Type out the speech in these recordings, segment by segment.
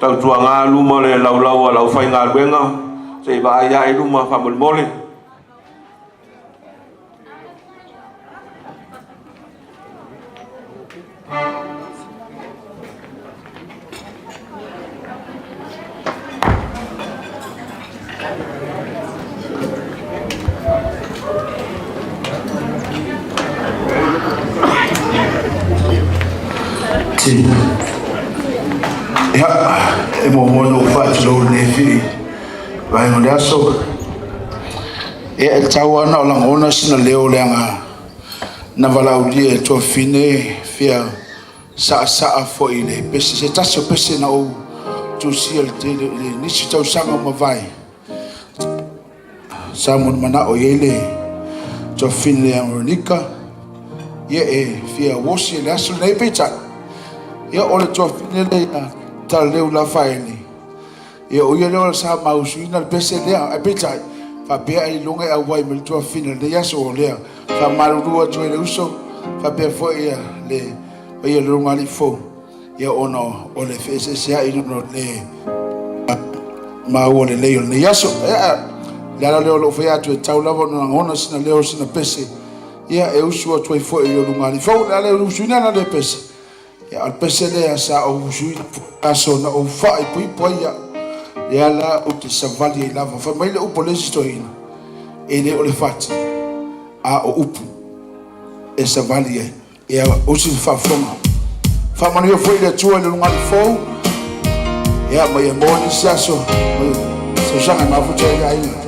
Tautuaga luma o le laulau a le aufaigaluega, se i vaai ae i luma faamolemole. Ia, e muamua ona ou faatulou i lenei foi vaega o le aso. Ia, e tatau lava ona lagona sina leo leaga na valaaulia e tuafafine fia saasaa foi i le pese, se tasi o pese na ou tusia i le tele i le nisi tausaga ua mavae, sa manao i ai le tuafafine ia Veronica, ia e fia uosi i le aso lenei. Peitai, ia o le tuafafine lea ia Talaleu Lafaele, ia o ia lea sa ma usuina le pese lea, ae peitai, faapea ailoga e auai mai le tuafafine i lenei aso. O lea faamalulu atu ai i le uso, faapea foi le paia o le ulugalii fou, ia ona o le feeseeseai ona o le maua lelei o lenei aso. Ia, o le ala lea o lou fai atu, e tatau lava ona lagona sina leo, sina pese, ia e usu atu ai foi i le ulugalii fou. O le ala o le usuina lena o le pese, ia o le pese lea sa ou usuina foi aso na ou faaipoipo ai au, lea la ou te savali ai lava. Fai mai le upu a le isi toeaina, e le o le fati, a o upu e savali ai. Ia usi le faafofoga. Faamanuia foi le Atua i le ulugalii fou, ia ma ia maua nisi aso ma tausaga e mafuta ai le aiga.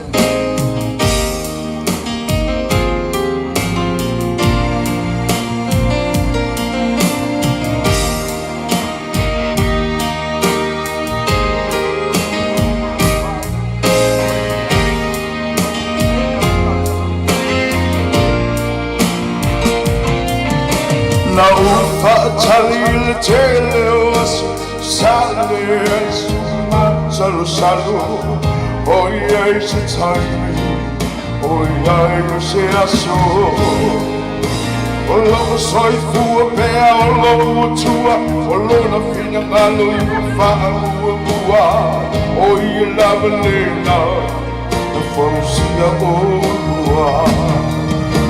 Na ou faatali i le tele o aso sa leai se masalosalo, oi ai se taimi, oi ai o se aso. O lou soifua pea o lou Atua, o lona finagalo i ua faamuamua, o ia lava lena na fausia olua.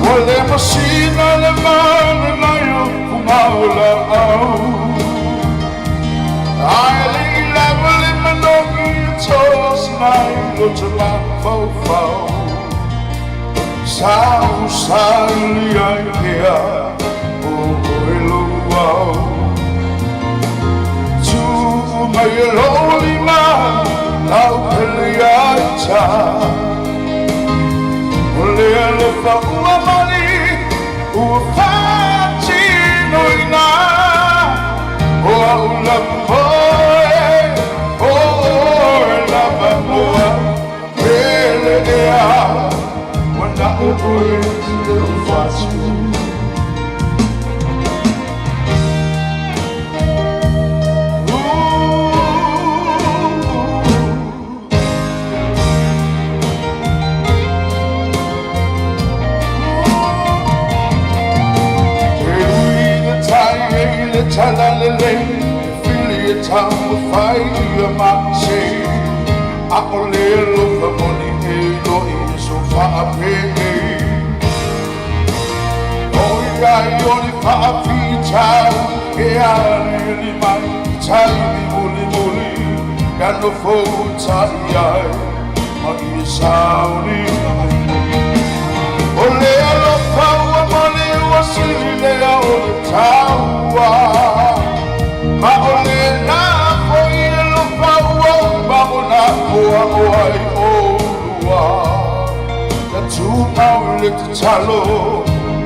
Ua le masina le mana nai o fugao laau, ae lei lava le manogi e tosi mai lo te mafaufau. Sa u saili ai pea o oe lou au. Tu mai e lou lima lau pele ia ita. O le alofa ua mali ua faatinoina. O au lava moe, o oe lava moa, pele ea, ua na o oe le fatu. E ui le tai e le tala lelei, e fili e taumafai ia mase. A o le alofa moni e loi e so faapee. Oi ai o le faafitau e aliali mai taimi mulimuli, ia nofo tai ai ma ia sauni mai. O le alofa ua moni ua sili lea o le taua. Ma o lena foi alofa ua uma ona oa oa ai olua. Ia tumau i le tatalo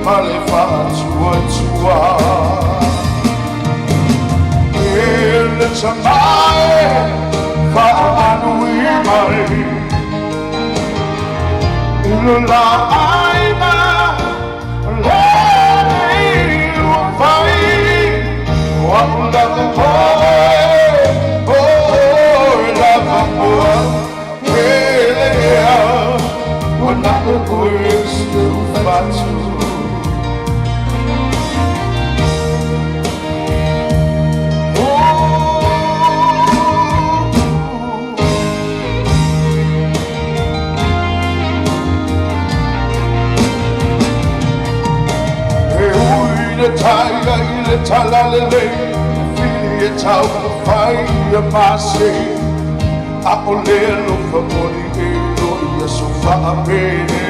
ma le faatuatua. E le tamae faanui mai i lo la aiga le ua fai. O au lava moe, o oe lava moa, pele ea, ua na o oe se fatu. talalelei fili e taumafai ia mase ʻAʻole alofa moni e no ia so faapene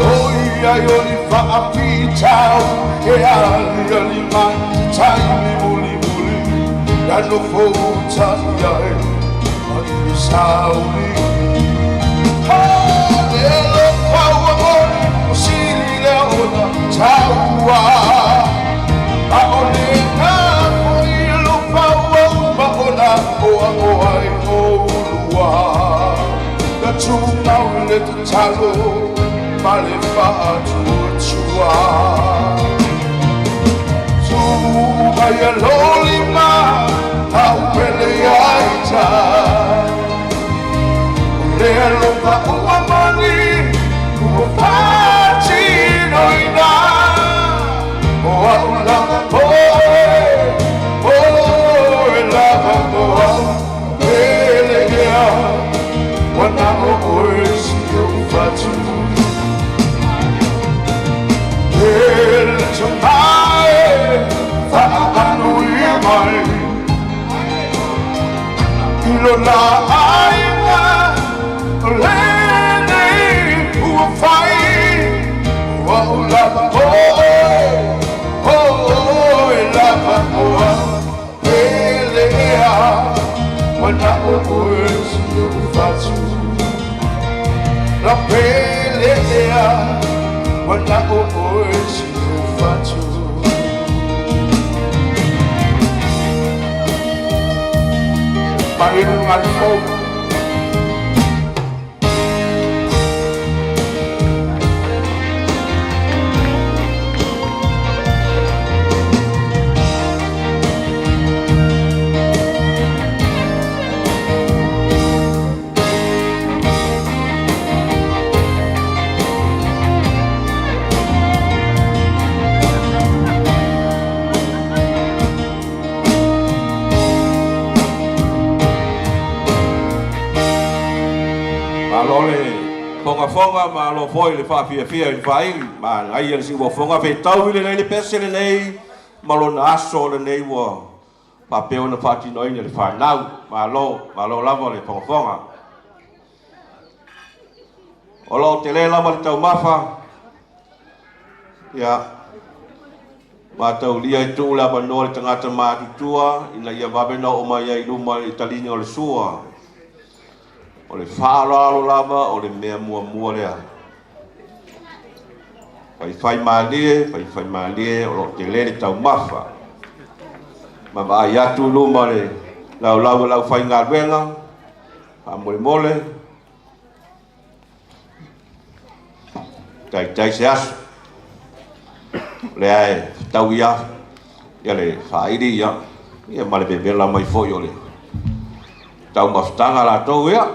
ʻOiai o ni faafitau e aliali mai te taimi mulimuli ia nofo uta i ai ma i le sauliuli. Le alofa ua moni o sili lea ona taua ʻAʻole na foʻi alofa ua uma ona oaoa ai oulua. Ia tumau le tatalo ma le faatuatua. Tuu mai ia lou lima au pele ia ita. O le alofa ua moni ua faatinoina. O au lava oe, oe lava o au pele ea. Ua na o oe si ou fatu. E le tamae faaanu ia mai. I lona aiga o lenei ua fai. O au lava oe, oe lava o au pele ea. Ua na o oe si ou fatu. La pele ea. Ua na o oe si ou fatu. Panginoon fou. Malo le fogafoga, malo foi le faafiafia i le faaili. Manaia le siuafoga fetau i lenei le pese lenei ma lona aso lenei ua faapea ona faatinoina le fanau. Malo, malo lava le fogafoga. O lo o tele lava le taumafa, ia, mataulia e tuu le avanoa le tagata matutua ina ia vave ona oo mai ai i luma i le taliga o le sua. O le faaaloalo lava o le mea muamua lea. Faifaimalie, faifaimalie, o lo o tele le taumafa. Ma vaai atu i luma le laulau a le aufaigaluega, faamolemole, taitai se aso. O lea e fetaui lava le faaili ia ma le vevela mai foi o le taumafataga latou ia.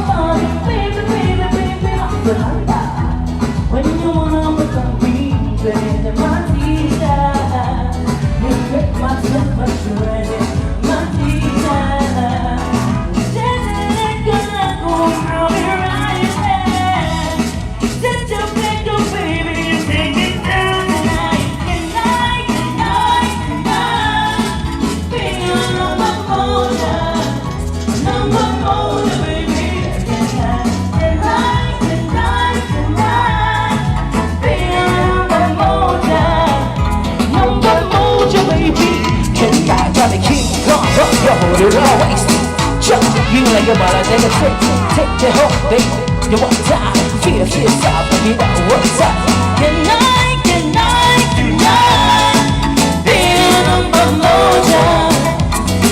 body, baby, baby, baby, When you wanna put some beans in my t-shirt, you make my temperature rise, my t-shirt. Dancing like a I'll be right there. Set your pick up, baby, and take it down tonight, tonight, tonight, tonight. Be on number four, number four, baby. Tonight, tonight, tonight, tonight. Be on number four, number four, baby. 拳打在了 King Kong, rock your whole waist. Jump, you like a ball, take a trip, take the whole baby. You want time, feel, feel, stop, you know what's up. Tonight, tonight, tonight. Be number moja,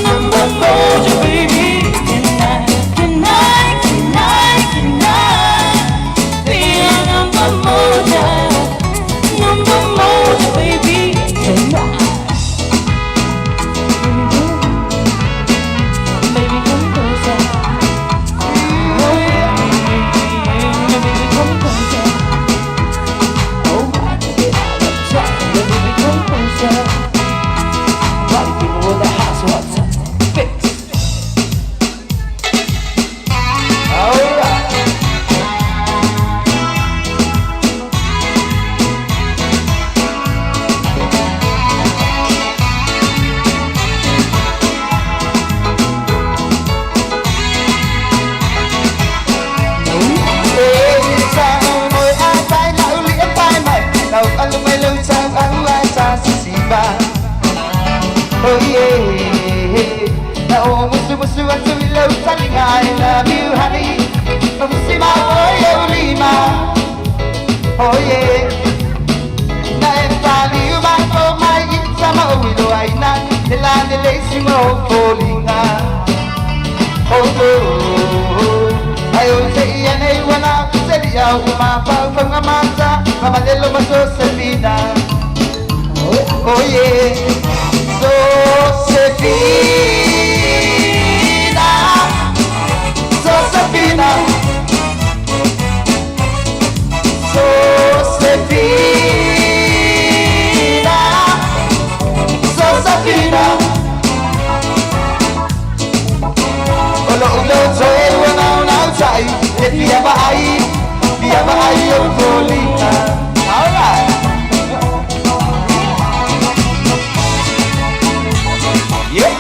number moja, baby. Tonight, tonight, tonight, tonight. Be number moja, number moja, baby. Tonight. Baby, come closer. Oh yeah, baby, come closer. Oh, I can get out of time. Baby, come closer. Party people in the house, what's up? Fix. Alright. Oh yeah. Na o musu musu atu i lau talinga. I love you honey. Mamusi ma oe o lima. Oh yeah. Na e pali u mai o mai i tama o ilo aina. Le la le le si mo folinga. Oh oh. Ai o te ia nei wana te ria o ma pau whanga mata. Mama lelo maso sefina. Oh yeah. Sosefina, Sosefina, Sosefina, Sosefina. Olo ulo toe wana una utai, e fia mai, fia mai o folina. All right. Yeah.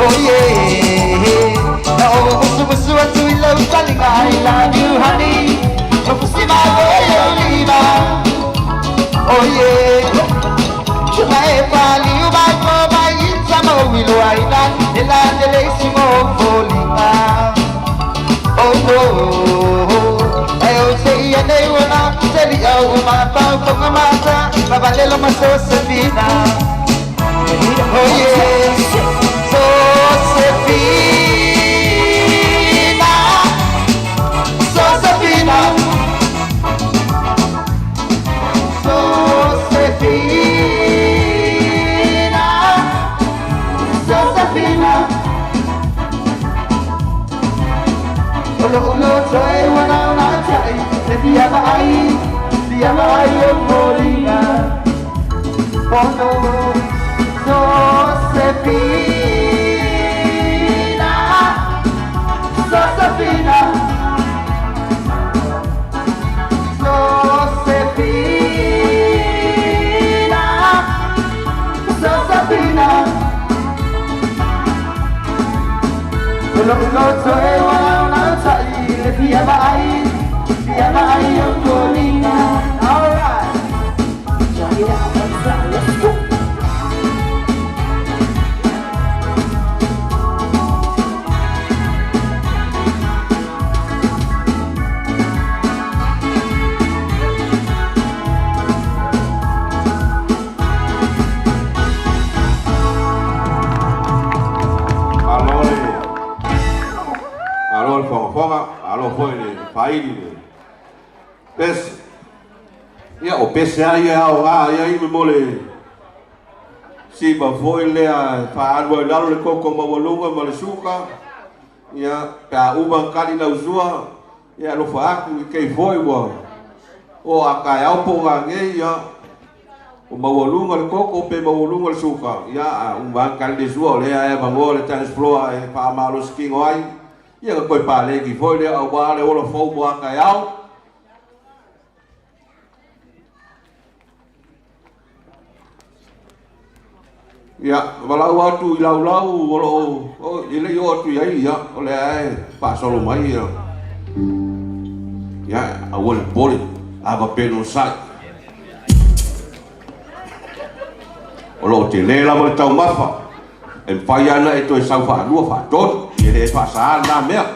Oh yeah. Na o musu musu atu i lau talinga. I love you honey. Mafusi ma oe o lima. Oh yeah. Na e pali u mai mo mai i tama o ilo aina. E la le le si mo folina. Oh oh. Ai o te ia nei wana te li au o ma pau whanga mata. Mabalelo ma Sosefina. Oh yeah. Sosefina, Sosefina, Sosefina, Sosefina. Ulo ulo toe wana una tai, te fia mai, fia mai o polina. Oh no, Sosefina, Sosefina, Sosefina, Sosefina. Ulo ulo toe wana una tai, le fia mai, fia mai o polina. All right. Check it out, what's up? Let's go. faaili le pese. Ia, o pese lava ia e aoga ai mo le siva foi lea e faaalu ai i lalo le koko maualuga ma le suka. Ia, pe a uma ona kali lau sua, ia alofa atu i kei foi ua oo a taeao po o nanei, ia, ua maualuga le koko pe maualuga le suka, ia, a uma lava ona kali le sua, o lea e avanoa le dance floor e faamalosi tino ai, ia ona toe paleni foi lea aua le ola fou mo a taeao. Ia, valaau atu i laulau o lo o, e le i oo atu i ai, ia, o lea e faasolo mai, ia, ia, aua le popole, ava pea le onosai. O lo o tele lava le taumafa, e mafai lava ona e toe sau faalua, faatolu, e le faasaā lena mea.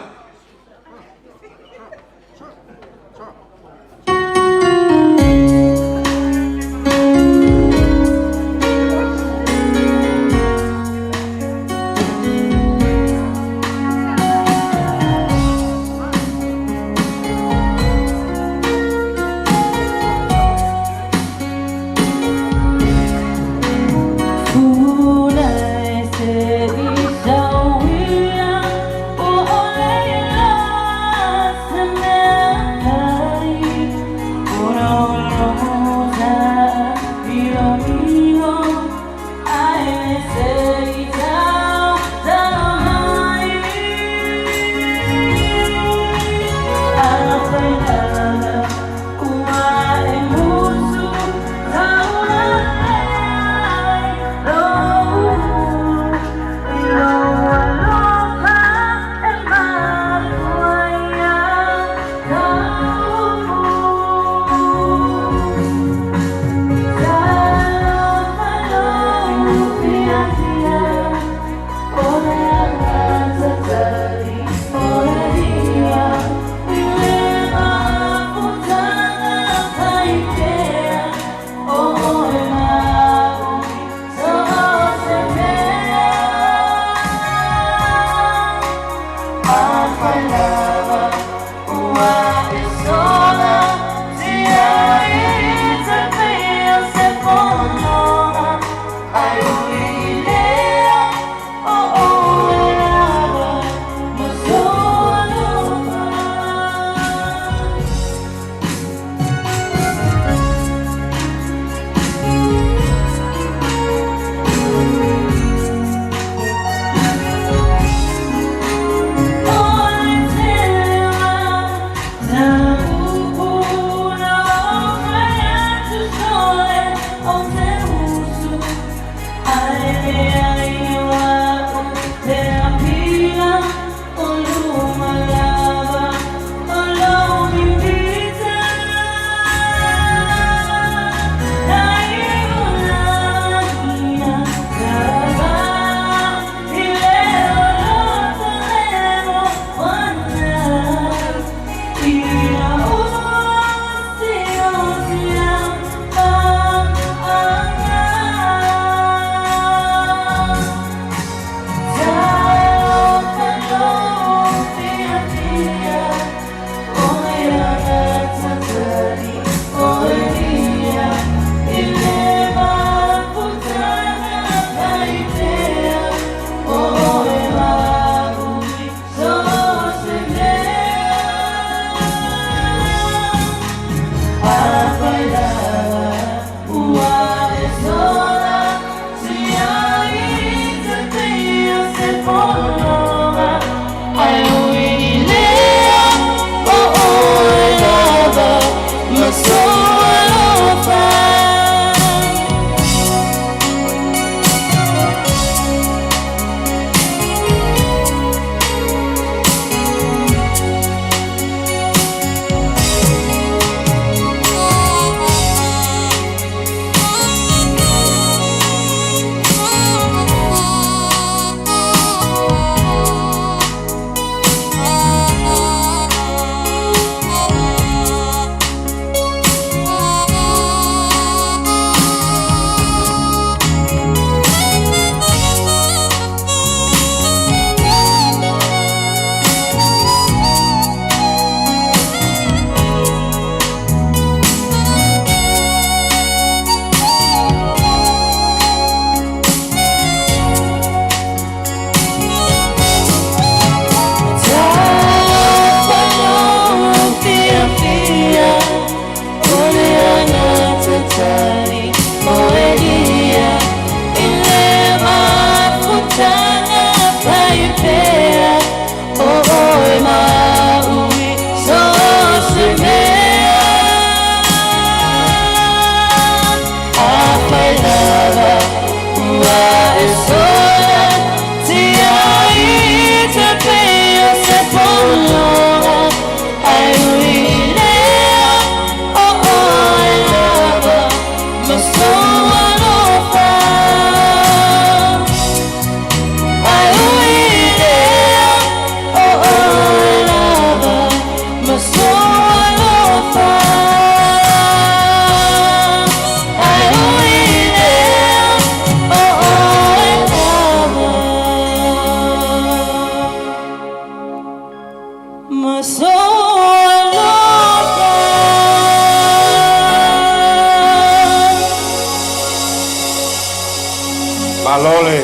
Malo le,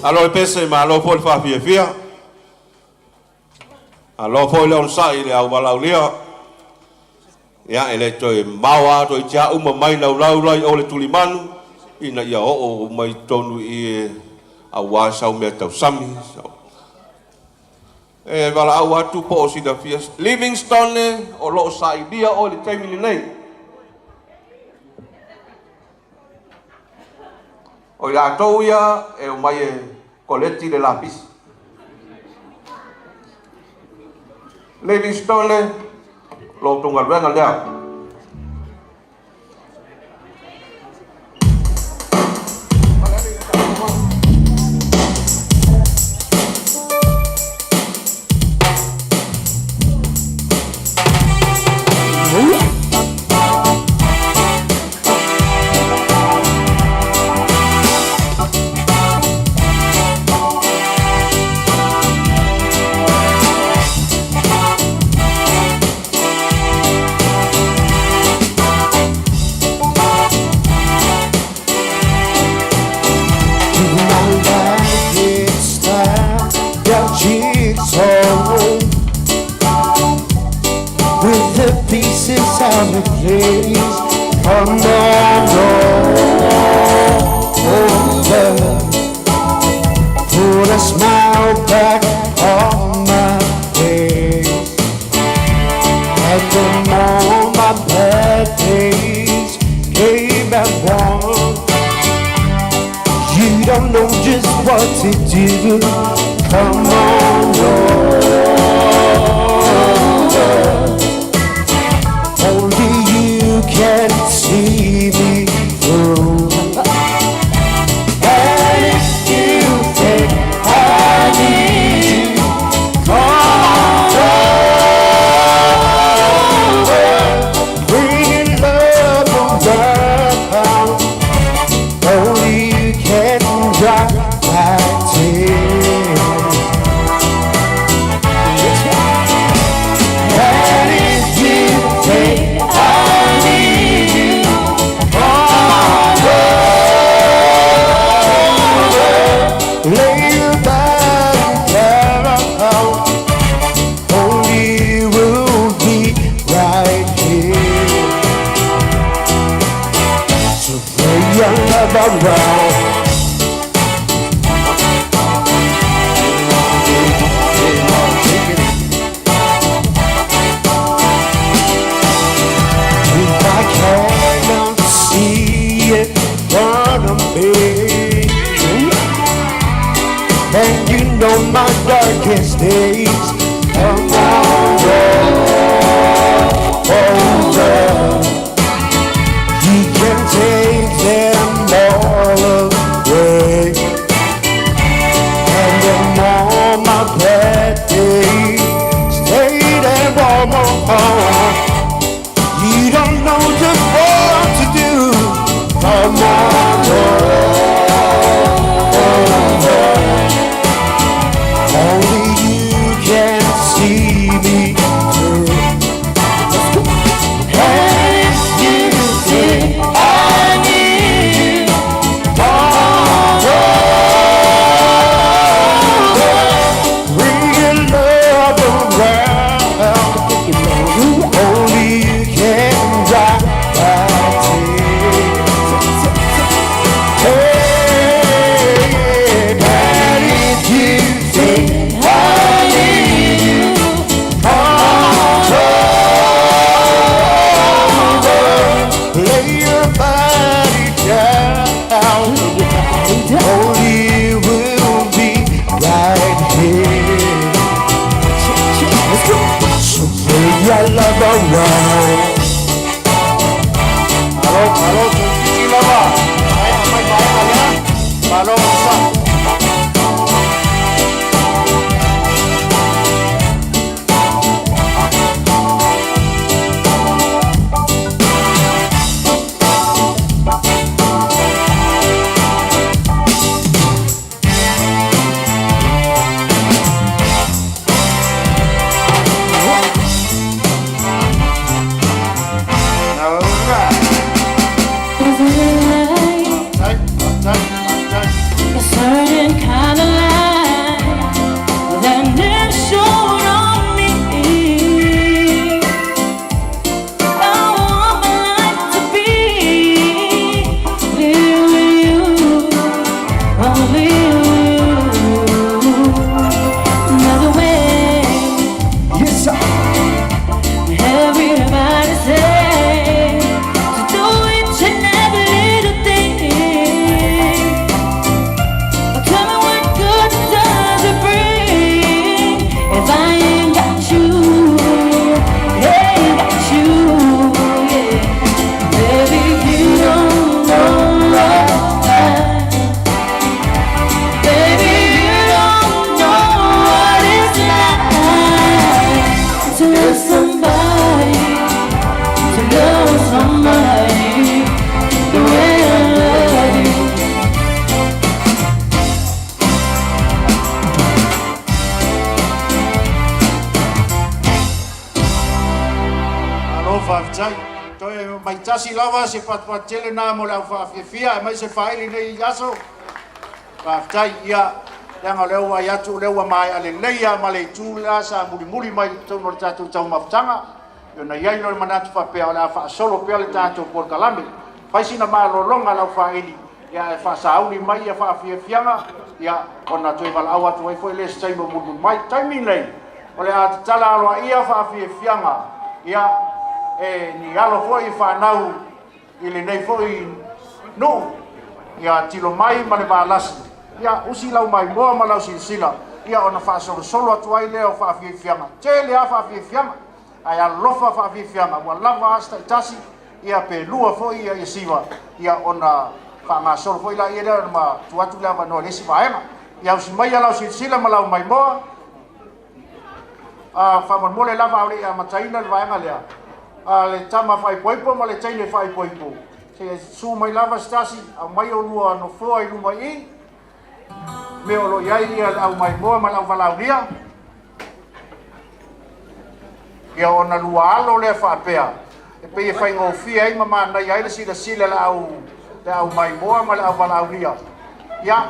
malo le pese, malo foi le faafiafia. Malo foi le onosai i le au valaaulia. Ia, e le toe mamao lava toeitiiti lava uma mai laulau la i o le tulimanu ina ia oo mai totonu i i aua sau mea tausami. E valaau atu po o silafia Livingstone o lo o sailia oe i le taimi lenei. O i latou ia e omai e koleti le lapisi. Livingstone, lo outou galuega lea. My life it's time your jigsaw with the pieces out of place. Come on over, put a smile back on my face. And then all my bad days came at once. You don't know just what to do. Come on over. Only you can see me through. And if you think I need you, come over. Bring love around. Only you can dry my tears. And if you think I need you, come over. Lay your body down. Only you will be right here. So bring your love around. If I cannot see it front of me, and you know my darkest days come on over. You can take them all away, and then all my bad days stay there warm. You don't know just what to do. Come on over. Only you can see me through. And if you think I need you, come over. Bring your love around. Only you can dry my tears. Hey, and if you think I need you, come over. Lay your body down. Only you will be right here. So bring your love around. Malo, malo, titi lava. Ai, mai, mai, mai, malo, sa. All right. Is it Tight, tight, tight. Faafetai. Toe maitasi lava se fatufatu tele na mo le au faafiafia aemaise le faaili nei aso. Faafetai. Ia, leaga o lea ua vaai atu o lea ua maea lelei lava ma le itu la sa mulimuli mai i totonu o le tatou taumafataga. Ona i ai lea o le manatu faapea o le a faasolo pea le tatou polokalame. Fai sina malologa a lau faaili, ia ae faasauli mai ia faafiafiaga, ia ona toe valaau atu ai foi lea i se taimi o mulimuli mai. Taimi lenei, o le a tatala aloaia faafiafiaga, ia, e ni alo foi fanau i lenei foi nuu, ia tilo mai ma le valasi, ia usi lau maimoa ma lau silasila, ia ona faasolosolo atu ai lea o faafiafiaga. Tele lava faafiafiaga, ae alolofa faafiafiaga, ua lava a se taitasi, ia pe lua foi ia siva, ia ona faagasolo foi laia lea ma tuu atu le avanoa i le isi vaega. Ia usi maia lau silasila ma lau maimoa. Faamolemole lava a o le i amataina le vaega lea, a le tama faaipoipo ma le teine faaipoipo, se i susu mai lava se tasi, aumai oulua nofoa i luma i i, mea o lo o i ai le au maimoa ma le au valaaulia. Ia ona lua alo lea faapea, e pei e faigofie ai ma manaia ai le silasila i le au maimoa ma le au valaaulia. Ia,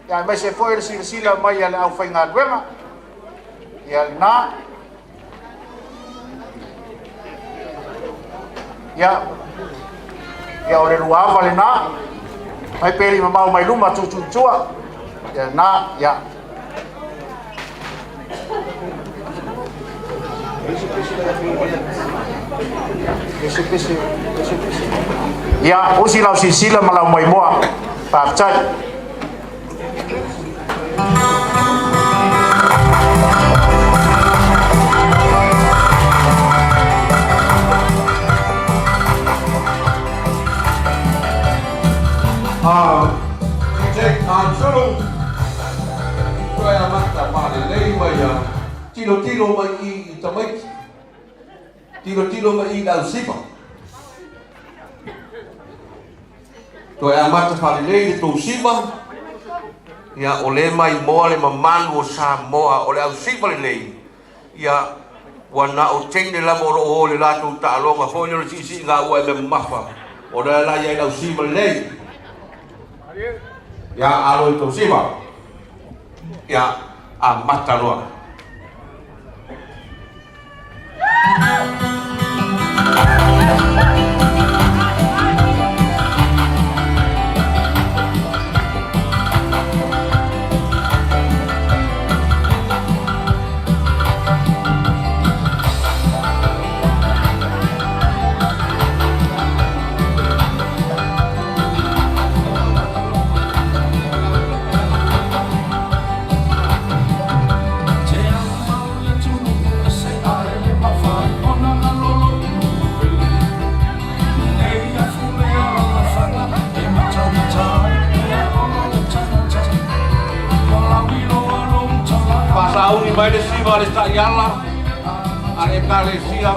ia aemaise foi le silasila mai a le aufaigaluega. Ia lena. Ia, ia o le luava lena. Mai pe le mamao mai luma tutu i tua. Ia lena, ia. Ia, usi lau silasila ma lau maimoa. Faafetai. DJ Kansulu, toe amata faalelei mai a tilotilo mai i i tamaiti, tilotilo mai i le ausiva. Toe amata faalelei le tou siva, ia o lea maimoa le mamalu o Samoa, o le ausiva lenei, ia ua na o teine lava o lo o o i le latou taaloga foi lea o le siisiiga ua e mea mamafa, o lea la i ai le ausiva lenei. Ia alo i tou siva, ia amata loa. Faasauli mai le siva a le taiala a le Ekalesia.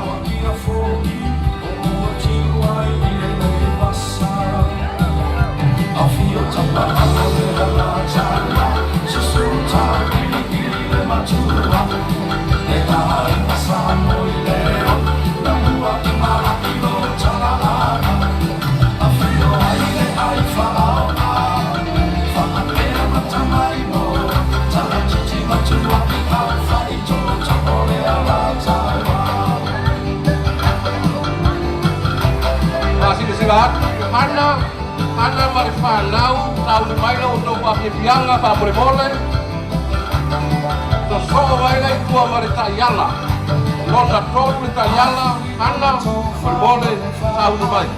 Faasilasila atu, Hana, Hana ma le fanau, sauni mai la outou faafiafiaga faamolemole. Sosoo mai la i tua ma le taiala. Lona tolu le taiala, Hana, molemole, sauni mai.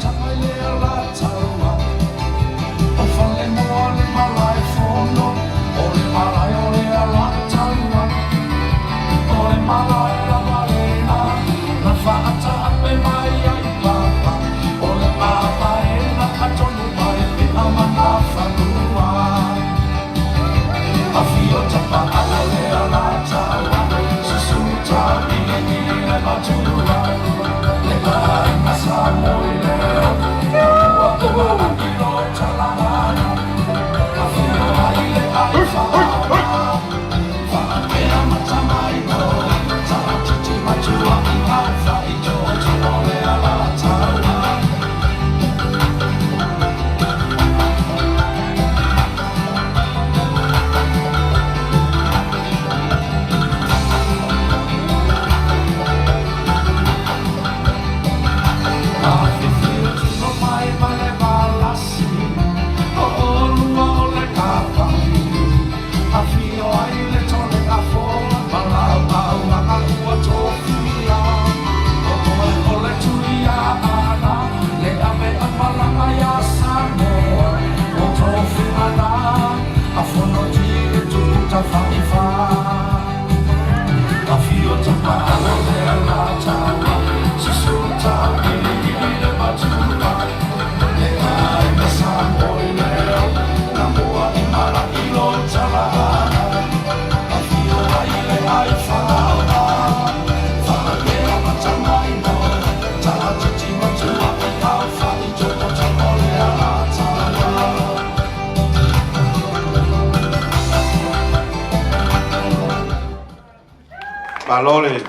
Malo le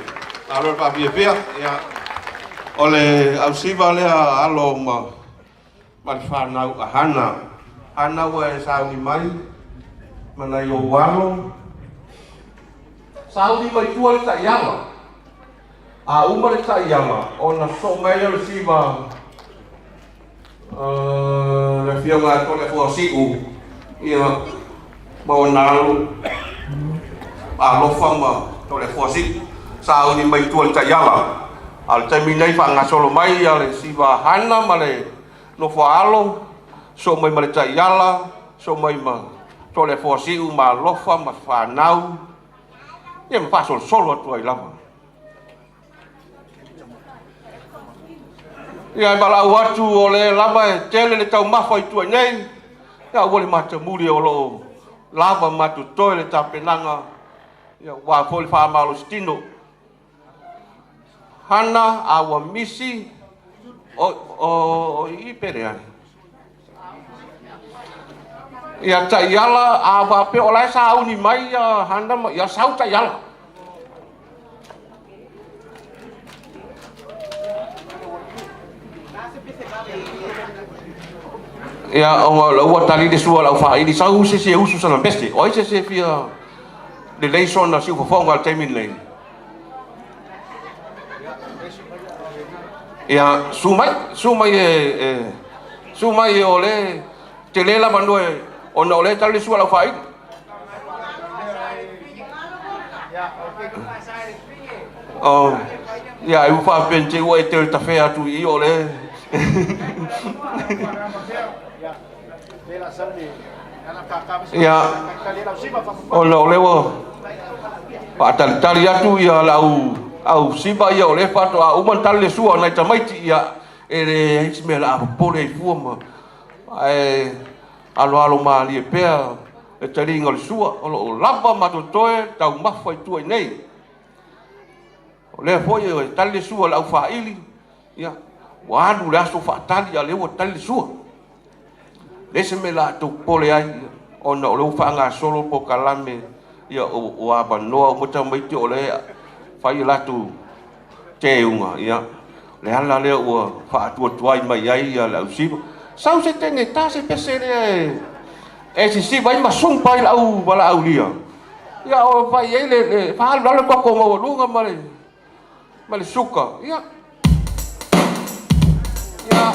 malo le faafiafia. Ia, o le ausiva lea alo ma ma le fanau a Hana. Hana ua e sauni mai ma nai ou alo. Sauni mai tua le taiala. A uma le taiala, ona soo mai lea o le siva le afioga ia Toleafoa Siu, ia, ma ona alo alofa ma Toleafoa Siu. Sauni mai tua le taiala. A o le taimi nei faagasolo mai ia le siva Hana ma le nofo a alo, soo mai ma le taiala, soo mai ma Toleafoa Siu ma alofa ma fanau, ia ma faasolosolo atu ai lava. Ia e valaau atu o lea lava e tele le taumafa i tua nei, ia aua le matamuli o lo o lava ma totoe le tapenaga, ia aua foi le faamalositino. Hana a ua misi o, o, o i pe leai. Ia taiala a faapea o la e sauni mai ia Hana ma ia sau taiala. Ia ona ua tali le sua lau faaili sau se se usu sana pese. O ai se se fia lelei sona siufofoga i le taimi lenei. Ia, su mai, su mai e, e su mai e o le tele lava noe ona o le tali le sua lau faaili. Oh, ia, ai ua faapea te ua e te tafea atu i o le. Ia, ona o lea ua faatalitali atu ia le au, au siva ia o lea faatoa uma ona tali le sua o nai tamaiti, ia, e leai se mea o le a popole ai fua ma, ae aloalo malie pea le taliga o le sua, o lo o lava ma totoe taumafa i tua i nei. O lea foi e tali le sua a le aufaili, ia, ua alu le aso faatali, a o lea ua tali le sua. Leai se mea o le a outou popole ai, ona o lea ua faagasolo polokalame, ia, o avanoa uma tamaiti o lea e fai a latou teuga, ia, o le ala lea ua faatuatuai mai ai le ausiva. Sau se teine, ta se pese lea e sisiva ai ma sumpa ai le au valaaulia. Ia, o fai ai le faaalu lalo le koko maualuga ma le ma le suka. Ia. Ia.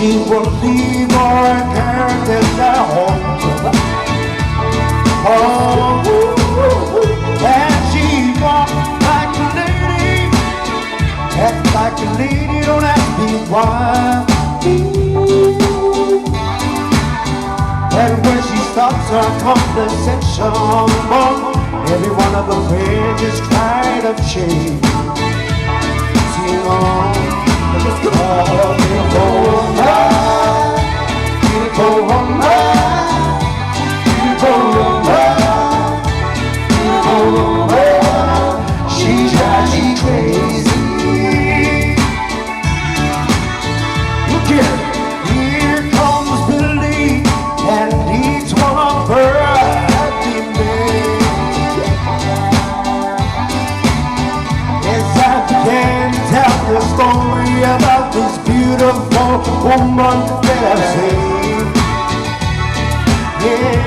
She will leave her characters at home. Oh, and she walked like a lady, act like a lady, don't ask me why. And when she stops her conversation, every one of her friends is crying of shame. Sing on, oh, beautiful woman, beautiful woman, beautiful woman, beautiful woman. She drives you crazy. Look here, here comes Billy, and he's one of her happy men. Yes, I can tell the story about this beautiful woman that I've seen. Yeah.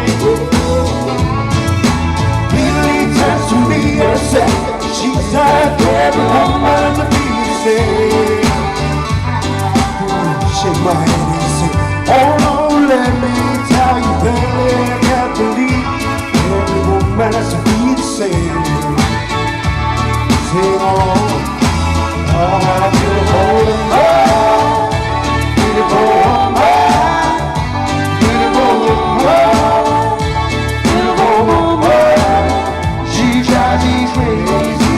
Billy turns to me and said, she's a every woman to be the same. Shake my hand and say, oh no, let me tell you, Billy, I can't believe every woman has to be the same. Sing on, oh, beautiful woman, beautiful woman, beautiful woman, beautiful woman. She drives me crazy.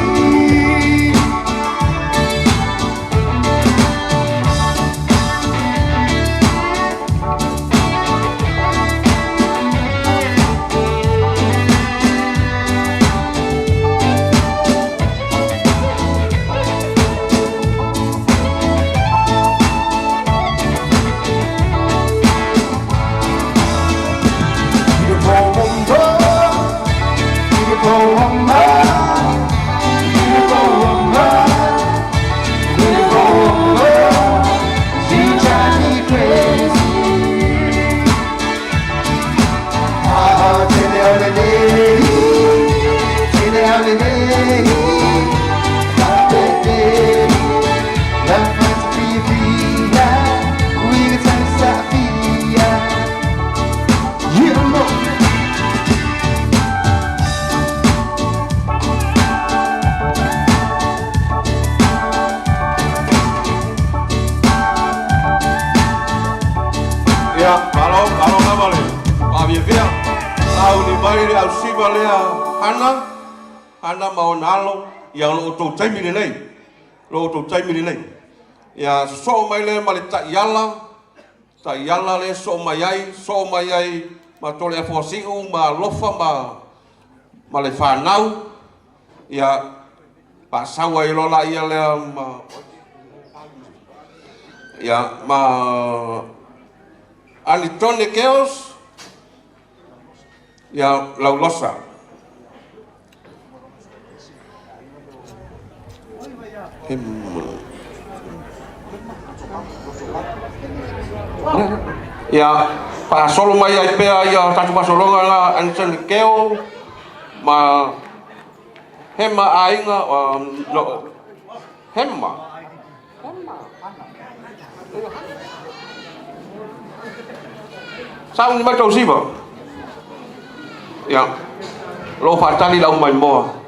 Beautiful woman, beautiful woman, beautiful woman, beautiful woman. She drives me crazy. Ah, tene olele, tene olele, ah, Love must be free, we can turn Sophia. You know. Ia, malo, malo lava le faafiafia. Sauni mai le ausiva lea Hana, Hana ma ona alo, ia o lo outou taimi lenei. Lo outou taimi lenei. Ia sosoo mai lea ma le taiala, taiala lea sosoo mai ai, sosoo mai ai ma Toleafoasiu ma Alofa ma, ma le fanau. Ia, faasau ai loa laia lea ma, ia, ma Anitone Keos, ia, Laulosa. Ia, faasolo mai ai pea ia tatou faasologa la Anitone Keo ma Hema aiga, no, Hema. Sauni mai tausiva. Ia, o lo o faatali le aumaimoa.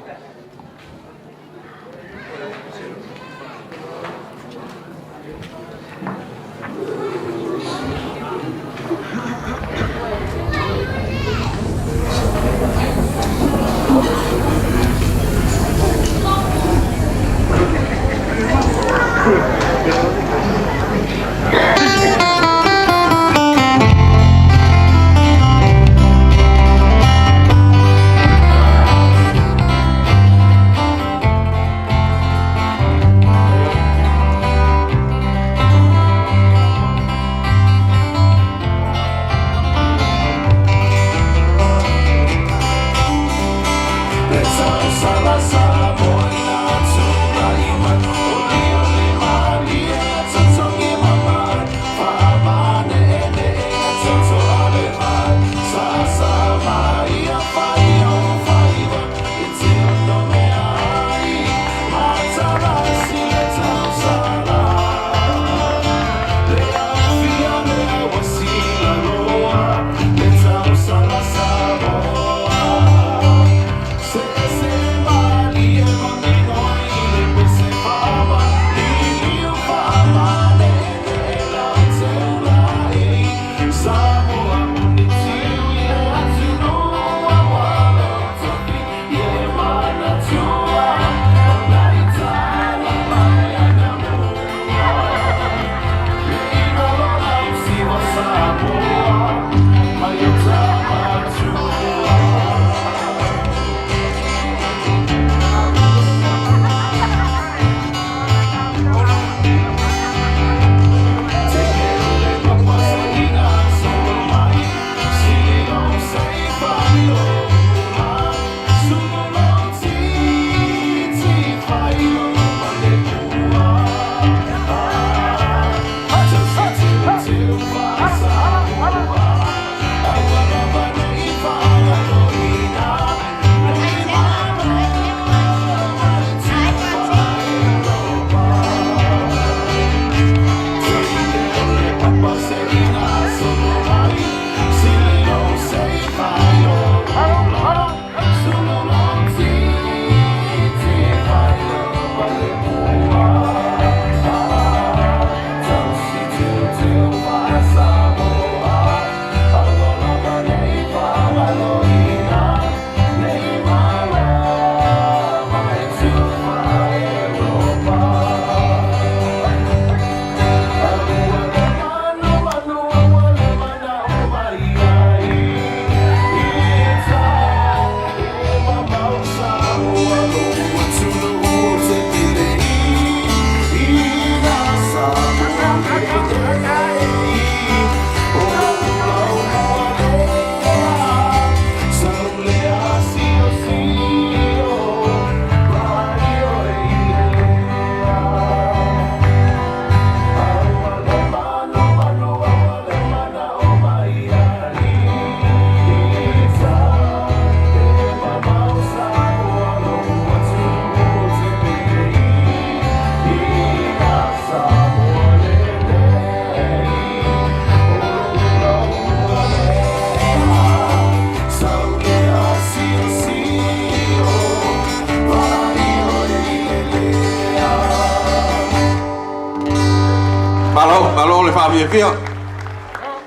Faafiafia.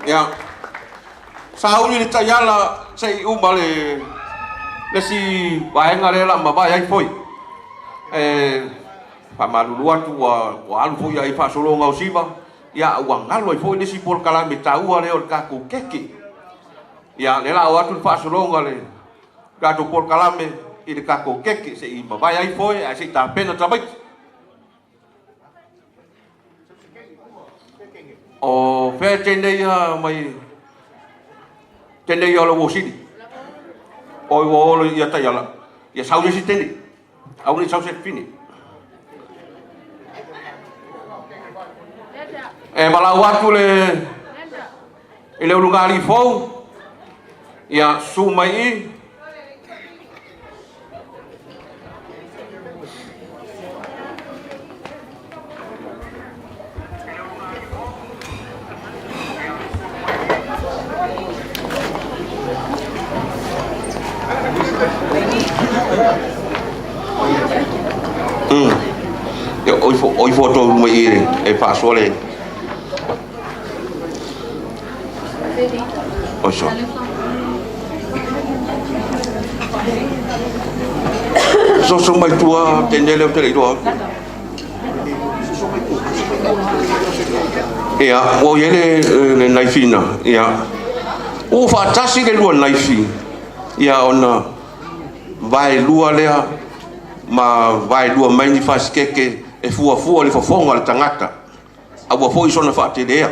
Ia, sauni le taiala se'i uma le le isi vaega lea o le a mavae ai foi. E faamalulu atu ua ua alu foi i faasologa o siva, ia ua galo ai foi le isi polokalame taua lea o le tatou keke. Ia, lea o le a oo atu le faasologa o le tatou polokalame i le tatou keke se i mavae ai foe ae se i tapena tamaiti. O fea e teine ia mai teine ia o le uosili. Oi ua olo ia taiala. Ia sau le isi teine. Aua ne i sau se fine. E valaau atu le i le ulugalii fou, ia susu mai i. Ia, o ifo atu ai mai i e faasoa le Oso. Soso mai tua tene leo te le iloa. Ia, ua i ai le, le naifina. Ia, ua faatasi le lua naifi. Ia, ona vaelua lea ma vaelua mai ni fasikeke e fuafua le fofoga o le tagata. Aua foi sona faatelea.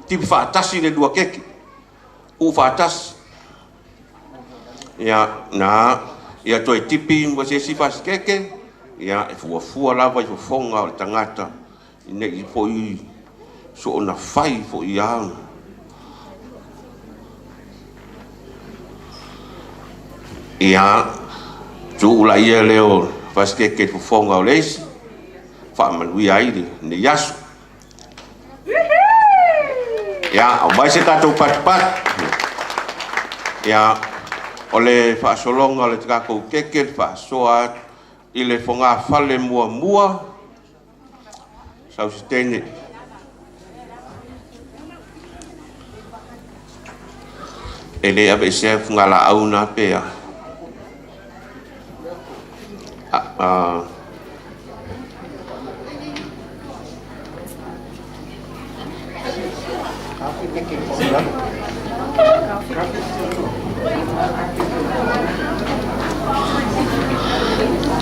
Tipi faatasi le lua keke. Uu faatasi. Ia, na, ia toe tipi ma se isi fasikeke, ia, e fuafua lava i fofoga o le tagata, ne i foi soona fai foi a. Ia, tuu laia lea o fasikeke i fofoga o le isi, faamanuia ai lenei aso. Ia, aumai se tatou patupatu. Ia, o le faasologa o le tatou keke, le faasoa atu i le fogafale muamua, Sausitene. E le aveesea fugalaau na pe a.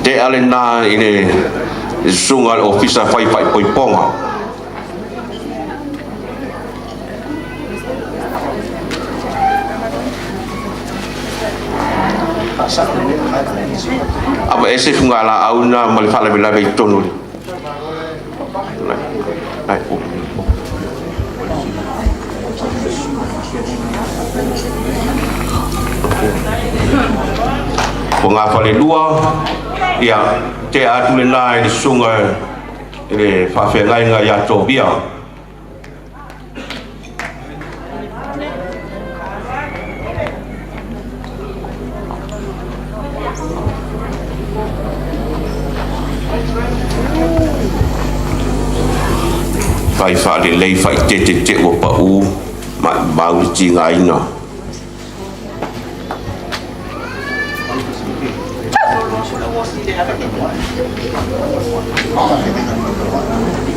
Tea lena i le susuga a le Ofisa Fai Faaipoipoga. Aveese fugalaau na ma le faalavelave i totonu o le Fogafalelua, ia, tea atu lena i le susuga i le faafeagaiga ia Tovia. Fai faalelei faaitete te ua pau maumau le tigaina.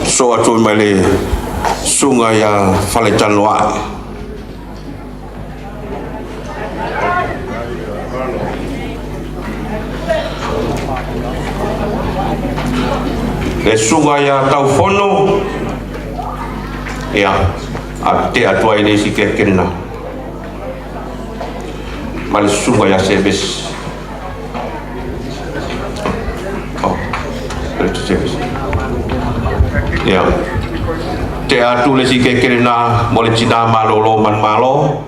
So atu mai le susuga ia Faletanoae. Le susuga ia Taufono, ia, a tea atu ai le isi kekena ma le susuga ia Sevesi. Oh, Sevesi. Ia, tea atu le isi kekena mo le tina malolo manumalo.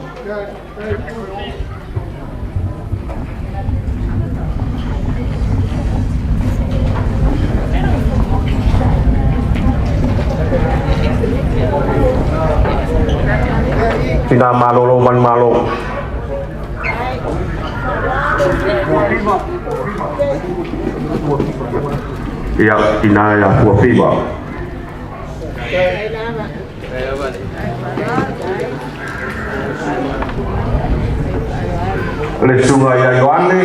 Tina malolo manumalo. Ia, tina ia Fuafiva. Le susuga ia Ioane.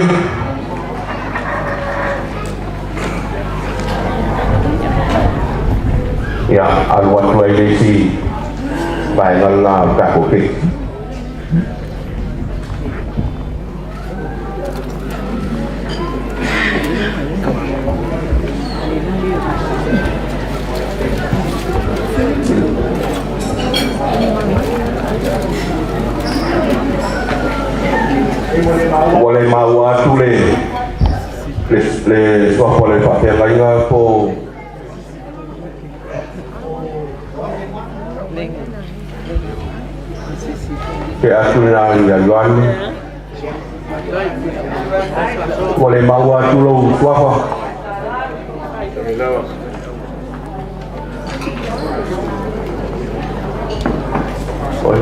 Ia, alu atu ai le isi vaega lena o le tatou keiki. Ua le maua atu le le le suafa o le faafeagaiga po pe atu lena ia Ioane. Ua le maua atu lou suafa. Oi.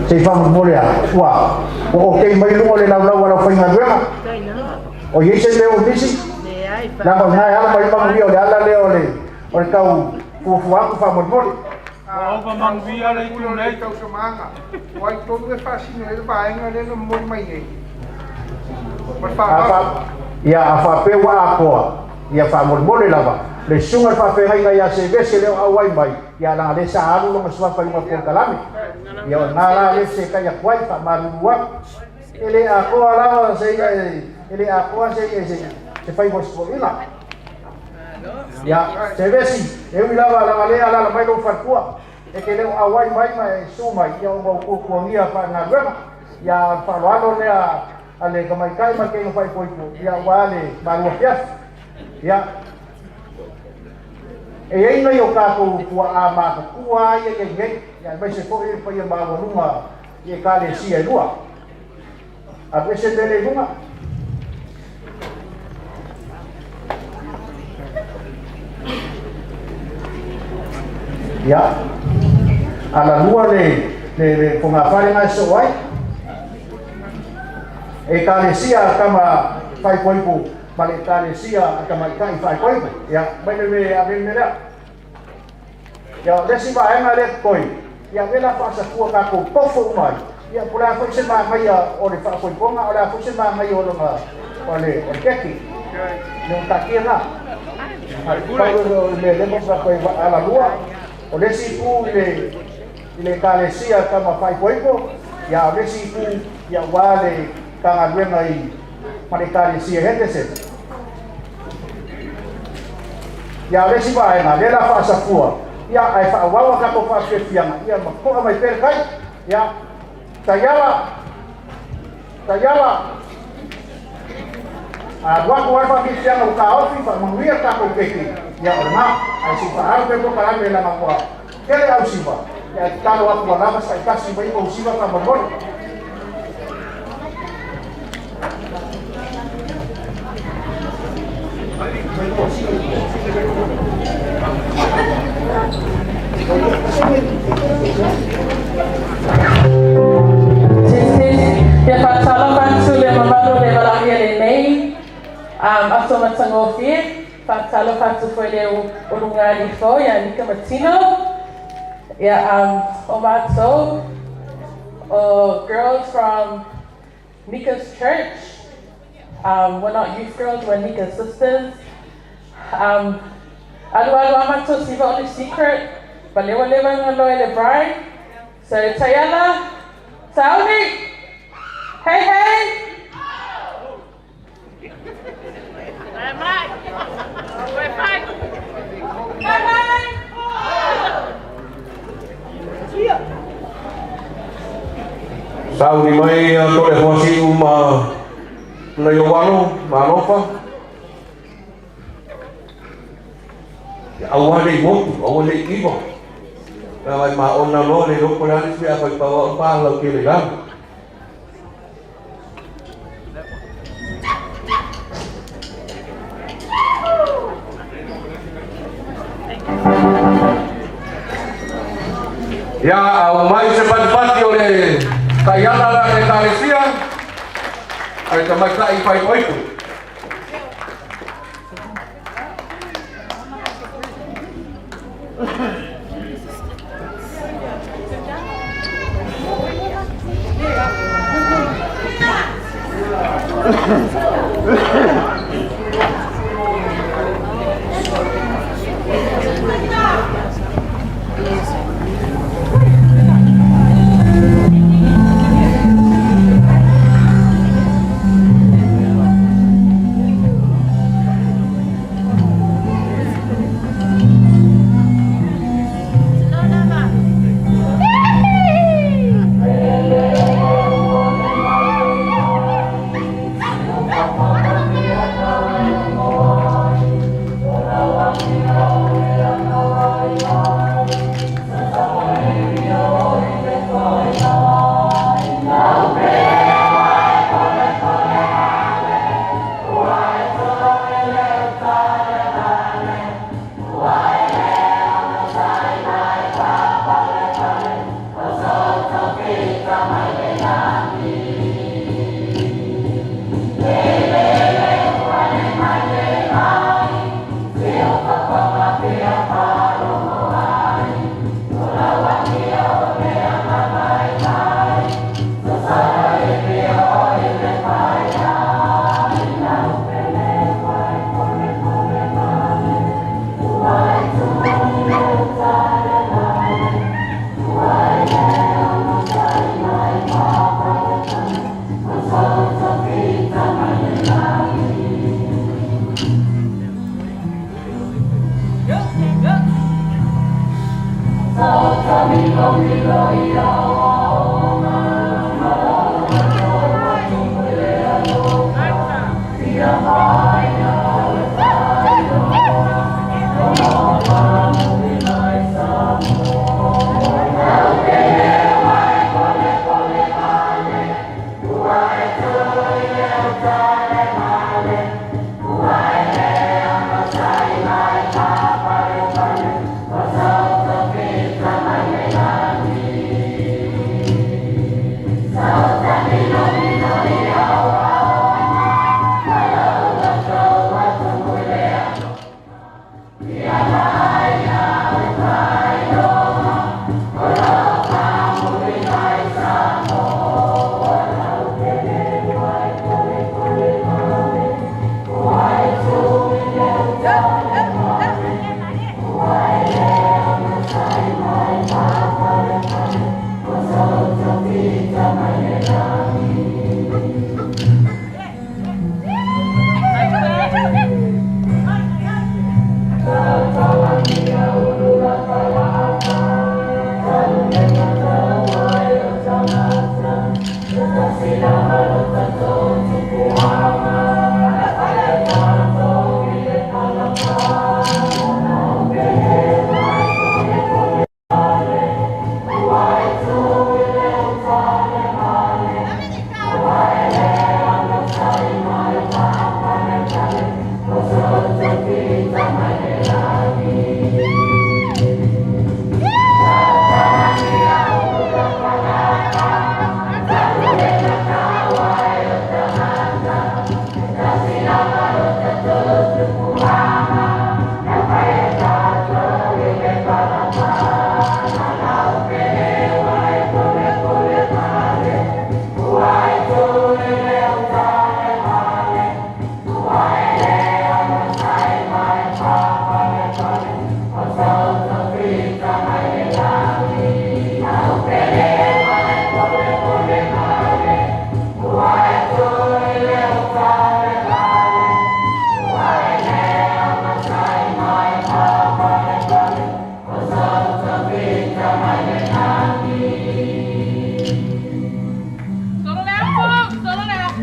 Se i faamolemole a ua ua okei mai luga o le laulau a lau faigaluega. O i ai se mea ua misi? Leaga o lena e ala mai ai manuia o le ala lea o le o le tau fuafua atu faamolemole. Ua ova manuia le itu nei. Tausamaaga, o ai tonu e faasino ai le vaega lea na momoli mai nei? Ma le faaaloalo. Ia, a faapea ua atoa, ia faamolemole lava, le susuga i le faafeagaiga ia Sevesi e le o auai mai, ia leaga lea sa alu lona suafa i luga o le polokalame. Ia o lena la lea e fesetai atu ai, faamalulu atu. E le atoa lava se ia e le atoa se ia se faiva o se toeaina. Ia, Sevesi, e ui lava leaga lea e alaala mai lou faletua, e te le o auai mai ma e susu mai, ia ona o tuatuagia faale-galuega. Ia, a o le faaaloalo lea a le tamaitai ma le teine faaipoipo, ia aua le malu afiafi. Ia, e i ai nai o tatou tuaa matutua ia e i ai nei, ia aemaise foi le paia maualuga i Ekalesia e lua. Alu ese mea lea i luga. Ia, alalua le, le, le fogafale na e soo ai. Ekalesia a tama faaipoipo ma le Ekalesia a tamaitai faaipoipo. Ia, mai le mea, ave le mea lea. Ia, o le isi vaega lea totoe, ia o lea o le a faasafua tatou tofo uma ai, ia po o le a foi se manaia o le faafoefoega, a o le a foi se manaia o lona, o le, o le keki. Ia ua taatia lena. Pau o le mea lea e manatu ai, alalua, o le isi itu i le, i le Ekalesia tama faaipoipo, ia a o le isi itu, ia aua le Matagaluega i, ma le Ekalesia i Henderson. Ia, o le isi vaega, lea o le a faasafua, ia, ae faaauau a tatou faafiafiaga, ia, ma to'a mai pea le tai. Ia, taiala, taiala, a alu atu lava le faafiafiaga ua taofi, faamanuia le tatou keiki, ia, o lena, ae se i faaalu pea polokalame leaga ua tele ausiva, ia, ae tatalo atu ua lava se taitasi mai ausiva faamolemole. Ia faatalofa atu le mamalu o le valaaulia lenei aso matagofie. Faatalofa atu foi le ulugalii fou ia Nika Matino. Ia o matou o girls from Nika's church. We're not youth girls, we're Nika's sisters. Alualu a matou siva o le secret, valewalewa ngaloe le bride. So Taiala, Sauni, hey hey! Sauni mai Tolehuasi'u ma nai ou alo ma alofa. Ia aua ne i motu, aua ne i iva. Leaga e maona loa le iloa po o le a le isi mea a fai pau au pa lautele i lalo. Ia, aumai se fatifati o le taiala la le Ekalesia, a le tamaitai faaipoipo.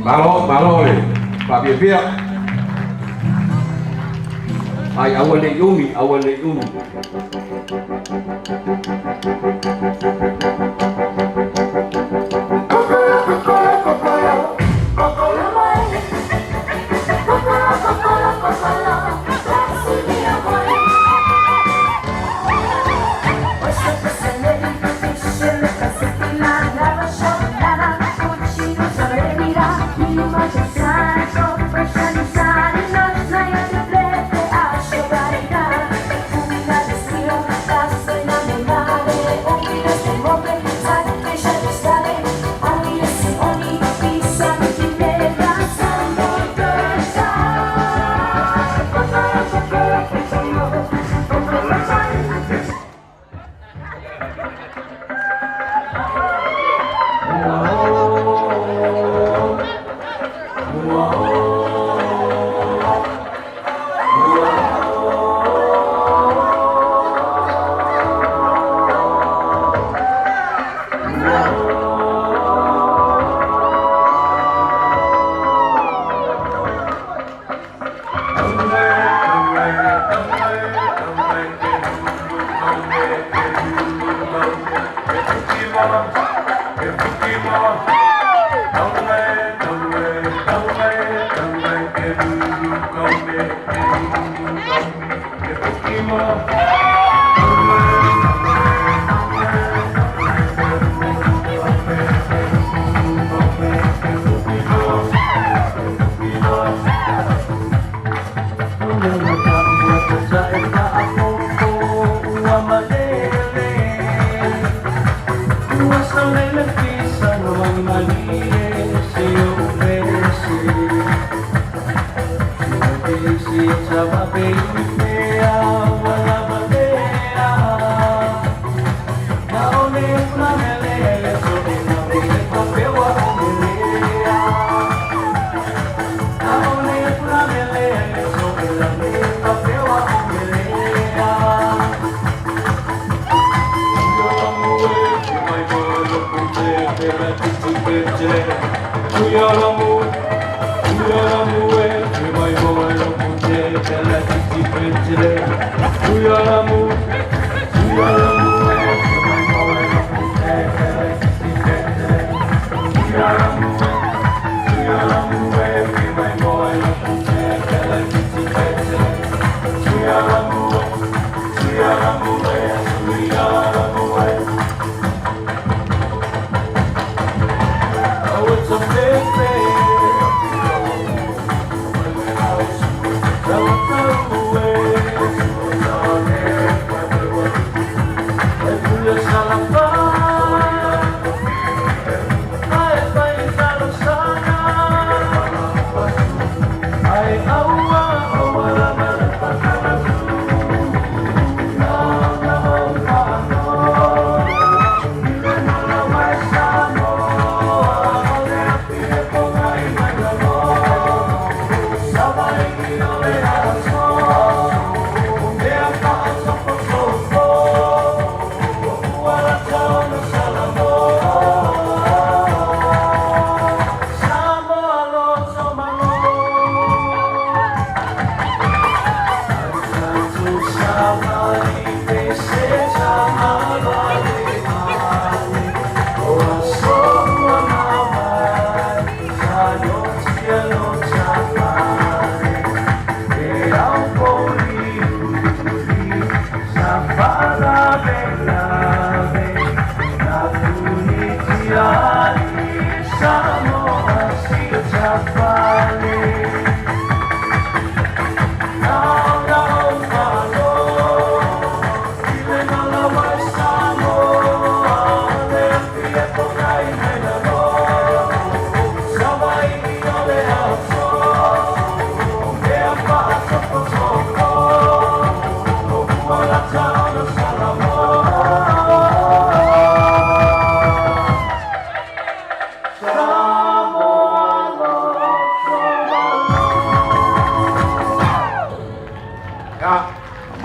Malo, malo le faafiafia. Ai aua nei umi, aua nei umi.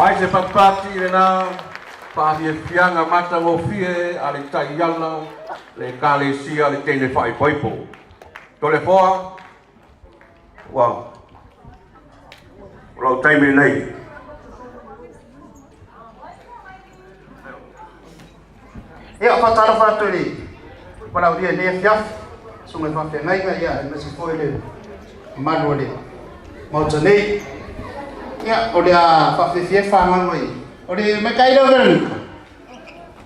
Mai se patupati i lena faafiafiaga matagofie a le taiala le ekalesia le teine faaipoipo. Tolefoa, ua o lau taimi lenei. Ia, faatalofa atu i le valaaulia i lenei afiafi, susuga i faafeagaiga, ia, aemaise foi le mamalu o le Maota nei. Ia, o le a faafiafia le fagaga i, o le maikaʻi lea o Veronica,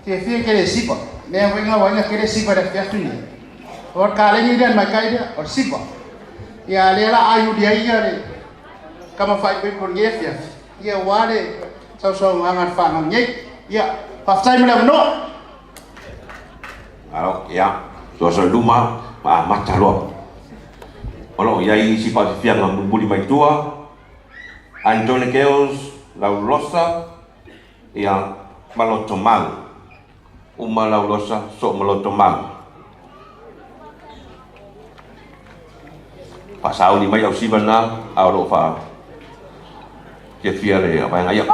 fiafia ke le sipa, mea foi nga waiga ke le sipa i le afiafi nei. O le kaleni lea le maikaʻi lea, o le sipa. Ia, lea la a iuli ai ia le kama faaipoipo i lenei afiafi, ia, ua le sausaugaga a le fagaga nei. Ia, faafetai mo le avanoa. Alo, ia, tua i luma ma amata loa. O loo i ai isi faafiafiaga mulimuli mai tua, Antone Girls, Laulosa, ia, ma Lotomau. Uma Laulosa, soo ma Lotomau. Faasauni mai au siva na, a o loo faa fiafia le vaega ia.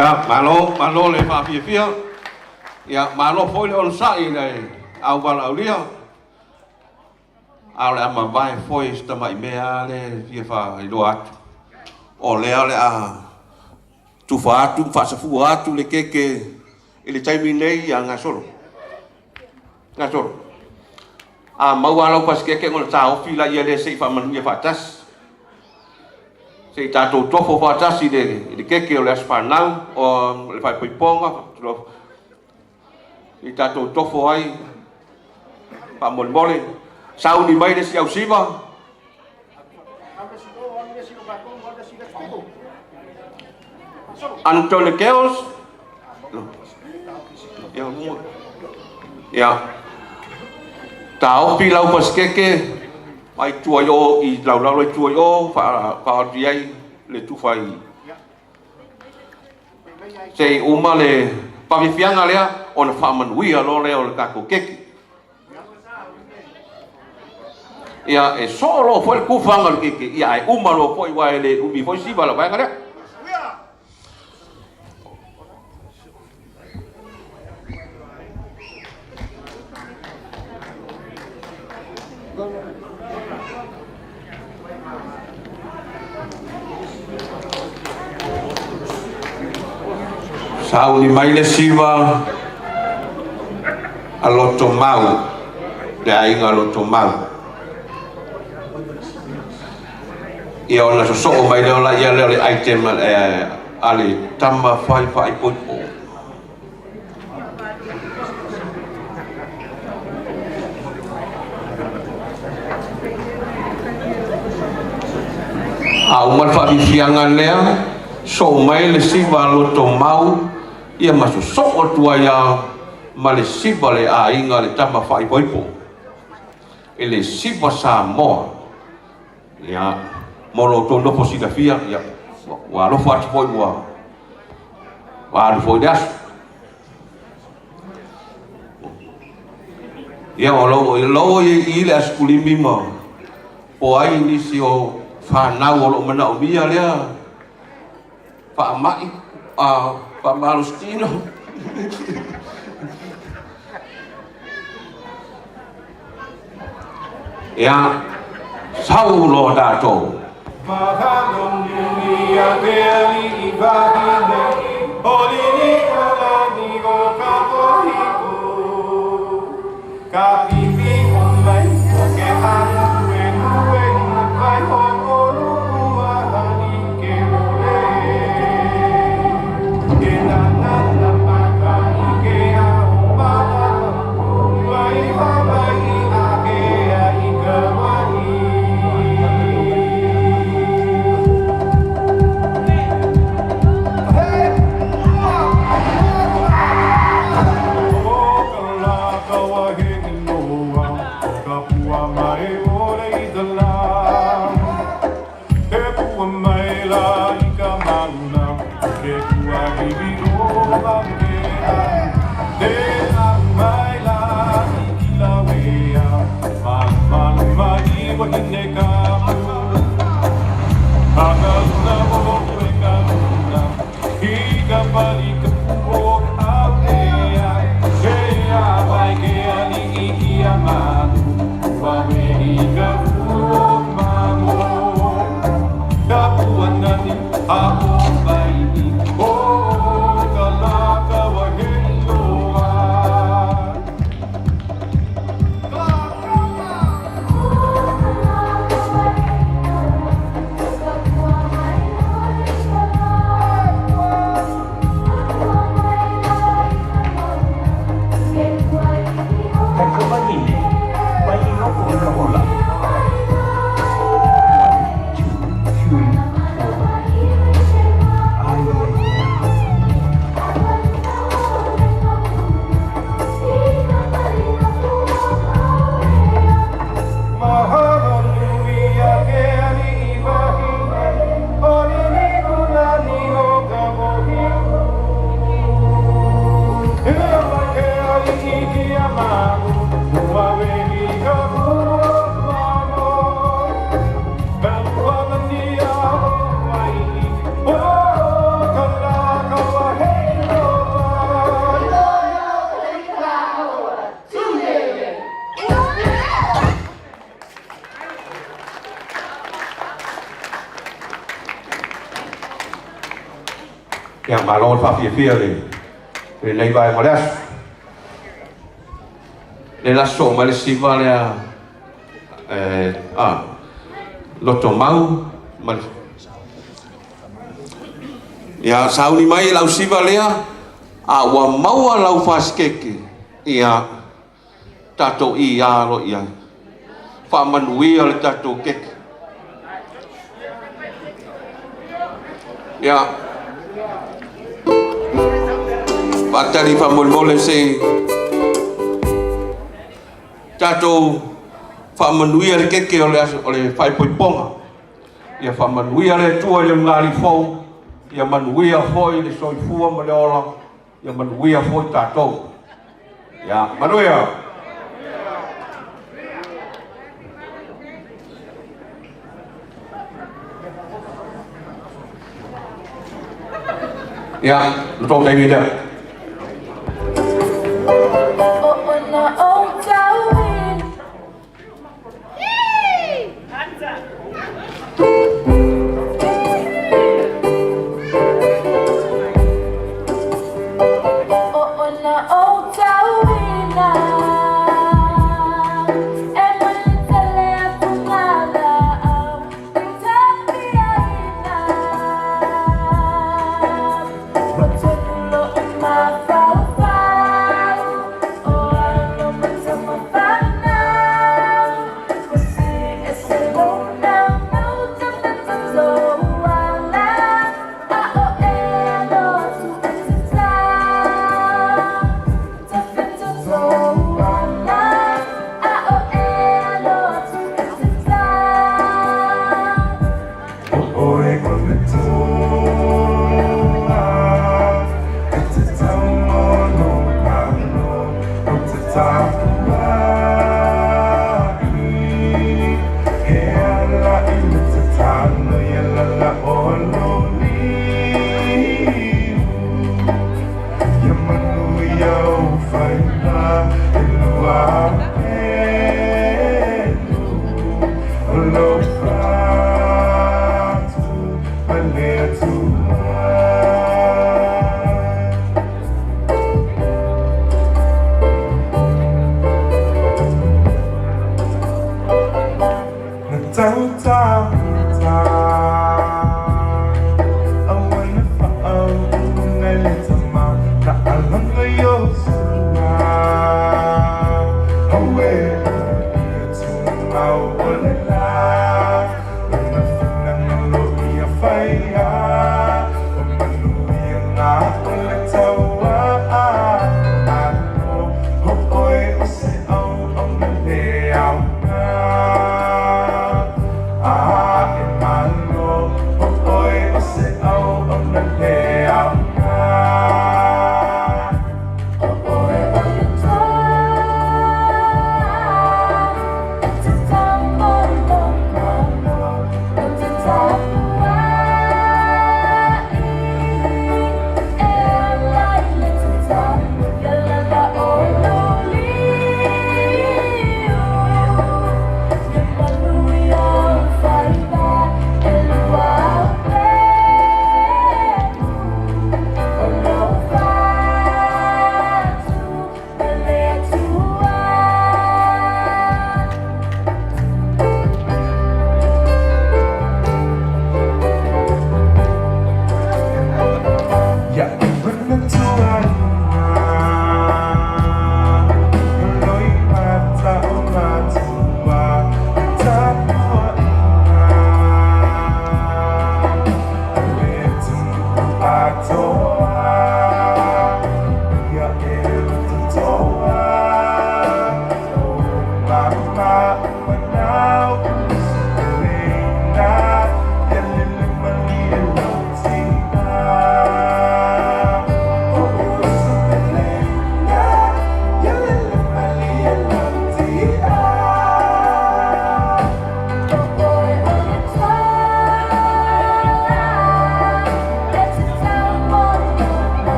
Ia, malo, malo le faafiafia. Ia, malo foi le onosai i le au valaaulia. A o le a mavae foi si tamai mea lea e fia faailoa atu. O lea o le a tufa atu ma faasafua atu le keke i le taimi nei ia gasolo. Gasolo. A maua lau pasikeke ona taofi laia lea se i faamanuia faatasi. Se i tatou tofo faatasi i le keke o le aso fanau o le faaipoipoga, se i tatou tofo ai faamolemole. Sauni mai le isi ausiva. Antone Keos. Ia. Taofi lau pasikeke mai tua i o i laulalo i tua i o faaatu i ai le tufa i se i uma le pafiafiaga lea ona faamanuia loa lea o le tatou keki. Ia, e soo loa foi le tufaga o le keke, ia ae uma loa foi aua e le umi foi siva le vaega lea. Sauni mai le siva a Lotomau, le aiga Lotomau. Ia ona sosoo mai lea o laia lea o le item a le tama fai faaipoipo. A uma le faafiafiaga lea, soo mai le siva loto mau, ia ma sosoo atu ai lava ma le siva le aiga le tama faaipoipo i le siva Samoa. Ia, mo lo outou nofo silafia, ia, ua alofa atu foi ua alu foi le aso. Ia, o lo o i i le asikulimi ma po ai nisi o fanau o loo manaomia lea faamai faamalositino. Ia, sau loa tatou. Mahalo nui a ke aliʻi wahine, o Liliʻuokalani o ka pohiku. Ka pipi o mai o ke ānuenue i ka waihoʻoluʻu a like ʻole. Ke nānā maka i ke ao malama, mai Hawaiʻi ākea i Kauaʻi. O ka lā ka wahine loa, o ka pua mae ʻole i ka lā. Ke pua mai la i ka mauna, ke kuahiwi ʻo Maunakea. Ke ahu mai la i Kilauea, malumalu i Wahinekapu. A ka luna o e ka luna, i ka pali kapu o Aukea. Ke a mai ke aliʻi ia malu, ua wehi ka ulu o mamo. Ka pua nani a o Hawaiʻi, o ka lā ka wahine loa. Kaikamahine, mai i loko i ka ola. One, two, three, four. Ai, ai, ai. Mahalo nui a ke aliʻi wahine, o Liliʻuokalani o ka pohiku. E mai ke aliʻi kia malu, ua wehi ka ulu o mamo. Ka pua nani a o Hawaiʻi, o ka lā ka wahine loa. Ia, malo le faafiafia le lenei vaega o le aso. Le la soo mai le siva lea loto mau ma le ia sauni mai lau siva lea a ua maua lau fasikeke ia tatou i alo i ai. Faamanuia le tatou keke. Ia faatali faamolemole se tatou faamanuia le keke o le aso o le faaipoipoga. Ia faamanuia le Atua i le ulugalii fou, ia manuia foi le soifua ma le ola, ia manuia foi tatou. Ia manuia. Ia, le tou taimi lea.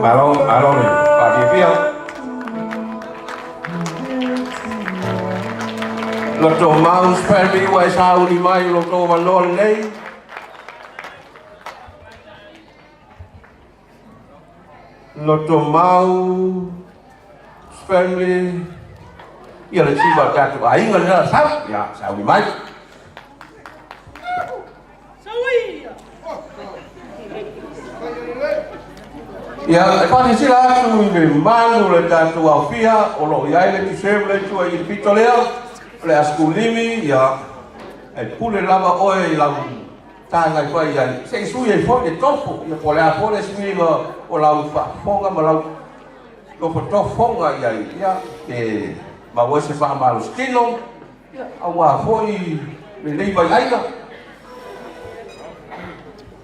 Malo, malo le faafiafia. Loto Maus Family ua e sauni mai i lo outou avanoa lenei. Loto Maus Family, ia le tiva o tatou aiga lena na sau, ia sauni mai. Ia, e faasilasila atu i le malu o le tatou aofia o lo o i ai le Tuseu le Atua i le pito lea, o le Asikulimi, ia, e pule lava oe i lau taga e fai ai, se i sui ai foi le tofu, ia po o le a foi le suiga o lau faafofoga ma lau tofotofoga i ai, ia, pe maua ai se faamalositino, ia, aua foi lenei vaiaiga.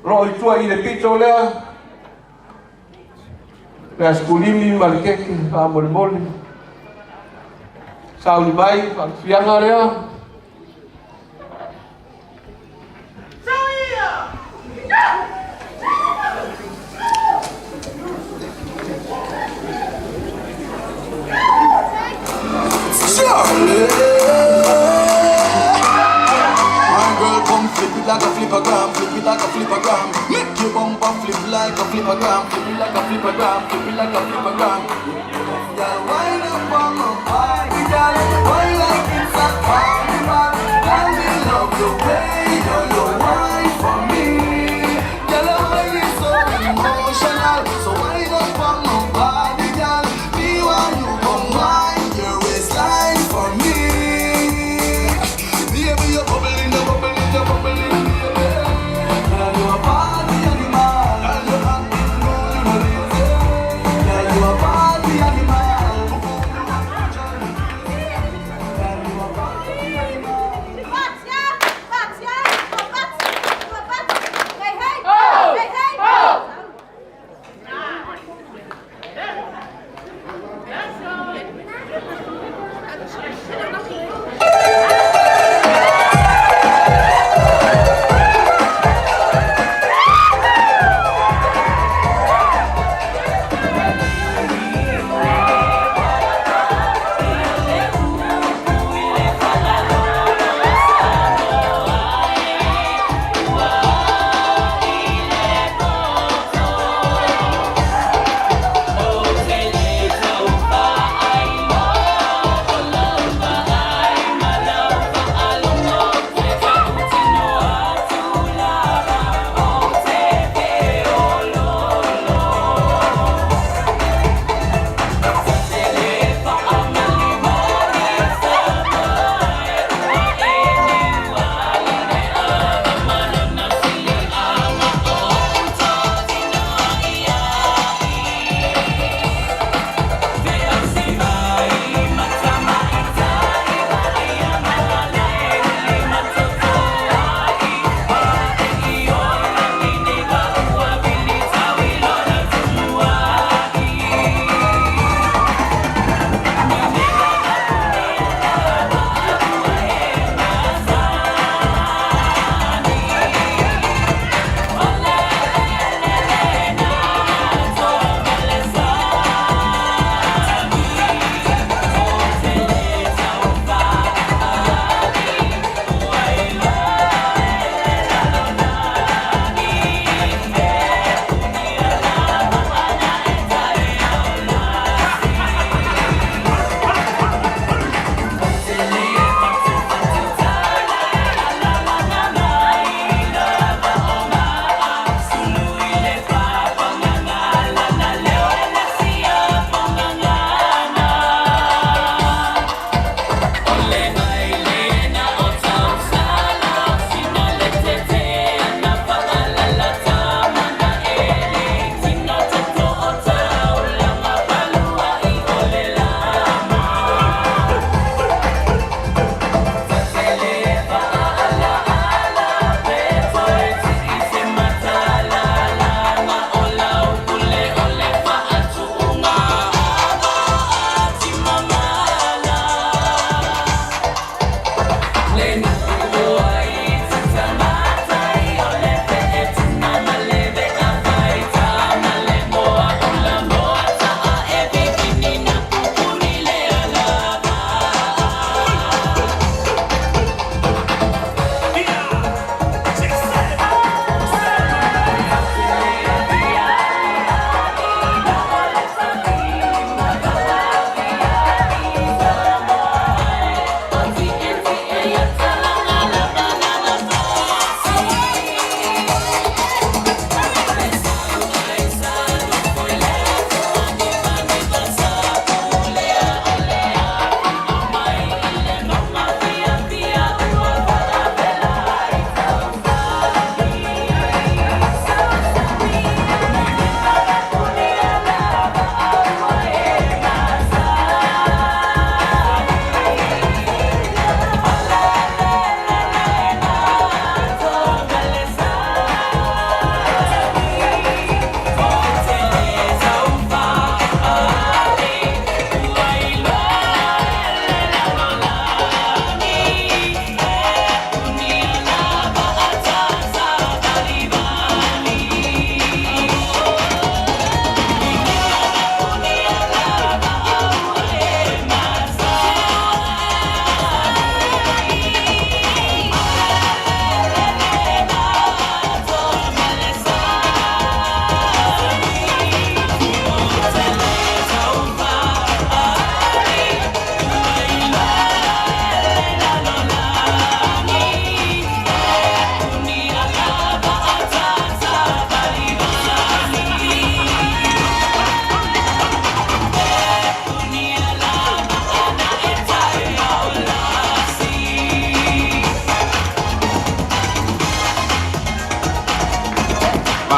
O lo o i tua i le pito lea, le asikulimi ma le keke faamolemole. Sauni mai, faafiaga lea. My girl, come flip it like a flipagram, flip it like a flipagram. Make your bumper flip like a flipagram, flip it like a flipagram, flip it like a flipagram. Girl, wind up on my body, girl, wine like it's a carnival. Girl, me love the way you you wine for me. Girl, your wine is so emotional, so wind up. Come on, party, girl. Me want you come wine your waistline for me. Baby, you're bubbling, you're bubbling, you're bubbling, baby. Girl, you a party animal. Girl, you acting rude, you know lazy. Girl, you a party animal. Girl, you a party animal.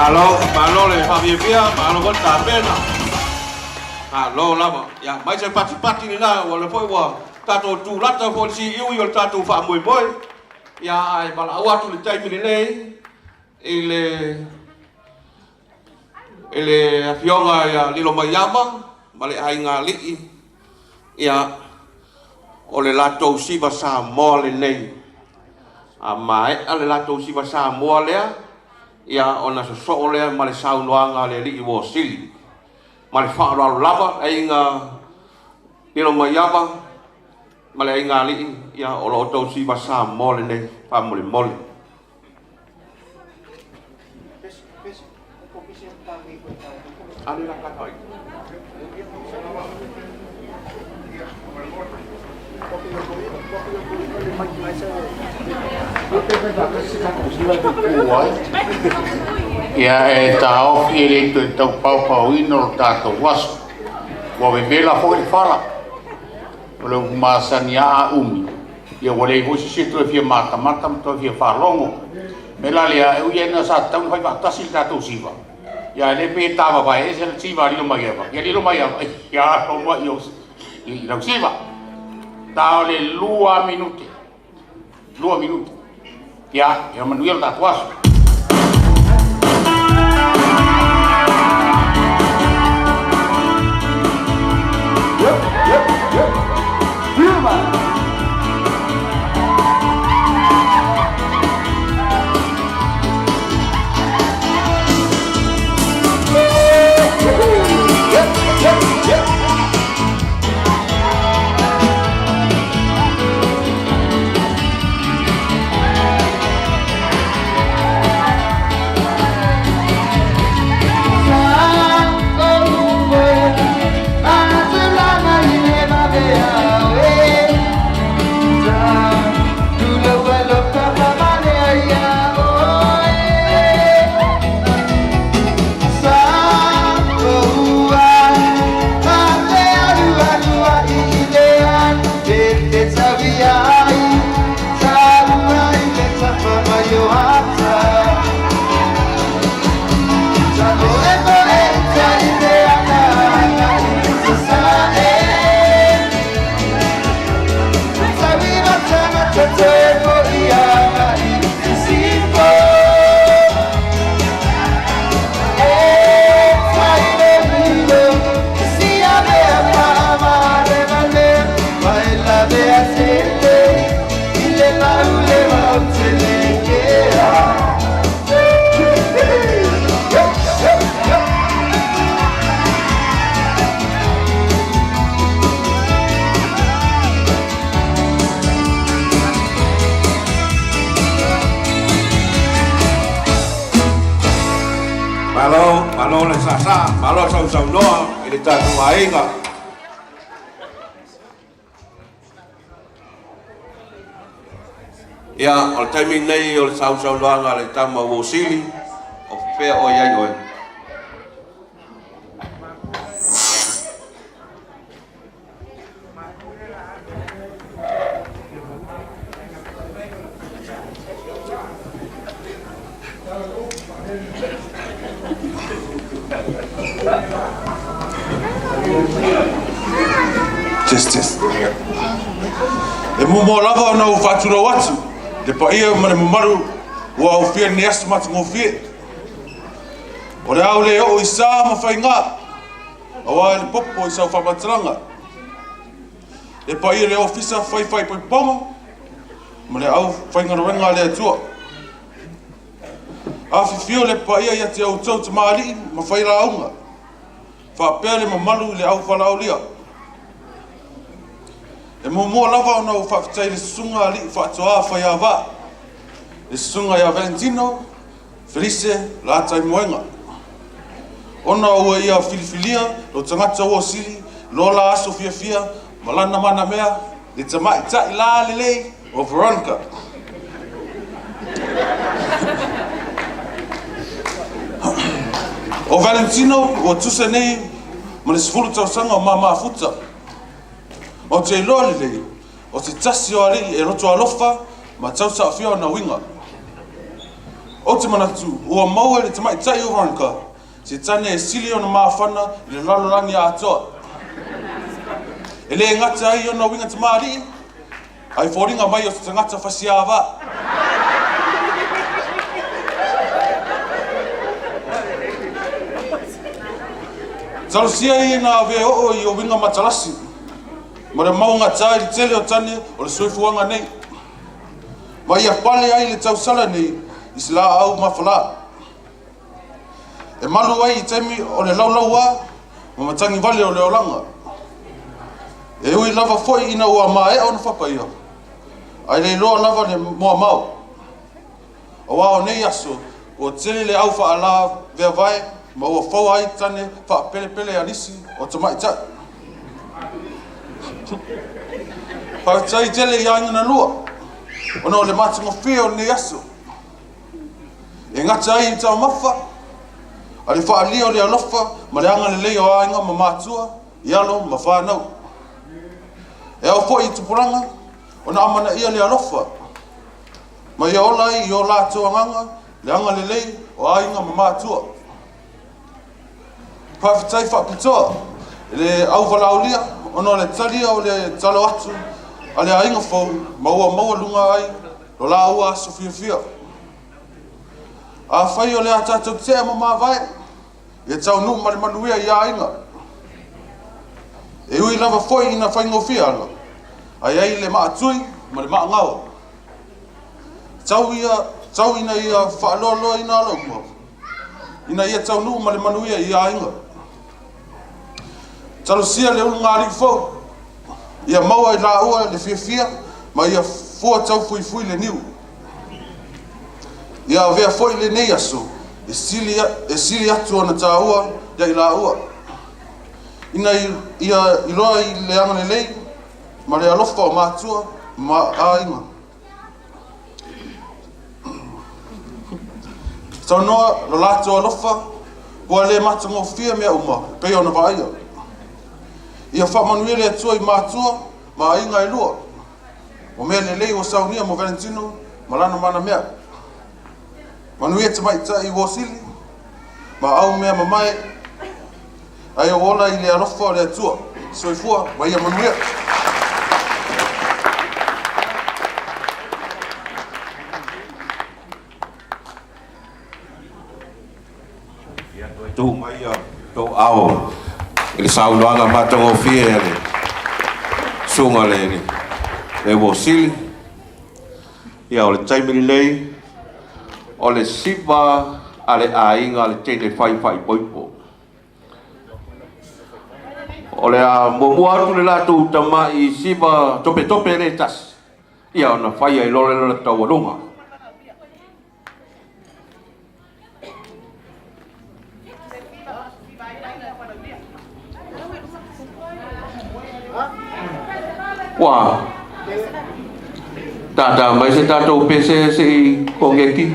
Malo, malo le faafiafia, malo foi le tapena. Malo lava. Ia, mai se patipati lena, ua lea foi ua tatou tulata foi i le siuiu o le tatou faamoemoe. Ia, ae valaau atu i le taimi lenei i le i le afioga ia Lilomaiava ma le aiga alii, ia, o le latou siva Samoa lenei. A maea le latou siva Samoa lea, ia, ona sosoo lea ma le saunoaga a le alii Uosili. Ma le faaaloalo lava, aiga Lilomaiava ma le aiga alii, ia, o lo outou siva Samoa lenei, faamolemole. Ia e taofi e le toe tau paopaoina o le tatou aso. Ua vevela foi le fala. O le upu masani a umi, ia ua leai foi se isi e toe fia matamata ma toe fia faalogo. Me la lea, e ui ai na sa tatau ona fai faatasi le tatou siva, ia ae le pe tavavae ese le siva a Lilomaiava, ia Lilomaiava, ia alo mai i lau siva. Ta o le 2 minute, 2 minute. Ia, ia manuia le tatou aso. Yep, yep, yep. Yep. Yep, yep, yep. Malo, malo le sasa, malo sausaunoa i le tatou aiga. Ia, o le taimi lenei o le sausaunoaga a le tama Uosili, o fea o i ai oe? Test, test. E muamua lava ona ou faatulou atu le paia ma le mamalu ua aofia i lenei aso matagofie. O le ao le oo i sa ma faiga, aua le popo i sau faamatalaga. Le paia i le Ofisa Faifaipoipoga ma le aufaigaluega a le Atua. Afifio le paia ia te outou tamalii ma failauga, faapea le mamalu i le auvalaaulia. E muamua lava ona ou faafetai i le Susuga Alii Faatoa Faiava, le Susuga ia Valentino Felise Lataimoega, ona ua ia filifilia lo tagata ua sili lo la aso fiafia ma lana manamea le tamaitai la lelei o Veronica. O Valentino ua tusa nei ma le 10 tausaga o mamafuta. Ou te iloa lelei, o se tasi o alii e loto alofa ma tausaofia ona uiga. Ou te manatu, ua maua e le tamaitai o Veronica se tane e sili ona mafana i le lalolagi atoa. E le gata ai i ona uiga tamalii, ae foliga mai o se tagata fasiāvā. Talosia ia ina avea oo i uiga matalasi ma le mauagatā i le tele o tane o le soifuaga nei, ma ia pale ai le tausala nei i se laau mafalā e malu ai i taimi o le laulauā ma matagi vale o le olaga. E ui lava foi ina ua maea ona fapaia, ae le iloa lava le moamao. Aua o nei aso, ua tele le au faalaveavae ma ua fou ai tane faapelepele a nisi o tamaitai. Faafetai tele i aiga na lua, ona o le matagofie o lenei aso. E gata ai i taumafa, a le faaalia o le alofa ma le agalelei o aiga ma matua i alo ma fanau. E ao foi i tupulaga ona amanaia le alofa ma ia ola ai i o latou agaga le agalelei o aiga ma matua. Faafetai faapitoa i le auvalaaulia ona o le talia o le talo atu a le aiga fou ma ua maualuga ai lo laua aso fiafia. Afai o le a tatou tea ma mavae, ia taunuu ma le manuia i aiga. E ui lava foi ina faigofie ala, ae ai le maatui ma le maagao. Tau ia, tau ina ia faaloaloaina ala uma, ina ia taunuu ma le manuia i aiga. Talosia le ulugalii fou, ia maua i laua le fiafia ma ia fua taufuifui le niu. Ia avea foi lenei aso e sili, e sili atu ona taua ia i laua. Ina ia iloa i le agalelei ma le alofa o matua ma aiga. Saunoa lo latou alofa, ua le matagofie mea uma e pei ona vaaia. Ia faamanuia le Atua i matua ma aiga e lua. O mea lelei ua saunia mo Valentino ma lana manamea. Manuia tamaitai Uosili ma au mea mamae, ae ou ola i le alofa o le Atua. Soifua ma ia manuia. Tuu mai tou ao i le saunoaga matagofie a le susuga le le Uosili. Ia o le taimi lenei o le siva a le aiga a le teine fai faaipoipo. O le a muamua atu le latou tama'i siva topetope le tasi, ia ona fai ai loa lea o le taualuga. Ua tātā mai se tātou pese se i kongeki.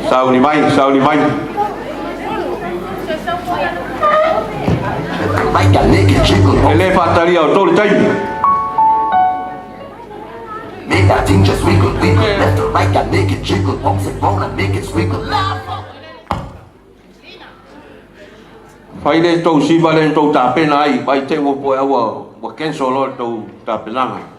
Sauni mai, sauni mai. E le faatalia o tou le taimi. Fai le tou siva lea na tou tapena ai, vai te ua poea ua, ua cancel loa le tou tapenaga.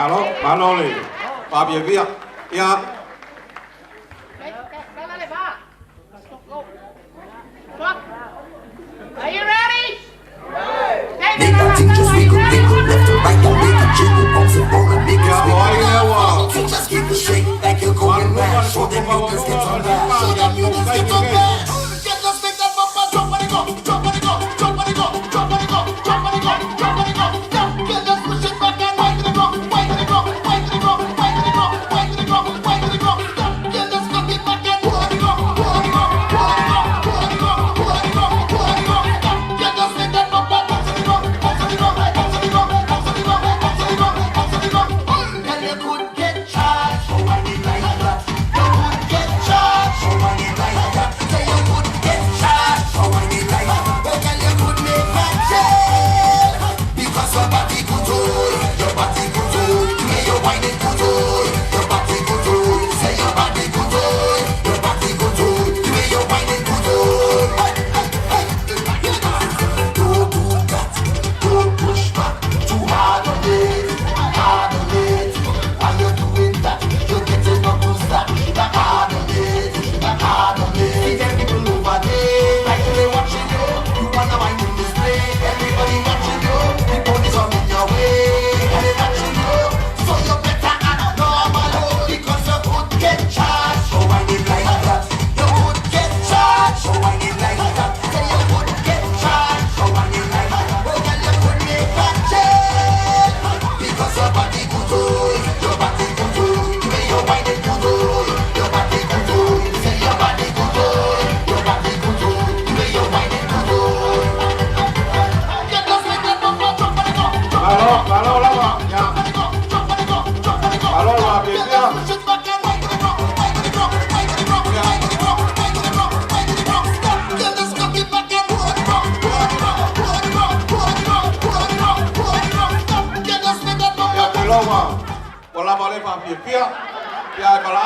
Malo, malo le faafiafia ia. Are you ready? Make that thing just wiggle, wiggle, left to right, don't make it jiggle, bounce and roll and make it squiggle. Just keep it straight, like you're going mad. Show them mutants get on that. Show them mutants get on that. Get us make that bumper, drop on it go, drop on it go, drop on it go, drop on it go, drop on it go, drop on it go. Get us push it back and wait to the ground, wait to the ground, wait to the ground, wait to the ground, wait to the ground, wait to the ground. Get us cock it back and pull on the ground, pull on the ground, pull on the ground, pull on the ground, pull on the ground, pull on the ground. Get us make that bumper, bounce on the ground, bounce on the ground, bounce on the ground, bounce on the ground, bounce on the ground, bounce on the ground. Girl, you could get charged for money like that. You could get charged for money like that.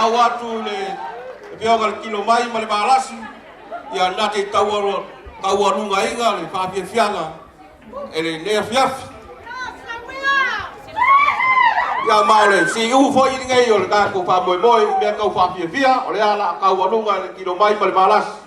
au atu i le afioga i le tino mai ma le valasi, ia na te taualugaina le faafiafiaga e lenei afiafi. Ia ma o le siu foi lenei o le tatou faamoemoe i mea tau faafiafia, o lea o le a taualuga e le tino mai ma le valasi.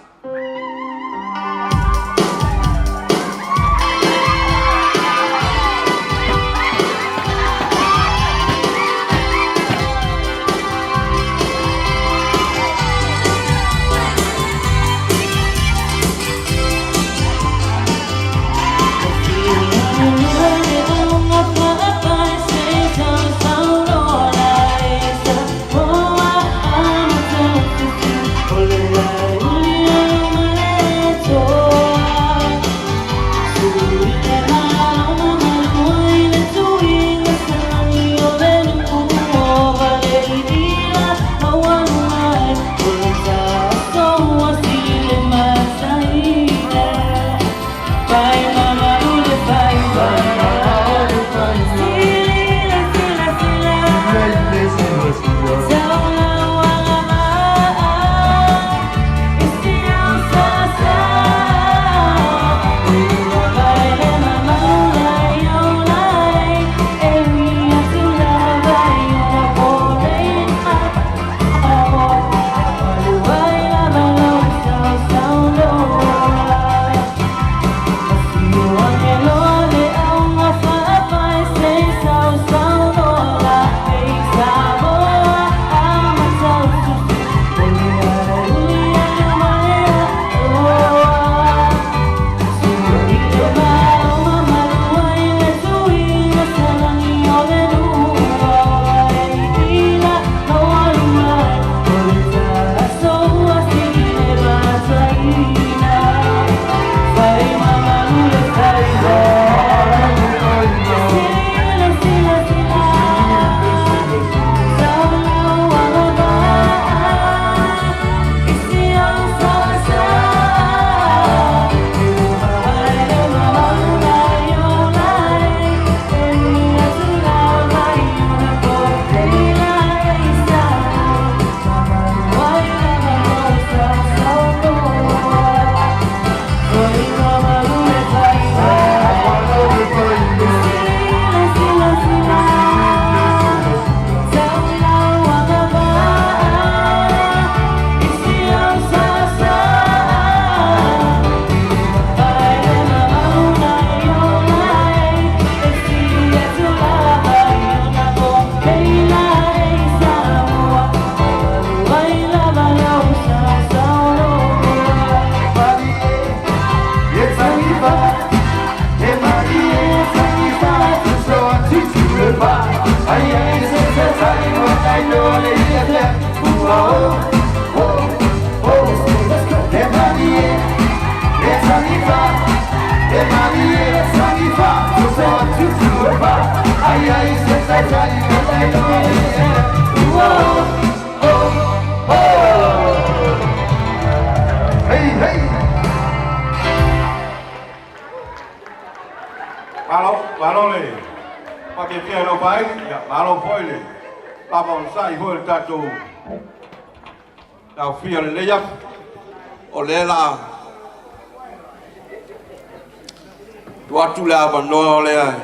Malo, malo le faafiafia i lau faaili, ia malo foi le lava onosai foi i le tatou taofia o lenei afi. O lea o le a tuu atu le avanoa lea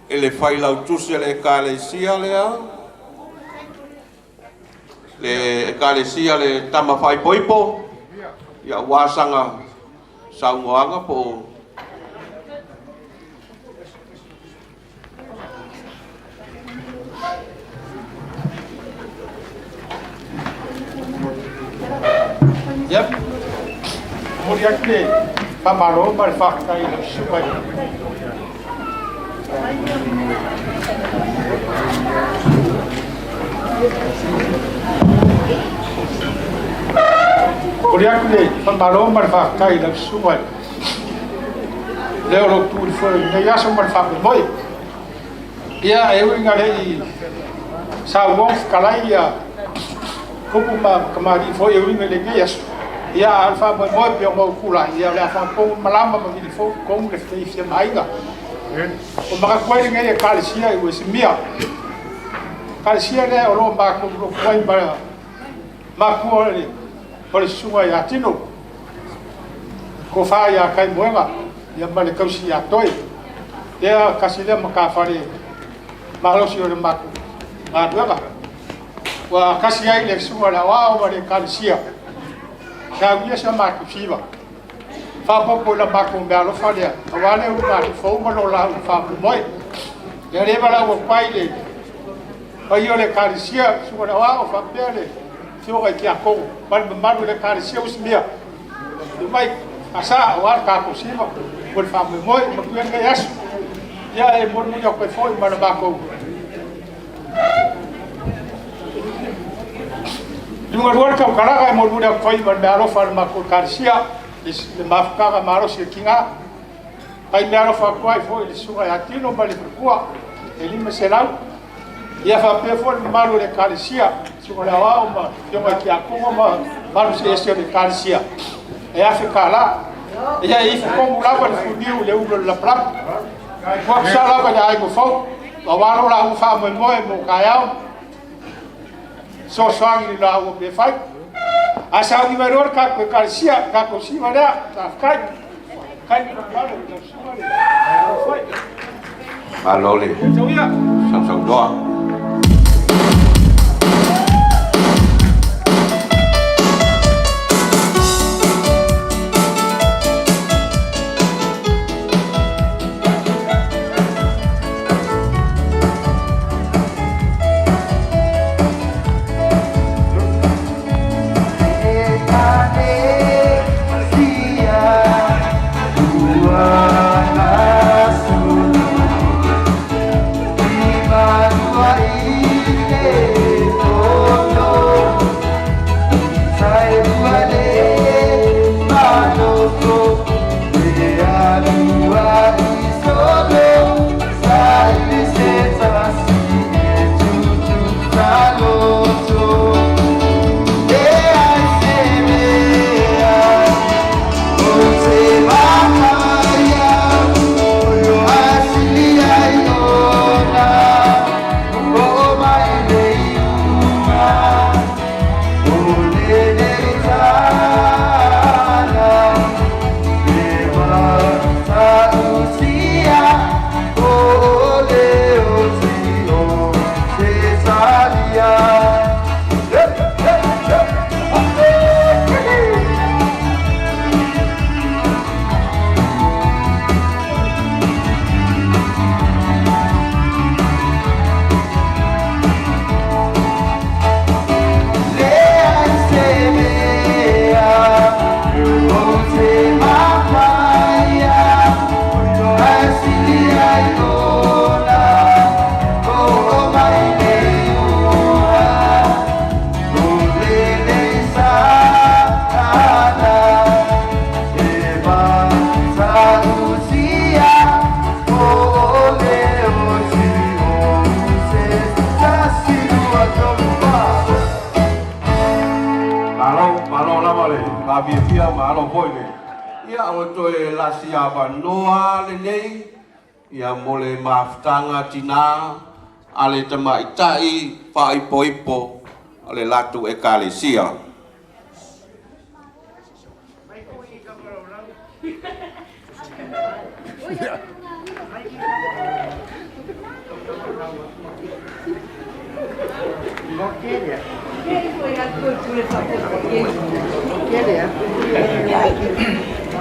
i le failautusi a le Ekalesia lea, le Ekalesia le Tama Faaipoipo, ia aua saga saunoaga po o Yep. Momoli atu le faamalo ma le faafetai i lau susuga i Momoli atu le faamalo ma le faafetai i lau susuga i lea o lo o tu i le foe i lenei aso ma le faamoemoe. Ia, e ui ina le i saunoa fetalai ia tupu ma tamalii foi e uiga i lenei aso, ia, a o le faamoemoe pei ona ou tulai, ia o le a faafofoga malama ma vili fou totonu le fia ma aiga. O manatu ai lenei Ekalesia i Uesimia. Ekalesia lea o lo o matou nonofo ai ma makua o le Susuga ia Tino, tofa ia Taimoega ia ma le tausi ia Toe. Lea tasi lea matafale malosi o le matou galuega. Ua tasi ai le Susuga i le Aoao ma le Ekalesia, saunia sa matou siva. Faaopoopo i la matou meaalofa lea, aua le ulugalii fou ma lo la faamoemoe. Ia lea e valaau atu ai le paia o le Ekalesia, Susuga i le Aoao faapea le afioga i Tiakono ma le mamalu o le Ekalesia Usimia. Afio mai Asa aua le tatou siva mo le faamoemoe, manuia lenei aso. Ia e molimoli atu ai foi ma le matou liugalua le tautalaga e molimoli atu ai ma le meaalofa a le matou Ekalesia, le mafutaga malosi e tina. Fai meaalofa atu ai foi i le susuga ia Tino ma le faletua e 500. Ia faapea foi le mamalu o le Ekalesia, susuga i le Aoao ma afioga i Tiakono ma mamalu eseese o le Ekalesia e $1,000. Ia e ifo tonu lava le funiu i le ulu o le lapalapa. Ua tusa lava i le aiga fou, aua lo laua faamoemoe mo taeao, fesoasoani i le laua mea fai. A sauni mai loa le tatou Ekalesia, le tatou siva lea, faafetai. Faafetai i le mamalu o le susuga i le foi. Malo le sausaunoa. Malo, malo lava le faafiafia, malo foi le ia ua toe lasi avanoa lenei ia mo le mafutaga tinā a le tamaitai faaipoipo o le latou Ekalesia.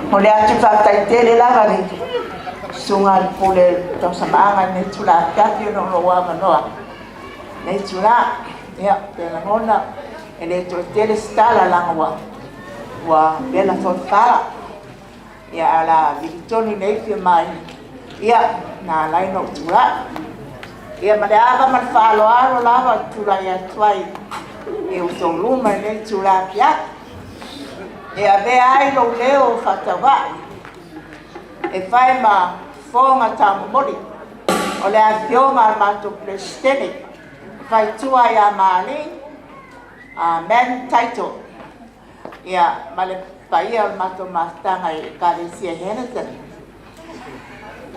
Momoli atu le faafetai tele lava i le Susuga i le Pule Tausamaaga i lenei itula afiafi ona o lou avanoa i lenei itula. Ia, ou te lagona e le toe tele se tala leaga ua vela foi le fala. Ia, ae o le a vili tonu i le ifi a Maina, ia, na ala ai ona ou tulai. Ia, ma le ava ma le faaaloalo lava ou te tulai atu ai i outou luma i lenei itula afiafi e avea ai lou leo faatauvaa e fai ma fofoga taumomoli o le afioga a le matou Peresetene e faitua ia Malie Man Title, ia, ma le paia o le matou mafutaga i Ekalesia i Henderson.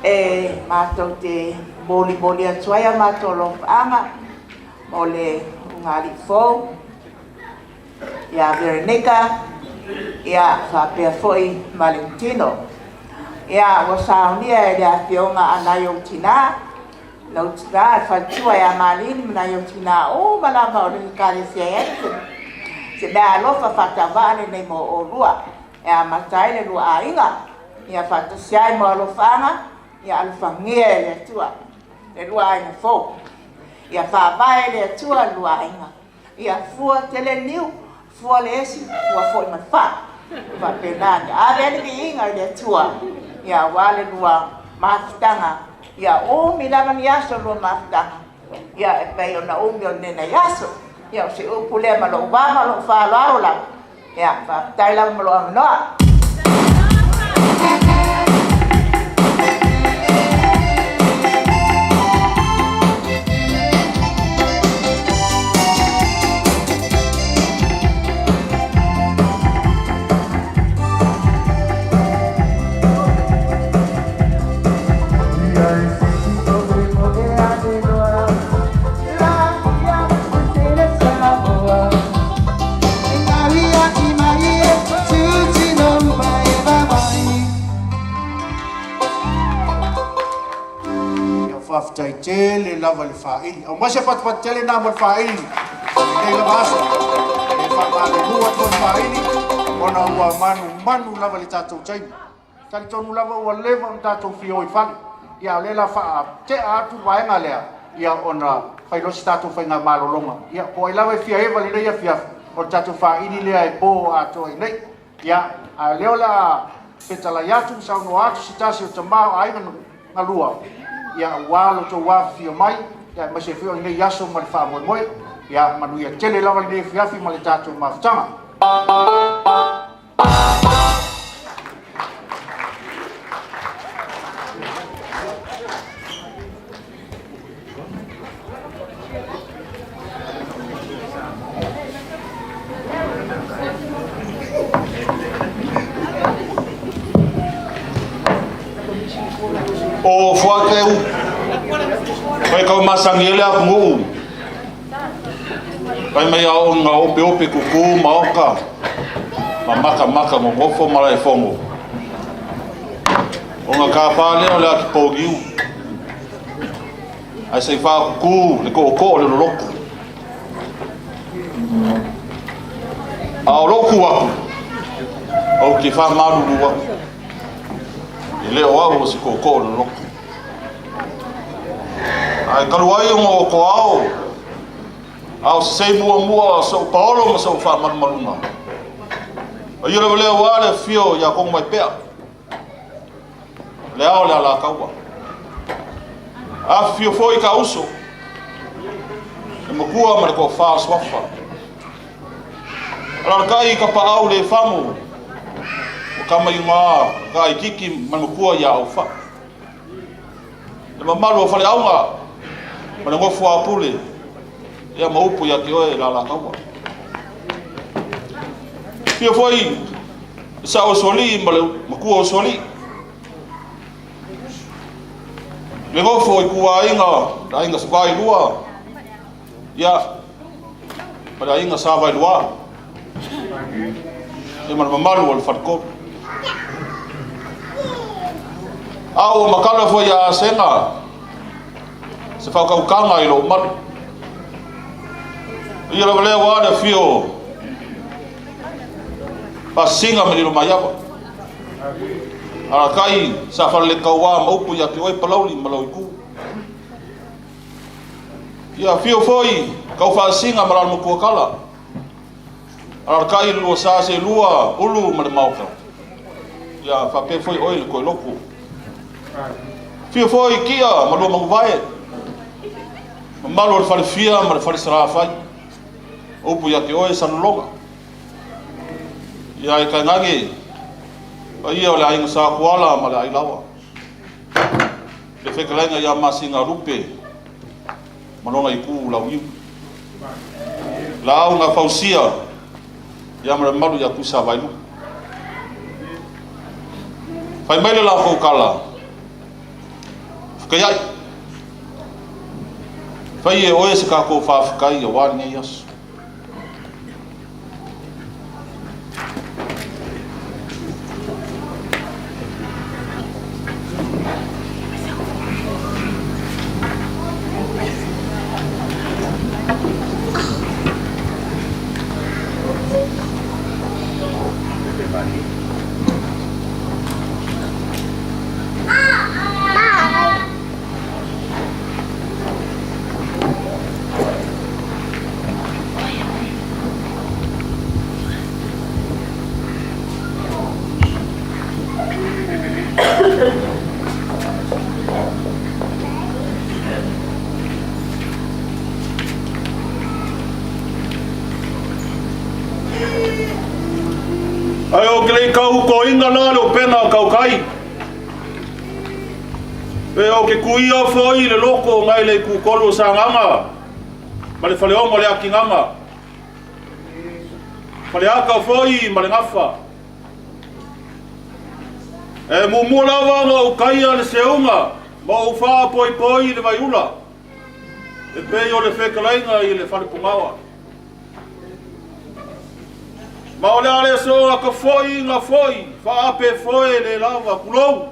E matou te molimoli atu ai a matou alofaaga mo le ulugalii fou ia Veronica ia faapea foi Valentino. Ia ua saunia e le afioga a nai ou tinā, lou tinā le faletua ia Malini ma nai ou tinā uma lava o le Ekalesia e i ai se meaalofa faatauvaa lenei mo oulua e amata ai le lua aiga. Ia faatasi ai mo alofaaga, ia alofagia e le Atua le lua aiga fou. Ia faavae e le Atua le lua aiga. Ia fua tele le niu, fua le esi, fua foi ma le faa. Faapena, ia ave ai le viiga i le Atua, ia aua le lua mafutaga. Ia umi lava ni aso o lua mafutaga, ia e pei ona umi o lenei aso. Ia o se upu lea ma lou va ma lou faaaloalo lava. Ia, faafetai lava mo lou avanoa. Ia faafetai tele lava i le faaili. Aumai se fatufatu tele na mo le faaili. Lenei lava aso. E faamalulu atu le faaili ona ua manumanu lava i le tatou taimi. Talitonu lava ua leva ona tatou fia o i fale. Ia a o lea la faatea atu le vaega lea, ia ona fai loa se tatou faigamalologa. Ia po o ai lava e fia eva i lenei afiafi, o le tatou faili lea e po atoa ai nei. Ia, a o lea o le a fetalai atu ma saunoa atu se tasi o tama o Aiga Galua, ia aua lo outou afifio mai, ia aemaise foi o lenei aso ma le faamoemoe. Ia manuia tele lava lenei afiafi ma le tatou mafutaga. O Fuateu, mai kau masangi ele atunuu. Fai mai a o nga ope ope kuku ma oka ma maka maka ngongofo ma laefogo. O nga kāpā lea o le ati pōniu. Ae se i faakuku le tootoo o le loloto. A o lou tu atu, ou te faamalulu atu, e le o au o se tootoo o le loloto. Ae talu ai ona o toao, a o sesei muamua sou paolo ma sou faamalumaluga, a ia lava lea aua le afifio ia Tonumaipea, le ao o le Alataua. Afifio foi ka uso, le matua ma le toafa o Suafa. Alalatai i Kapaau le famu, o Kamaiuga, Kaaikiki ma le matua ia Aufa. Le mamalu o Faleauga ma le nofo a Pule, ia ma upu ia te oe le Alataua. Afio foi le sao o Sualii ma le matua o Sualii. Le nofo i tuaiga, le aiga Vailua, ia, ma le aiga Sa Vailua, ia ma le mamalu o le faletolu. A ua matala foi ia Asena se faatautaga i lou malu. Ia lava lea ua le afio Pasiga ma Lilomaiava. Alakai sa Falelekauā ma upu ia te oe Palauli ma lou itu. Ia afio foi Kaufaasiga ma Lalomatuakala. Alalakai le lua sa se lua ulu ma le maota. Ia faapea foi oe le Toeloko. Afio foi Kia ma lua Manuvae. Mamalu o le Falefia ma le Falesalafai. Upu ia te oe Salelologa. Ia e tainane paia o le aiga Sa Tuala ma le Ailaoa. Le fetalaiga ia Masina Lupe ma lona itu launiu. Laau na fausia ia ma le mamalu ia Tuisa Vailu. Fai mai le latou tala, fekaiai. Fai e oe se tatou faafetai aua lenei aso. Ae o ke le kau koina la le upena o kaukai. Pe o ke kuia foi le loko ngai le kukolu o Sagaga ma le faleomo le akinaga. Faleaka foi ma le gafa. E muamua lava ona ou taia le seuga ma ou faapoipoi i le vaiula, e pei o le fetalaiga i le falepugaoa. Ma o le a le soga ka foi na foi, faape foe le lava, tulou.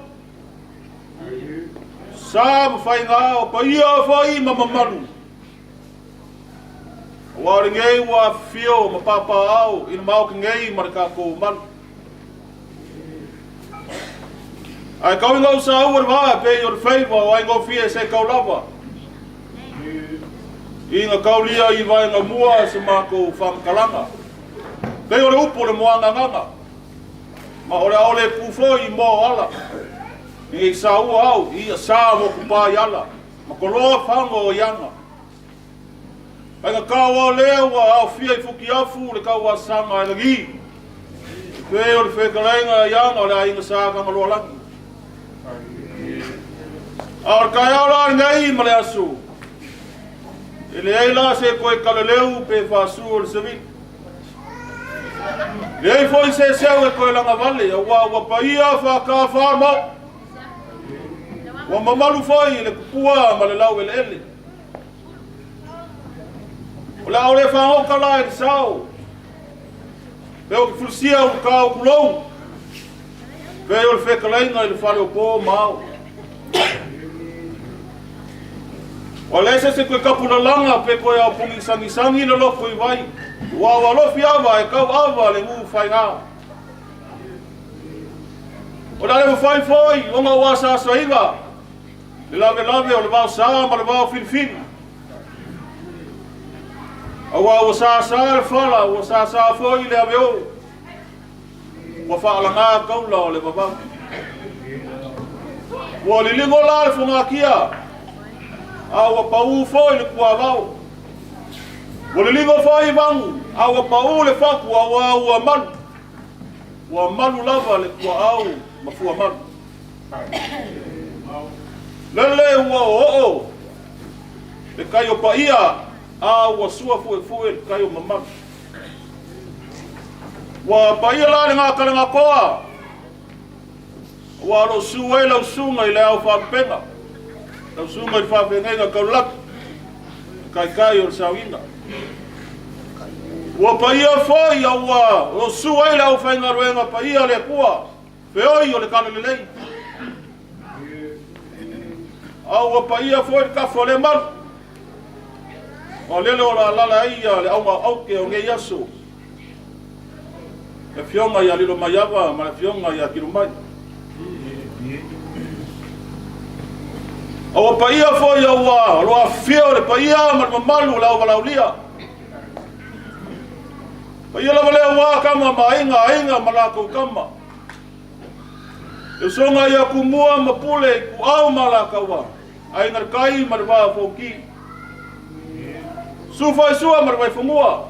Sa ma faiga o paia foi ma mamalu. Aua o lenei ua afifio ma papaaao i le Maota nei ma le tatou malu. Ae tau ina ou saua le vaa e pei o le faiva o aigofie se tau lava. Ina taulia i vaega mua se matou faamatalaga. Pei o le upu o le moana agaga. Ma o le a ole ku foi i moa o ala. Ina i saua au i ia sa mo kupa i ala. Ma koloa fago o ianga. Faigata ua lea ua aofia i Futiafu le tauasaga e lagi. E pei o le fetalaiga i aga o le aiga Sa Tagaloalagi. A o le taeao la lenei ma le aso, e leai la se toe kaleleu pe faasu o le savili. Leai foi se seu e toe lagavale, aua ua paia faatafa mau. Ua mamalu foi le tupua ma le laueleele. O le a ole faaoka la i le sao. Pe o ke fulusia o ka o kulou. Pe o le fetalaiga i le fale o po ma ao. Ua leai se isi toe tapulalaga pe toe aopogisagisagi le loko i vai. Ua ua alofi ava e tau ava le gū faiga. O le a le mafai foi ona ou asaasaina le lavelave o le vaosa ma le vaofilifili. Aua ua sāsā le fala, ua sāsā foi le aveō. Ua faalagā taula o le vavau. Ua liligo la le fogatia, a ua paū foi le tuavao. Ua liligo foi vagu, a ua paū le fatu, aua ua malu. Ua malu lava le tuaau ma fua malu. Lele ua oooo le tai o paia, a ua sua fuefue le tai o mamalu. Ua paia la le gakalegatoa, ua lo su ai lau susuga i le ao faalupega, lau susuga i le faafeagaiga taulagi, le taitai o le saoina. Ua paia foi a ua lo su ai le aufaigaluega paia a le Atua, feoi o le talalelei. A ua paia foi le tafa o le malu, o lele o la alala ai ia le auga auke o nei aso. Le afioga ia Lilomaiava ma le afioga ia Kilumai. A ua paia foi a ua lo afifio le paia ma le mamalu o le auvalaulia. Paia lava lea ua kama ma aiga, aiga ma latou kama. Le usoga ia Tumua ma Pule i Tuau ma Alataua, Aiga i le Tai ma le Vaa o Fonoti. Susu foi Sua ma le Vaifanua,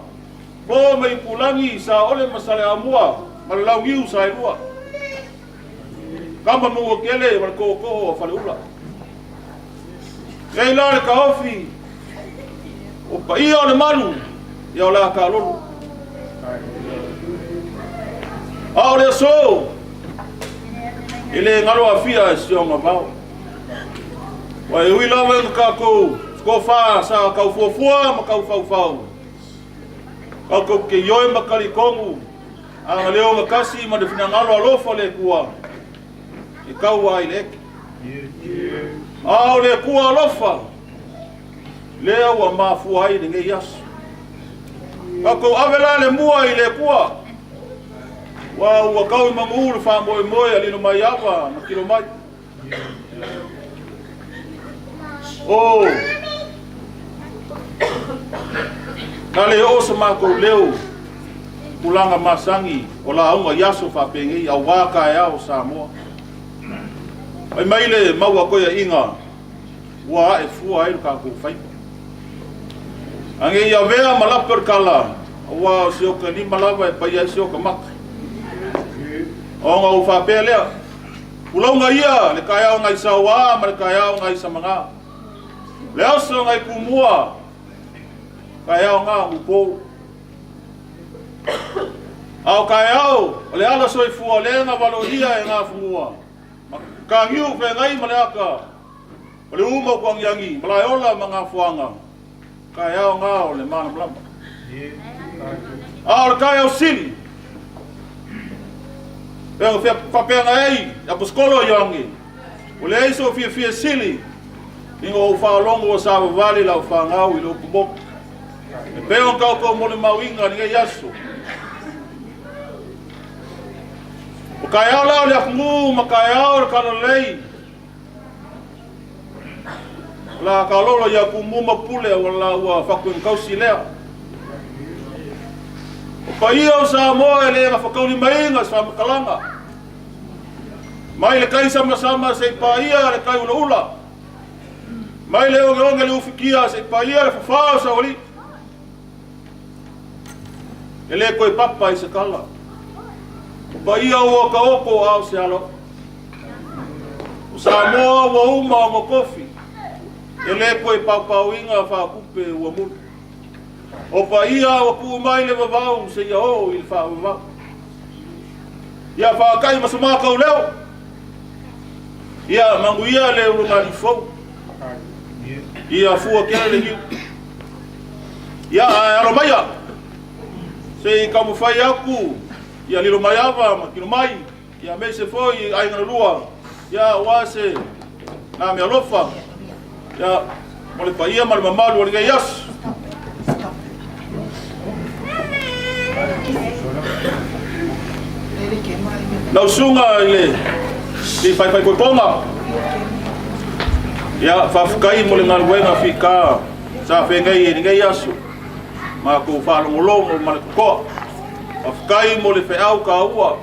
Fofo ma Aitulagi, Saole ma Saleaaumua ma le Launiu Saelua. Kama Manuatele ma le Tootoo o Faleula. Nei la le taofi o paia o le malu ia o le a taalolo. A o le aso e le galo afia e si ona vao. Ua e ui lava ina tatou Tofa sa kaufuafua ma kaufaufau. Tatou te ioe ma talitonu a na le ogatasi ma le finagalo alofa o le Atua e taua ai le eke. A o le Atua alofa lea ua mafua ai lenei aso. Tatou ave la le mua i le Atua, ua ua tau i manu le faamoemoe a lilo mai ava ma kilo mai. O na le oo se matou leo tulaga masani o lauga i aso faapenei auā taeao o Samoa. Fai mai le mau a toeaiina ua ae fua ai lo tatou faiva. A nei avea ma lape o le tala, auā o si ota lima lava e paia ai si ota mata. Ona ou faapea lea, Pulauga ia le taeao nai Sauā ma le taeao nai Samaga. Le aso nai Tumua, taeao ngā Nupou. A o taeao o le ala soifua le na valoia e ngā fungua. Ma kagiu whengai ma le aka o le uma o kuangiangi, ma lae ola ma ngā fuanga. Taeao ngā o le malamalama. A o le taeao sili, Pea faapea ei, aposkolo Ioane, o le ei so fia fia sili, inga o whaalongo o sa wawali lau whangau i le upu moko. E peo ang kau mo le mauinga ni ngai aso. O kai au lao le afungu ma kai au le kalalei. La ka lolo ia ku muma pule o la ua whaku kausi lea. O paia o Samoa e le whakauli mainga sa makalanga. Mai le kai sama sama se paia le kai ula ula. Mai le onge onge le ufikia se paia le fafao sa oli. E le koe papa i se kala. O paia ua ka oko au se alo. O Samoa ua uma o makofi. E le koe paupauinga whakupe ua mulu. O paia ua kuu mai le vavau se ia o i le whaavavau. Ia whaakai ma kau leo. Ia manguia le ulungali fou. Ia fua kele le niu. Ia alo maia. Se i kaumawhai aku. Ia lilo mai ava ma kilo mai. Ia me se foi ai ngana lua. Ia wase nā mea alofa. Ia mo le paia ma le mamalu o le ngai aso. Lau suga i le i whaiwhai koe ponga. Ia whawhikai mo le ngaluenga whika sa whengai e ni ngai aso. Ma kou whalongolongo ma le kokoa. Whawhikai mo le wheau ka ua.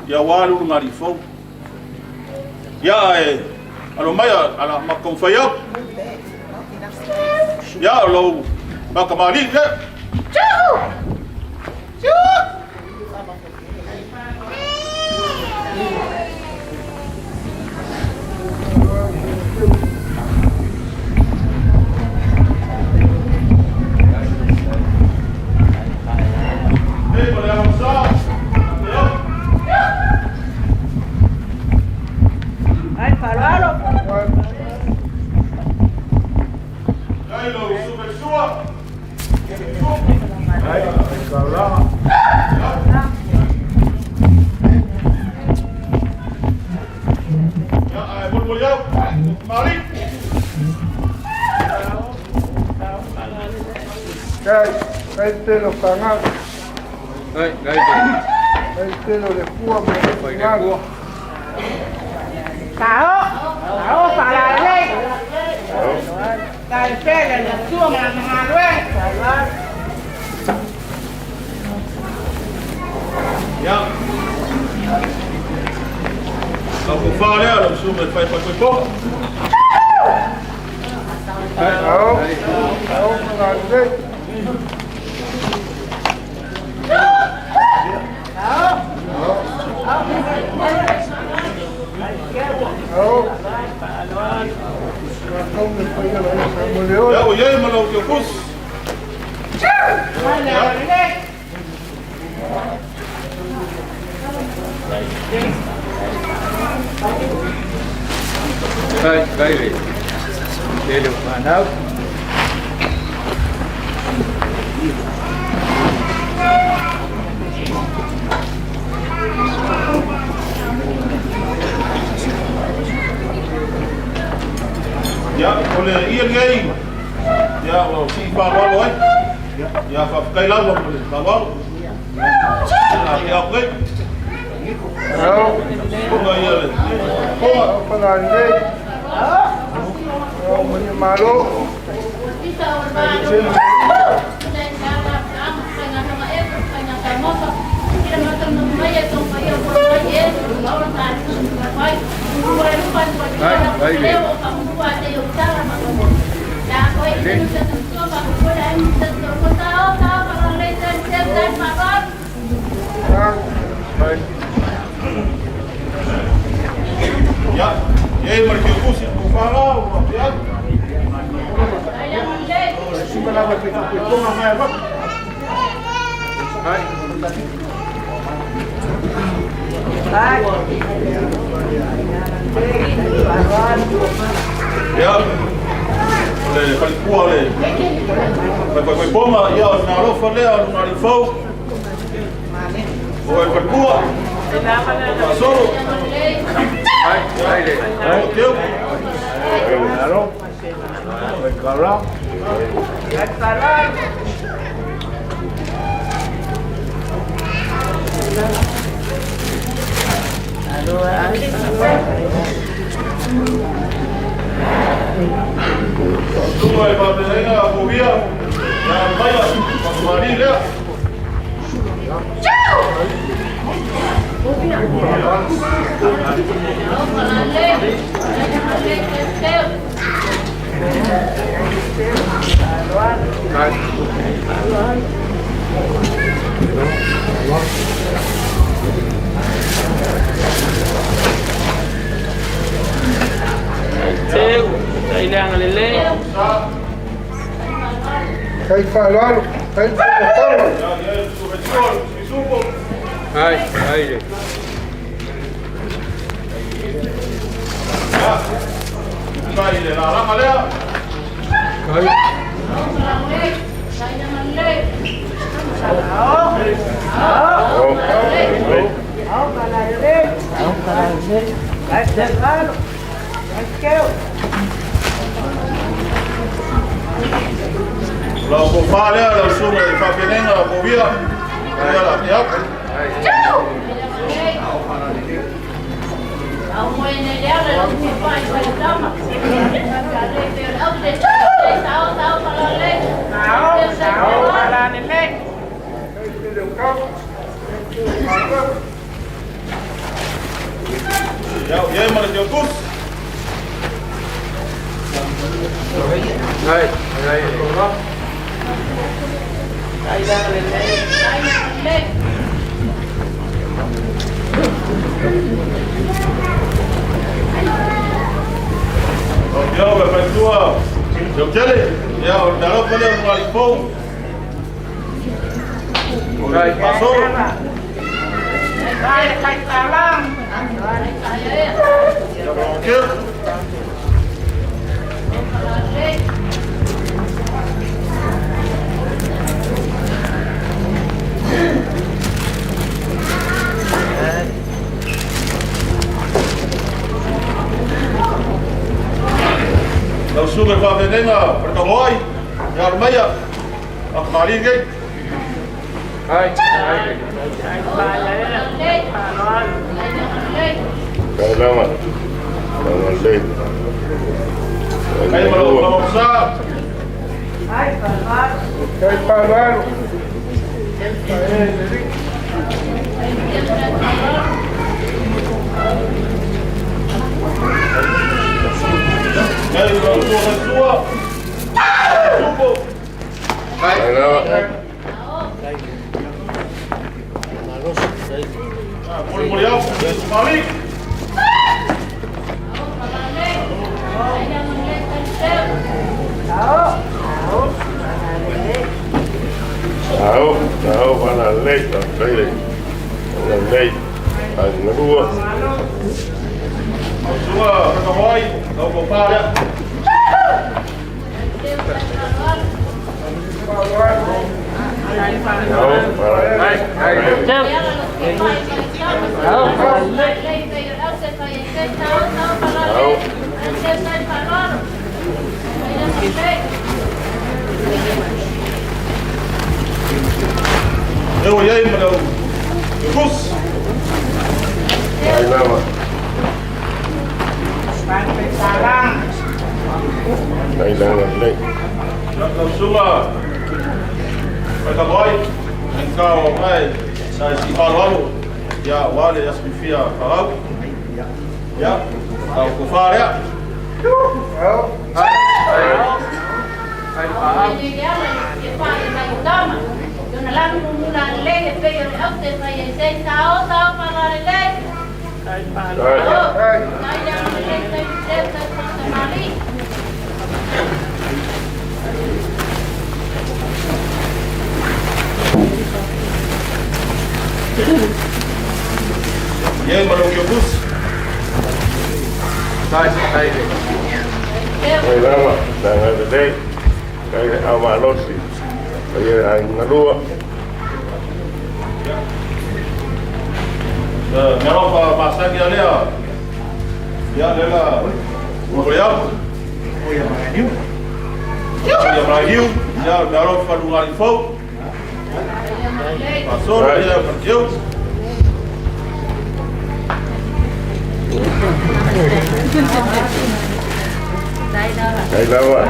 Ia wā lulu ngari fau. Ia e alo mai ala ma kou whai au. Ia lau makamali le. Hey, mo le au sa. Ai, falo. Ai lo super sua. Ai, kalanga. Ia ai mo mo au. Mali. Kai, kai te lo kanga. Ai, gai Kai te lo le fua ma le fua. Tao, tao fala le. Dai pele le sua ma ma lue. Ia. Lau ko wha lea, lau suga i whai whai koe ponga. Ao, ao ma le. Ao. Kau me paia la sa mo le Ia o iei ma lau teo kus. Ai, gai le. Tele o whanau. Ia, o le ia lenei, ia, o lau sii faaaloalo ai. Ia, faafetai lava mo le faaaloalo. Ia, ake atu nei. Fonga ia le fonga. Fonga lelei. O manuia malo. Ia, e ma le teutusi tufala ua ake atu. Ia, o le falikua le faikoikoipoga, ia o le meaalofa lea o le Lugalifou. O le falikua, faasolo. Ia, o teu. Susuga i faafeagaiga a Kovia, ia Maia, Fatumali lea. Teu, taileaga lelei. Kai faaaloalo, kai faamatala. Ai, ai. Kai le lalaga lea. Kai. Lau tofa lea, lau susuga i faafeagaiga a Kovia, ia la ake atu. Ia, ia ma le teutusi. Ai, ai. Ia, o le falikua, Teutele, ia o le meaalofa lea o Lugalifou. O le faasolo. Ia, o teu. Lau susuga i faafeagaiga Faletanoai, ia Alumaia, Atamali lenei. Ai, ai. Kalama. Kalama lei. Kai ma lau tama sa. Kai faaaloalo. Kai ma lau tua fatua. Supo. Kalama. Moli moli au, Mali. Tao, tao, pana lei, lei lei. Pana lei. Ai ngalua. Lau susuga Faletanoai, lau tofa lea. Leo iai ma le au Rus. Ai lava. Ai lava lelei. Lau susuga Faitaloai, Aigata o Gae sa e siifaloalo, ia aua le aso fiafia faau. Ia, tau tofa lea. Ia ma lau Kiokusi. Ai lava, lava lelei. Ai le au malosi. Ai ai galua. Mealofa masani a lea. Ia le la o le au. Ia Malaniu. Ia mealofa luga i fou. Pasoro ia Matiu. Ai lava.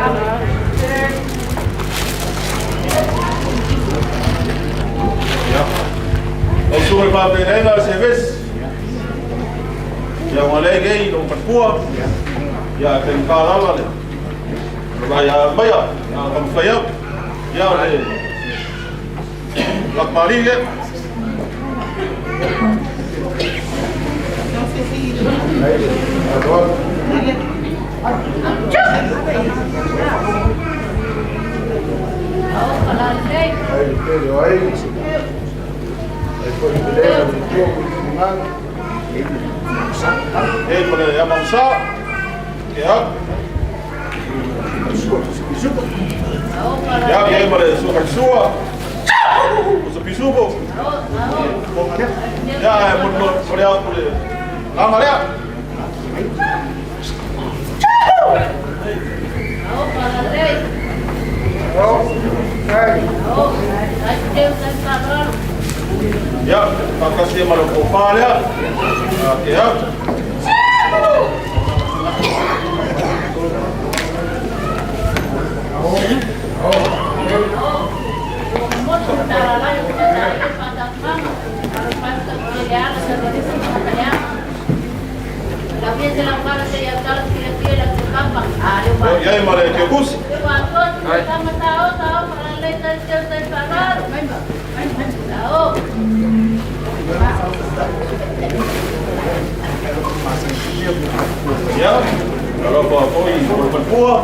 Ia. Lau susuga i le faafeagaiga o le Sevesi. Ia ua lei nei lou matua. Ia e faigata lava le lai maia a taumafai atu. Ia o le Latumali lea. E ma le Amausa. Ia. Ia ia ma le Suka Sua. O se pisupo. Ia e mo mo le au le langa lea. Ia, faatasi ai ma le tofa lea. Ke au. Ia ia ma le Kiokusi. Ia, alofa foi o le falepua.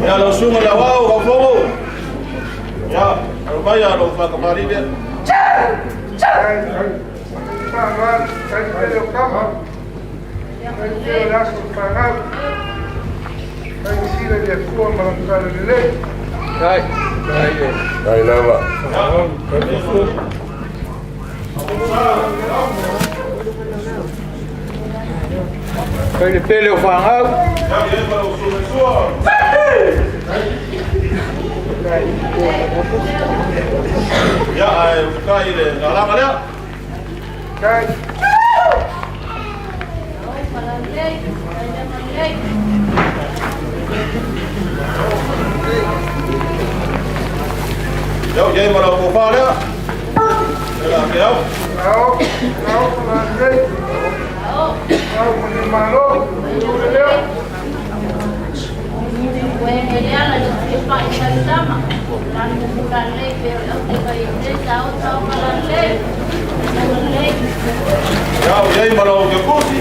Ia lau susuga i le Aoao Gaufogo. Ia, alo mai lou faatamalii lea. Ai lava. Kai le pele o whangau. Ia, ia ma lau susuga i Sua. Ia, ae utukai i le lalaga lea. Ia, ia ma lau tofa lea. Ia la ke au. Ia, ua i ai ma lau Kefusi.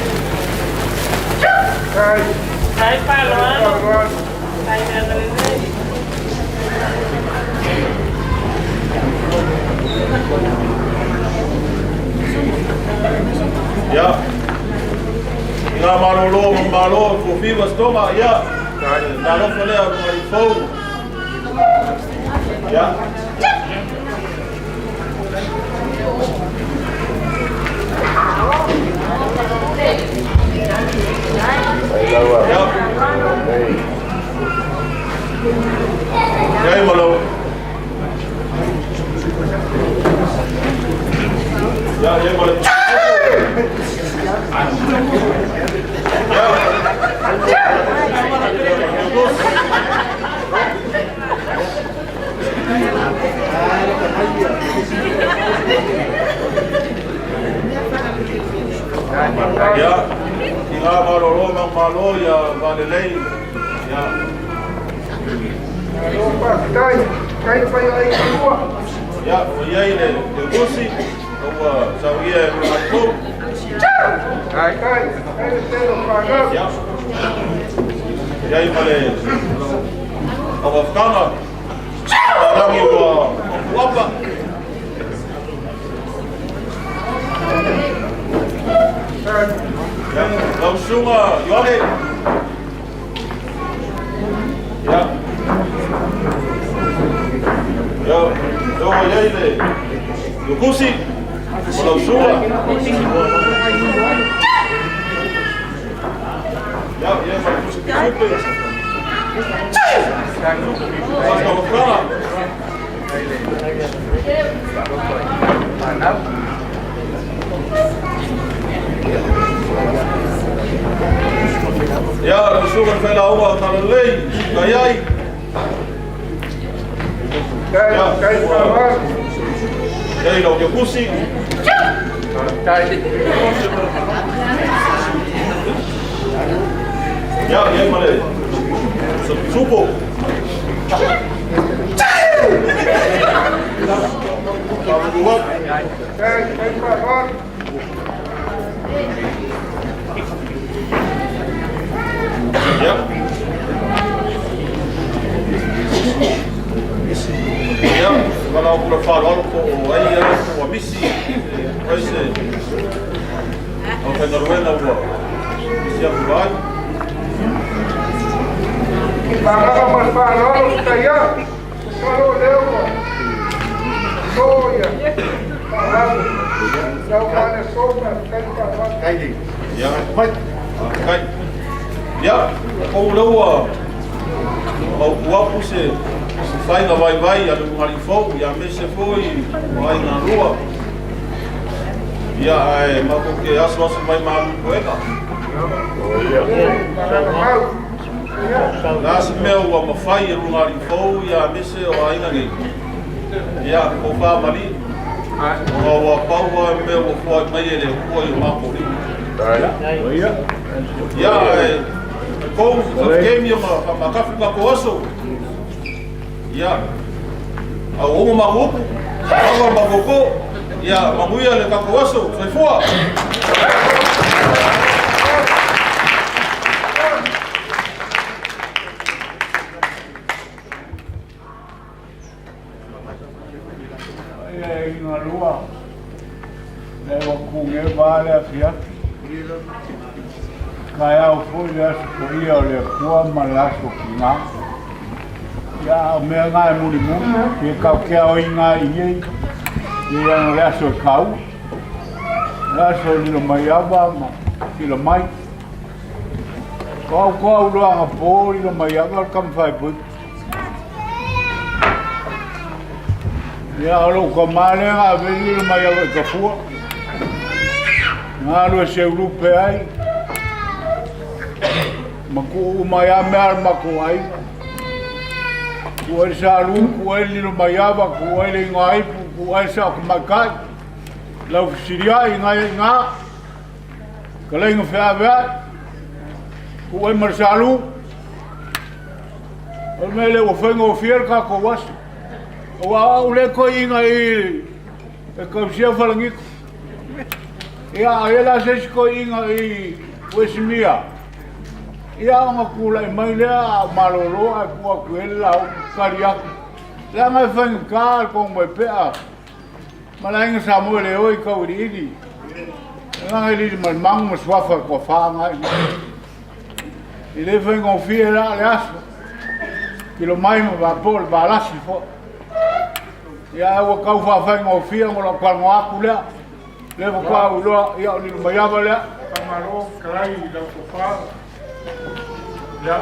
Ia, i ngā malolo ma malo, fuafiva se toga, ia, talofa lea o luga fou. Ia. Ia. Ia i ma lau. Ia, ia ma le. Ia, i ngā malolo ma malo ia valelei. Ia. Ia, ua i ai le Teutusi, ua sauia e luna matou. Ia, i ai ma le tauafutaga, lagi ua puapa. Ia, lau susuga Ioane. Ia. Ia, ia ua i ai le Lukusi, ma lau susuga. Ia, ia ma le Tusi Pisupe. Faatauafutaga. Ia, lau susuga i le failauga o Talalelei, ka i ai. Ia, ua i ai lau Teukusi. Ia, i ai ma le Supo. Ia. Ia, valaau pule faaaloalo po o ai ia po ua misi ai se aufaigaluega ua misi atu vaai. Faaagaga ma le faaaloalo Taia, masalo o lea ua to ia faalau lau maale so faafetai le faaaloalo. Ia, faafetai. Ia, o lea ua mautu atu se faiga vaivai a le ulugalii fou, ia aemaise foi o aiga lua. Ia, ae matou te asuasu mai malu i toega. O le a se mea ua mafai e ulugalii fou, ia aemaise o aiga nei. Ia, tou faamalie, ona ua pau lava mea ua foai mai e le Atua i o matou lima. Ia, ae kou faafekemi ma faamatafi le tatou aso. Ia, au uma matou upu, aua matou to, ia manuia le tatou aso. Soifua! Ia e iga lua, le ua kuge va le afiafi. Taeao foi le aso paia o le Atua ma le aso kina. Ia o mea ngā e mulimuli, pe kau kea o inga i ei, ia ana le aso e kau. Le aso lilo mai ava ma tila mai. Ko au ko au loanga pō lilo mai ava le kamawhai pui. Ia o lou tama lea na ave lilo mai ava i Tafua. Na alu e seulupe ai. Ma tuu uma ai a mea a le matou aiga. Tuu ai le salu, tuu ai le lilo mai ava, tuu ai le igoa ipu, tuu ai le sao tamaitai. Lau fesiliai ngai ai iga. Kalaiga feaveai. Tuu ai ma le salu. O le mea lea ua faigofie le tatou aso. Aua o au lea e toeaina i e tausia falagito. Ia, a i ai la se isi toeaina i Uesimia, ia ona tulai mai lea a o malolo ae tuu atu i ai le lauga, tali atu. Leaga e faigata le Tonumaipea ma le Aiga Samoeleoi i Tauiliili, leaga e Aliimalemanu ma Suafa e toafa na i ina. E le faigofie la le aso, kilo mai ma vapo le valasi foi. Ia ae ua tau faafaigofie ona lou talanoa atu lea. Lea faatoa ou iloa, ia o Lilomaiava lea. Faamalo fetalai i lau tofa. Ia,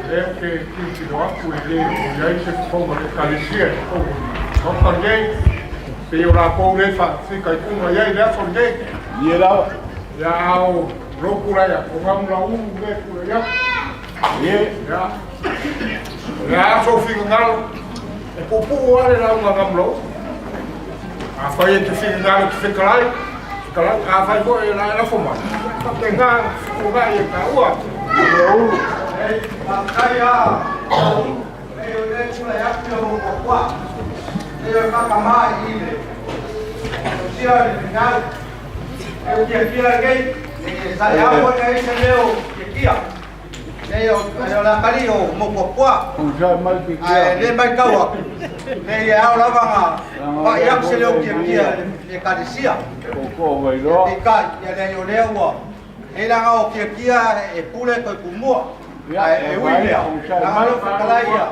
lea ou te tilotilo atu e le o i ai se fofoga o le Ekalesia i totonu o le Maota lenei, pei o latou lea e faafitaituga i ai i le aso lenei. Ie lava. Ia, a o lou tulai atu, o Gamulaulu lea e tulai atu. Ie. Ia, o le a sou finagalo, e puupuu lava le lauga a Gamulaulu. Afai e te finagalo e te fetalai, fetalai. Afai foi e lafo mai, e faapena ona fetuunai e taua. Faafetai lava Nei o lea e tulai atu ia mo kuakua. Nei o le kaka ma i le tausia le finau. E u kiakia nei, e sa e au nei se leo kiakia. Nei o o la kali o mo kuakua. Ae le mai tau atu. Nei e ao lava na pai atu se leo kiakia le kalisia. Peitai, ia nei o lea ua Nei laga o kiakia e pule toe tumua. Ae e ui lea, laga leo fetalai ia.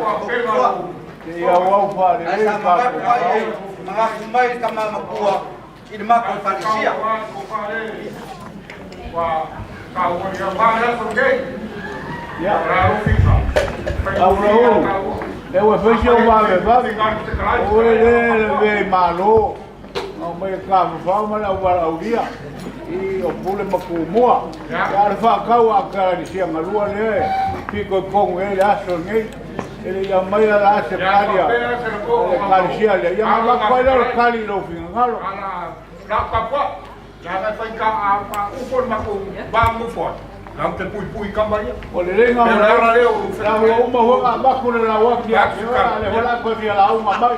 Mo kuakua. Ae sa manatu ai e manatu mai le tama matua i le matou ekalesia. E ua fai si ou vavevave, o oe lea e lavea i Malo, na omai e tafafao ma le aualaaulia i o Pule ma Tumua. Ia a o le faatau a Ekalesia galua lea e fitoitonu i ai le aso lenei. E le i aumaia la se tali a le Ekalesia lea, ia ona avatu ai lea o le tali i lou finagalo. Ua lelei na ua uma foi ona avatu le lauaki ia te oe, a o lea foi o le a toe fia lauga mai.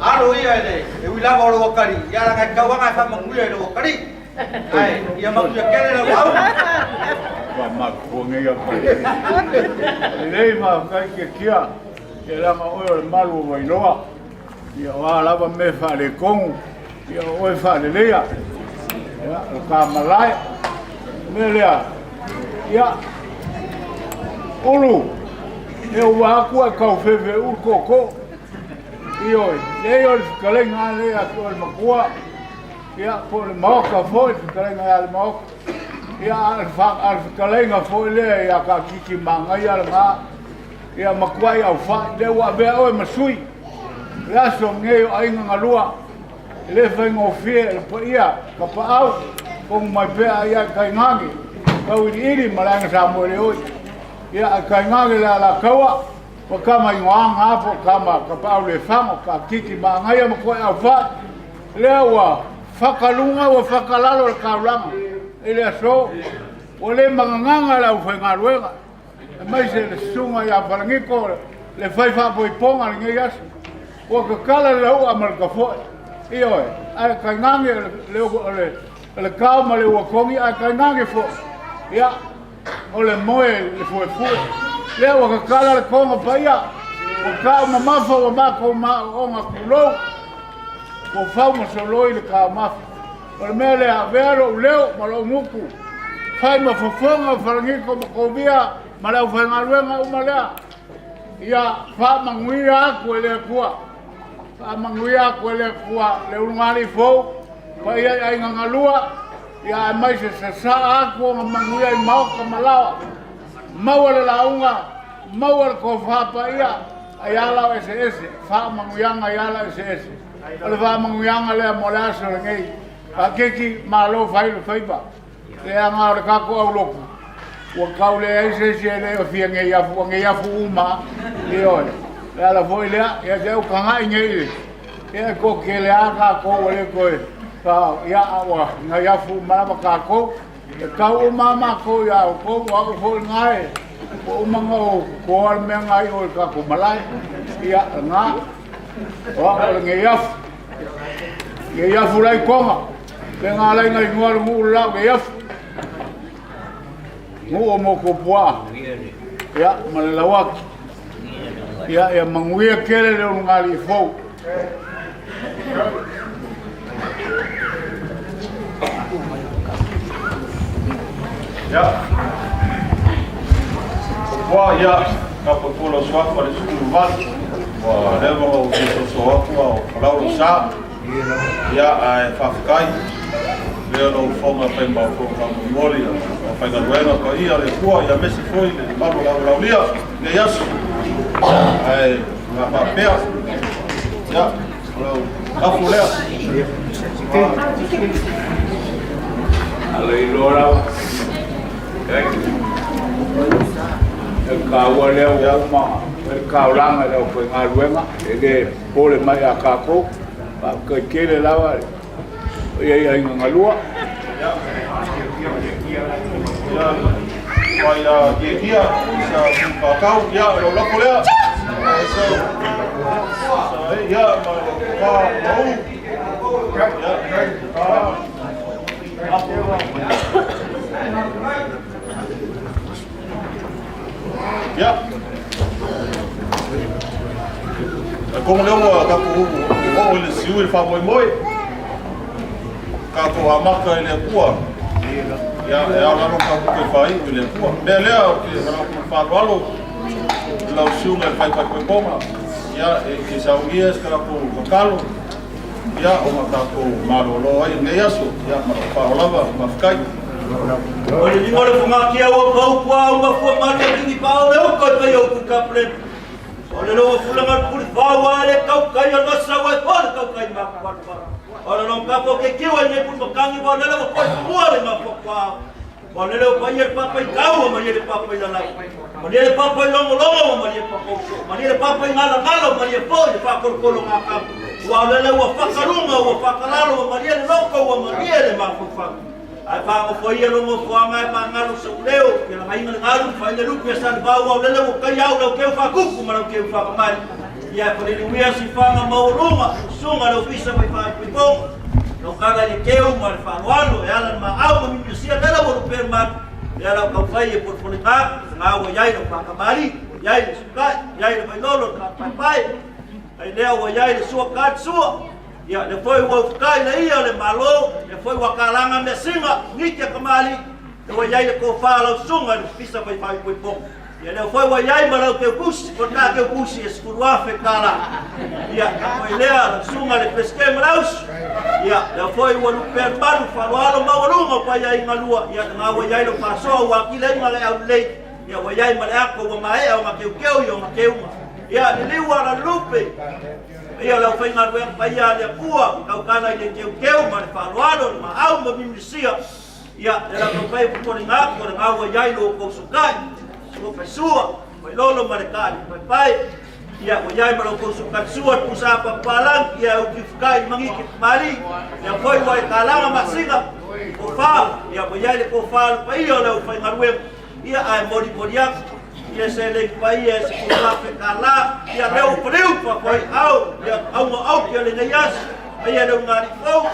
Alo ia e le e ui lava o lou atalii, ia laga e tau aga e faamanuia i lou atalii. Ae ia manuia tele lau lauga. Lelei faafetai Tiatia, ia leaga o oe o le malu o Vailoa. Ia o a lava mea e faaletonu, ia o oe e faaleleia. Ia, o le ta malae. O le mea lea, ia, Ulu, e ua atu ae taufefe ulu tootoo. Ioe, leai o le fetalaiga lava lea ia te oe le matua, ia, po o le Maota foi, le fetalaiga ia le Maota. Ia, a o le fetalaiga foi lea ia Taatiti Manaia lena, ia matuai aufai, lea ua avea oe ma sui. O le aso lenei o aiga galua, e le faigofie le paia, Tapaau, Tonumaipea ia tainane, Tauiliili ma le Aiga Samoeleoi. Ia, ae tainane le Alataua, O tama i Goaga po o tama Tapaau-le-fago, Taatiti Maagaia ma Koeaufai, lea ua fakaluga ua fakalalo le taulaga i le aso, ua le magagaga le aufaigaluega, aemaise le susuga ia Falagito le fai faapoipoga lenei aso. Ua tatala le lau'a ma le tafoe, ioe, ae tainane o le kao ma le uakogi, ae tainane foi, ia, O le moe le fuefue. Lea ua kakala le koga paia. Ua tau mamafa ua matou maoonga tulou. Ua fau ma soloi le taumafa. O le mea lea, avea lou leo ma lou gutu. Fai ma fofoga o Falagito ma Kovia ma le aufaigaluega uma lea. Ia faamanuia atu e le Atua. Faamanuia atu e le Atua le ulugalii fou, paia i aiga galua. Ia aemaise sasaa atu ona manuia i maota ma laoa. Maua le lauga, maua le tofa paia, ai ala o eseese, faamanuiaga i ala eseese. O le faamanuiaga lea mo le aso lenei. Faakeki, malo fai le faiva. Leaga o le tatou aulotu, Ua kau leai se isi e le o fia geiafu, ua geiafu uma. Ioe. Le ala foi lea, ia te au kagaʻi nei i le, ia e toatele lava tatou ua le toe, ia a ua geiafu uma lava tatou. E tau uma lava matou ia outou, o au foi lena e, ua uma ona ou totoa le mea lena i o i le tatou malae. Ia, lena, o au o le geiafu. Geiafu la i Toga. Le na ala i na igoa le nuu le la o Geiafu. Nuu o Motuopuaa. Ia, ma le Lauaki. Ia, ia manuia tele le ulugalii fou. Ia. Ua ia, ka po lau suafa le 18. Ua leva ona ou fia soso atu a o folau lou sa. Ia, ae faafetai. Lea lou fofoga fai ma fofoga molimoli a faigaluega paia o le Atua, ia aemaise foi le mamalu o le aulaulia i lenei aso. Ae a faapea, ia, o lau lafo lea. Alo i loa lava. E taua lea ua uma le taulaga i le aufaigaluega, e le popole mai ia tatou. Faafetai tele lava i le paia i aiga galua. Mai ia Kiekia, sa pākau, ia, o lau lafo lea. Ia, ma le pā mau. Ia. E komo lea ua tatou oo i le siui le faamoemoe. Tatou amata i le Atua. Ia, e ao lalo tatou toe faaiu i le Atua. Mea lea ou te manao atu ma le faaaloalo i lau susuga i le faifaipoipoga. Ia, e te saunia se tatou tatalo. Ia, ona tatou malolo ai i lenei aso. Ia, ma lou faaaloalo lava, faafetai. O le lima o le fugatia ua pau pua uma fua malu e kingi pa o le uka i pai o ku kaplen. O le loa fulaga le puli fau a le kaukai o lasa ua e po le kaukai ma ku palu palu. O le long kapo ke kiwa i nei puli makangi wa lele wa koi fumua le ma fua kua. Wa lele o paia le papa i kau o maria le papa i lalau. Maria le papa i longolongo o maria le papa uso. Maria le papa i ngalangala o maria po i le whakolokolo ngā kapu. Ua o lele ua whakarunga, ua whakalalo o maria le loko ua maria le mafaufau. Ae faagofoia lo nofoaga e magalo sou leo, ke lagaiga le galu, fai le lupe a Salevau au lele ua kai au lau keu faakuku ma lau keu faakamali. Ia e faleliuia sifaga maualuga, susuga le ofisa mai faaipoipoga. Lau kala i le keu ma le faaaloalo e ala le maau ma mimiosia lele ua lupe le malu. E ala au taufai e polepole ngā, ngā ua iai lau faakamali, ua iai le sukai, iai le vailolo le kaapaepae. Ai lea ua iai le sua ka sua. Ia, lea foi ua ufukai le ia o le Malo, lea foi ua kalaga measina, niki a kamali'i, lea ua i ai le tofa a lau susuga i le Ofisa Fai Faaipoipoga. Ia, lea foi ua i ai ma lau teukusi, o le ta teukusi e $10,000. Ia, lea foi lea lau susuga i le Peresetene ma le auso. Ia, lea foi ua lupea le malu, faaaloalo maualuga o paia i galua, ia, lena ua i ai lau faasoa ua atili ai ma le aulelei, ia, ua i ai ma le ato ua maea ona teuteu i ona teuga. Ia, liliu ala lupe. Paia o le aufaigaluega paia a le Atua, tautala i le teuteu ma le faaaloalo, le maau ma mimilisia. Ia, le latou fai popolega atu, o le gau ai ai lo outou sokai, sua faisua, failolo ma le taali paepae. Ia, ua iai ma lo outou sokai sua le pusa papapalangi, ia e ukifukai i mangiki mali. Ia foi ua e kalaga masina, kofa, ia ua iai le kofa le paia o le aufaigaluega. Ia, ae molimoli atu. Ia se lei paia e se kulafe ka la, ia leo paliu pa koi au, ia auga au ki o lenei aso, paia le ulugalii fou,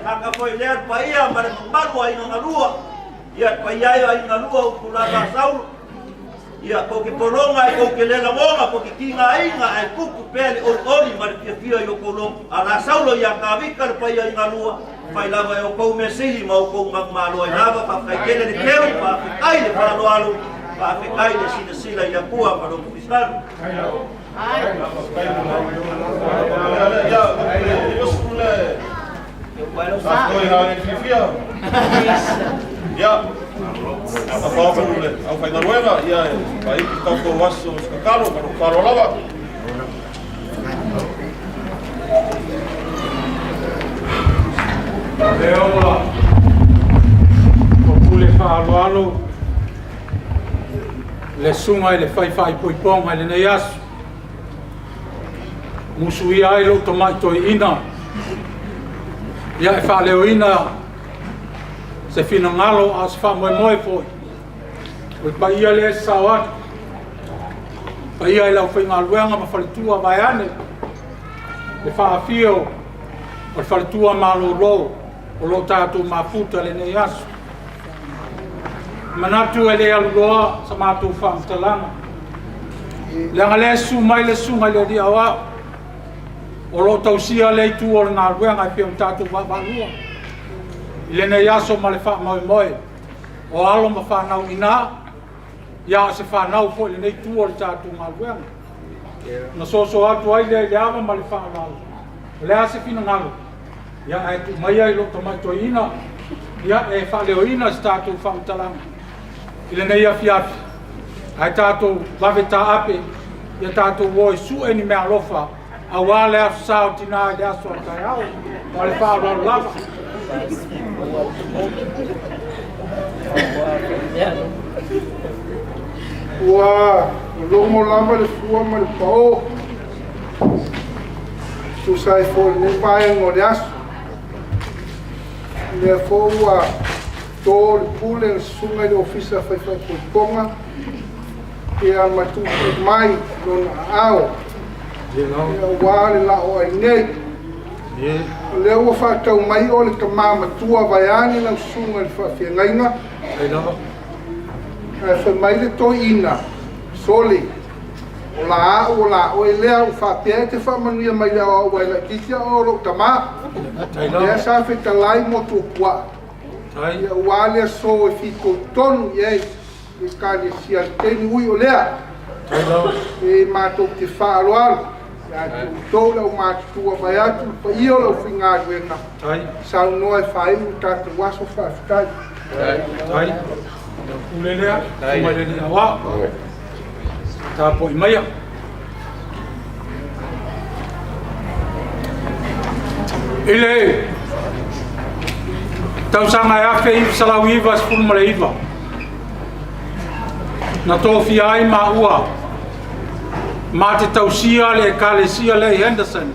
kaka foi lea le paia ma le mamalu o aiga galua, ia le paia ai o aiga galua upu lava a Saulo, ia kou ke pologa e kou ke le lagoga, kou ke tigaina ae tupu pea le olioli ma le fiafia i o kou loto. A la Saulo ia Kavika le paia i galua, fai lava e outou mea sili ma outou manumalo ai lava, faafetai tele le teu, faafetai le faaaloalo, faafetai le silasila i le Atua ma lona fisalu. Ia, whakauru le aufaigaluega, ia e whaiki tatou aso o se tatalo ma lou faaaloalo lava. Lea ua o pule faaaloalo. Le susuga i le fai faaipoipoga i lenei aso. Musuia ai lou tamai toeaina ia e faaleoina se finagalo a o se faamoemoe foi. O le paia lea e sasao atu, paia i le aufaigaluega ma faletua vaeane, le faafio o le faletua malolo o lo o tatou mafuta i lenei aso. E manatu e le aluloa sa matou faamatalaga, leaga lea e susu mai le susuga i le Alii Aoao o lo o tausia lea itu o le galuega e pei ona tatou vaavaalua i lenei aso ma le faamoemoe o alo ma fanau ina ia o se fanau foi i lenei itu o le tatou galuega. Na soso atu ai lea i le ava ma le faaaloalo, o le a se finagalo, ia ae tuu maia i lou tamai toeaina ia e faaleoina se tatou faamatalaga i lenei afiafi, ae tatou vave taape, ia tatou o e sue ni meaalofa aua le aso sa o tinā i le aso a taeao. Ma le faaaloalo lava. Ua logo lava le fua ma le pao tusa ai foi lenei vaega o le aso. O lea foi ua to le pule le susuga i le Ofisa Faifaipoipoga ia ma tuutuu mai lona aao aua le la'o ai nei. O lea ua faatau mai o le tama matua vaeane lau susuga i le faafeagaiga, ae fai mai le toeaina, sole, o la a'u o la oe lea ua faapea e te faamanuia mai le aoao ai laitiiti a o lou tama. Lea sa fetalai mo tuapuaa. Ia ua le aso e fitoitonu i ai le Ekalesia le taimi ui o lea. E matou te faaaloalo ia te outou le aumatutua vaeatu le paia o le aufaigaluega saunoa e faaiu le tatou aso. Faafetai. Tai. Pule lea, mai le aoao. Tapuai maia. I le tausaga e 1999, na tofia ai maua ma te tausia le Ekalesia lea i Henderson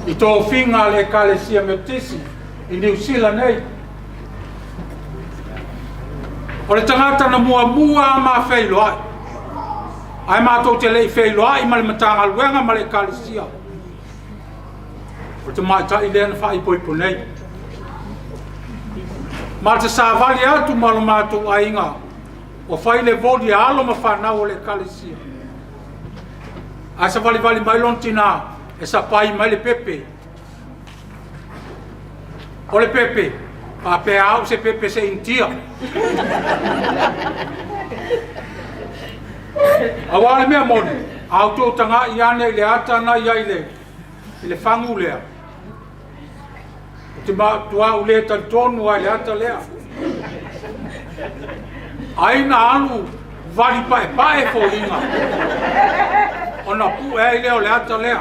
i tofiga a le Ekalesia Metotisi i Niu Sila nei. O le tagata na muamua a ma feiloai, ae matou te le i feiloai ma le Matagaluega ma le Ekalesia, o le tamaitai lea na faaipoipo nei. Ma te savali atu ma lo matou aiga o fai le voli a alo ma fanau o le Ekalesia. Ae savalivali mai lona tinā e sapai mai le pepe. O le pepe, faapea au se pepe se Initia. Auā le mea moni, a outou taga'i ane i le ata na i ai i le fagu lea, o te matuā le talitonu ai le ata lea. Ai na alu vali paepae foliga, ona pu'e ai lea o le ata lea.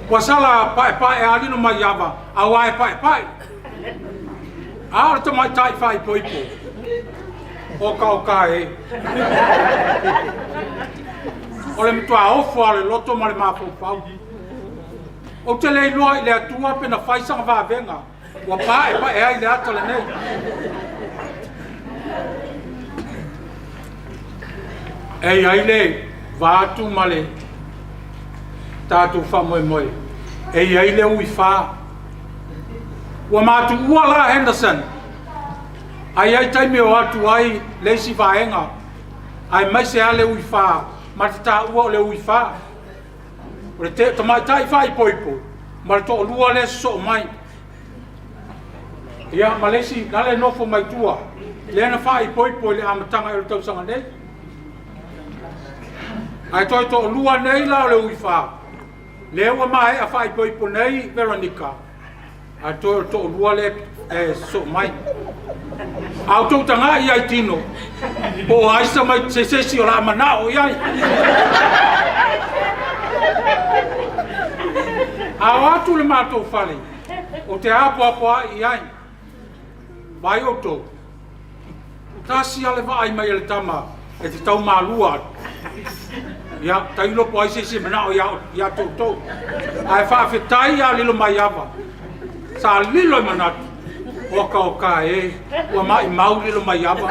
Ua sala paepae alino mai ava, auā e paepae. A o le tamaitai faaipoipo, oka oka e. O le matua ofo a le loto ma le mafaufau. Ou te le iloa i le Atua pe na fai sana vavega ua paepae ai le ata lenei. E i ai le va atu ma le tatou faamoemoe, e i ai le ui fā. Ua matuua la Henderson, a i ai taimi o atu ai le isi vaega, aemaise lava le ui fā, ma te taua o le ui fā. O le tamaitai faaipoipo ma le toalua lea sosoo mai. Ia, ma le isi, la le nofo mai tua, lea na faaipoipo i le amataga o le tausaga nei. Ae toe toalua nei la o le ui fā, lea ua maea faaipoipo nei Veronica, ae toe o le toalua lea e sosoo mai. A outou taga'i ai tino, po o ai se isi o le a manao i ai. A o atu le matou fale, ou te apoapoai i ai. Vaai outou. Tasi lava le vaai mai a le tama e te tau malua atu. Ia, tailo po o ai se isi e manao ia te outou. Ae faafetai ia Lilomaiava, sa lilo i manatu, oka oka e, ua maimau Lilomaiava.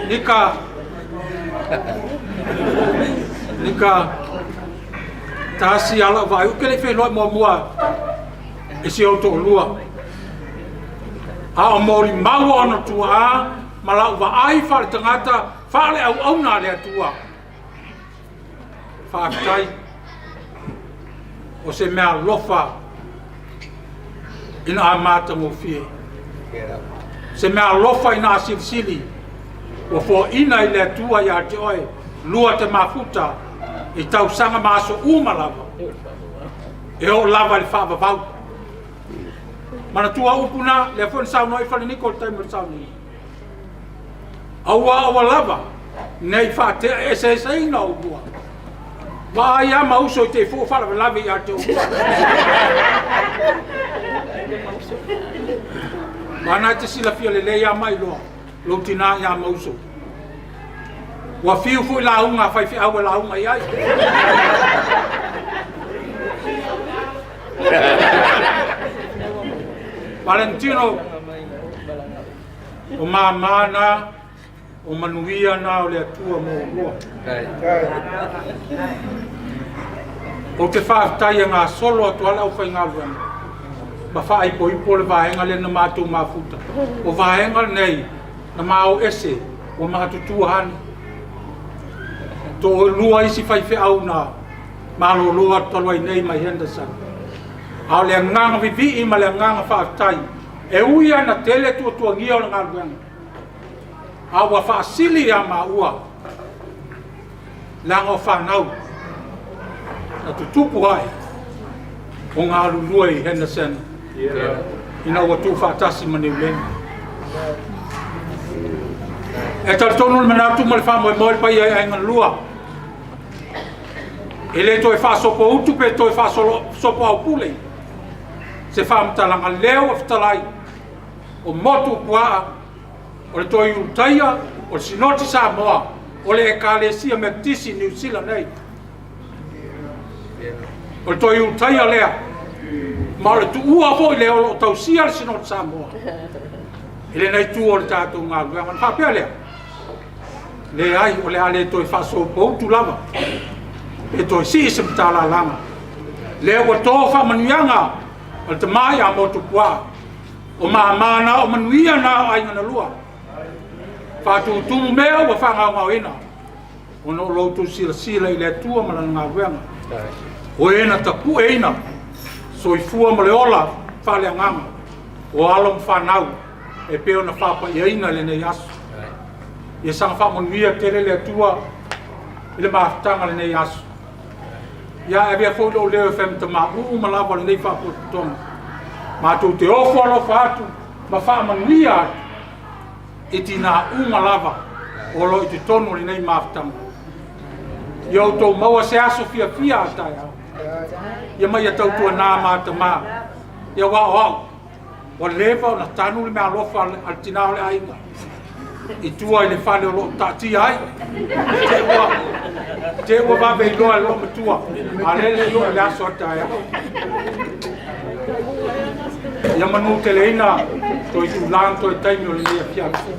Nika, Nika, tasi lava lau vaai, ou te le i feiloai muamua i si ou toalua. A o molimau o ona tuaa ma lau vaai faaletagata faaleauauna a le Atua. Faafetai. O se mea alofa ina a matagofie. Se mea alofa ina a silisili ua foaina i le Atua ia te oe lua te mafuta i tausaga ma aso uma lava e oo lava i le faavavau. Manatua upu na, lea foi na saunoa ai Faleniko i le taimi o le sauniga. Aua aua lava ne i faateaeseeseina oulua. Vaai lava ma uso i te i fua faalavelave ia te oulua. Mana e te silafia lelei lava ma iloa lou tinā ia Mauso. Ua fiu foi lauga a faifeau e lauga i ai. Valentino, o māmā na, o manuia na o le Atua mo oulua. Ou te faafetai e gasolo atu lava le aufaigaluega ma faaipoipo le vaega lea na matou mafuta. O vaega lenei na ma o ese ua matutua ane. Toalua isi faifeau na malolo atu talu ai nei mai Henderson. A o le agaga vivii ma le agaga faafetai, e ui lava ina tele tuatuagia o le galuega, a ua faasili ia maua leaga o fanau na tutupu ae o galulue i Henderson ina ua tuufaatasi ma Niuleni. E talitonu le manatu ma le faamoemoe le paia i Aiga Lua, e le toe faasopoutu pe toe faasopoaupule se faamatalaga lea ua fetalai o motu puaa o le toe Ulutaia o le Sinoti Samoa o le Ekalesia Metotisi i Niu Sila nei. O le toe Ulutaia lea, ma o le tuua foi lea o lo o tausia le Sinoti Samoa i lenei itu o le tatou galuega. Ona faapea lea, leai, o le a le toe faasopoutu lava pe toe sii se matalalaga. Lea ua to faamanuiaga o le tama ia Motupuaa, o māmā na o manuia na o aiga na lua. Faatutumu mea ua faagaogaoina ona o lo outou silasila i le Atua ma lana galuega. O e na tapueina soifua ma le ola faaleagaga o alo ma fanau e pei ona faapaiaina i lenei aso. Ia saga faamanuia tele le Atua i le mafutaga lenei aso. Ia avea foi lou leo e fai ma tama uma lava o lenei faapotopotoga. Matou te ofo alofa atu ma faamanuia atu i tinā uma lava o lo o i totonu o lenei mafutaga. Ia outou maua se aso fiafia a taeao. Ia ma ia tautuanā ma tamā. Ia aua o au, ua leva ona tanu le meaalofa a le tinā o le aiga i tua i le fale o lo o taatia ai. Te ua, te ua vave iloa e le loomatua, a lea le i oo i le aso a taeao. Ia manuteleina toe itula ma toe taimi o lenei afiafi.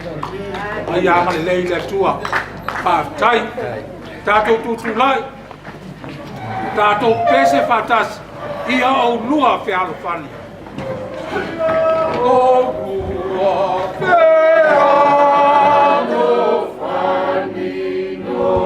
Ai ia agalelei le Atua. Faafetai. Tatou tutulai. Tatou pese faatasi. Ia oulua fealofani. Oulua fealofani no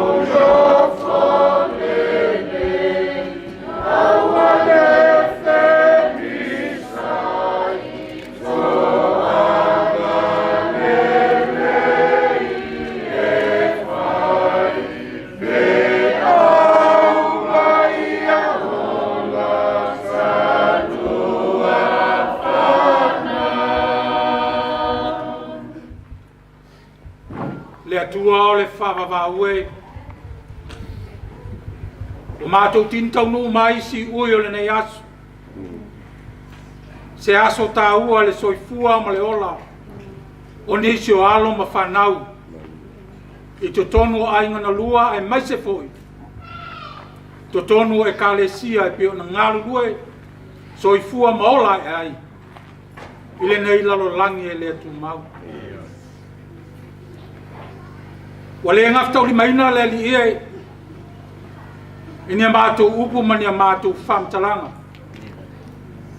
Le Atua o le faavavau e. Ua matou tini taunuu mai siui o lenei aso. Se aso taua le soifua ma le ola o nisi o alo ma fanau i totonu o aiga na lua aemaise foi totonu o ekalesia e pei ona galulue soifua ma ola ae ai i lenei lalolagi e le tumau. Ua le gafataulimaina le Alii e i ni a matou upu ma ni a matou faamatalaga,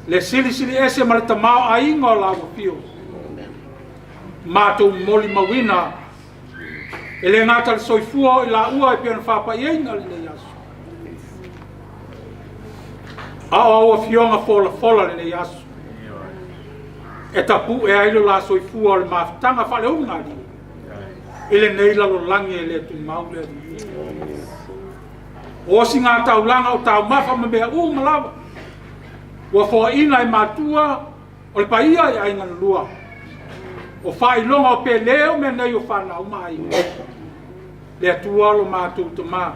le silisili ese ma le tamaoaiga o lau afio, matou molimauina e le gata le soifua o i laua e pei ona faapaiaina lenei aso, a o au afioga folafola lenei aso e tapu'e ai lo la soifua o le mafutaga faaleuma alii i lenei lalolagi e le tumau le Alii. O siga taulaga o taumafa ma mea uma lava ua foaina e matua o le paia i aiga na lua, o faailoga o pele o mea nei o fanau ma aiga. Le Atua lo matou Tamā,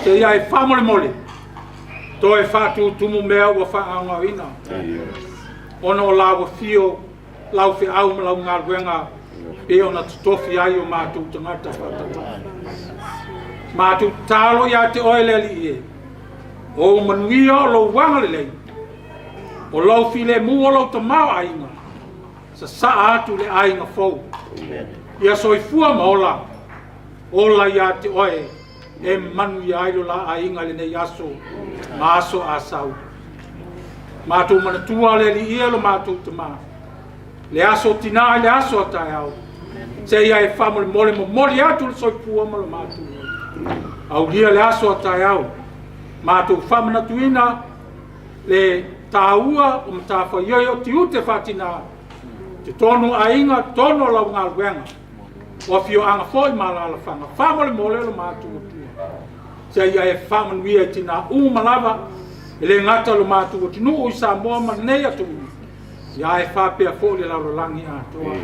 seia e faamolemole, toe faatutumu mea ua faagaogaoina, ona o lau afio, lau feau ma lau galuega e ona totofi ai o matou tagata faatauvaa. Matou tatalo ia te oe le Alii e, o ou manuia o lou agalelei, o lou filemu o lou tamaoaiga, sasaa atu le aiga fou. Ia soifua ma ola, ola ia te oe e manuia ai lo la aiga i lenei aso ma aso a sau. Matou manatua le Alii e lo matou tamā, le aso tinā i le aso a taeao, seia e faamolemole momoli atu le soifua ma lo matou ola. Aulia le aso a taeao, matou faamanatuina le taua o matafaioi o tiute faatinā, totonu o aiga, totonu o lau galuega, o afioaga foi ma alaalafaga. Faamolemole lo matou Atua, seia e faamanuia i tinā uma lava, e le gata lo matou atunuu i Samoa ma lenei atunuu, ia e faapea foi le lalolagi atoa.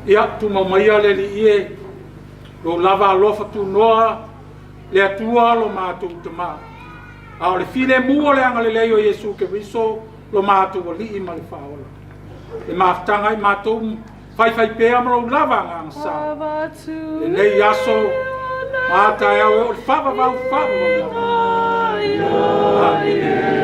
Ia, tumau maia le Alii e, lou lava alofa tunoa le Atua lo matou Tamā, a o le filemu o le agalelei o Iesu Keriso lo matou Alii ma le Faaola. Le mafutaga i matou faifai pea ma lou lava agaga sa. Lenei aso, ma taeao e o le faavavau faavavau lava. Amene.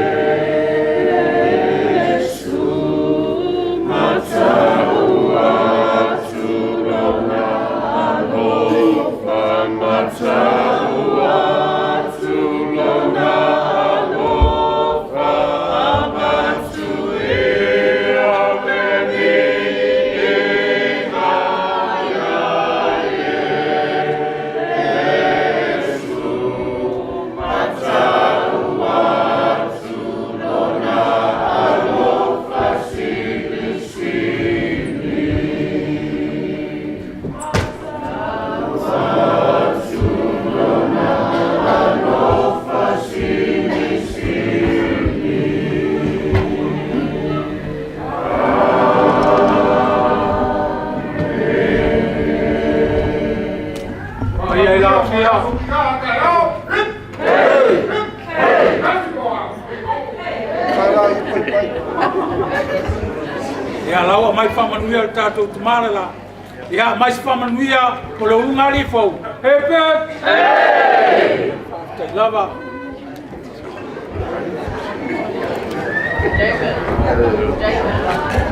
Paia i lau afio. Ia lau aumai faamanuia le tatou tamā le la. Ia aumai se faamanuia o le uluga alii fou. Hip hip! Faafetai lava. David. David.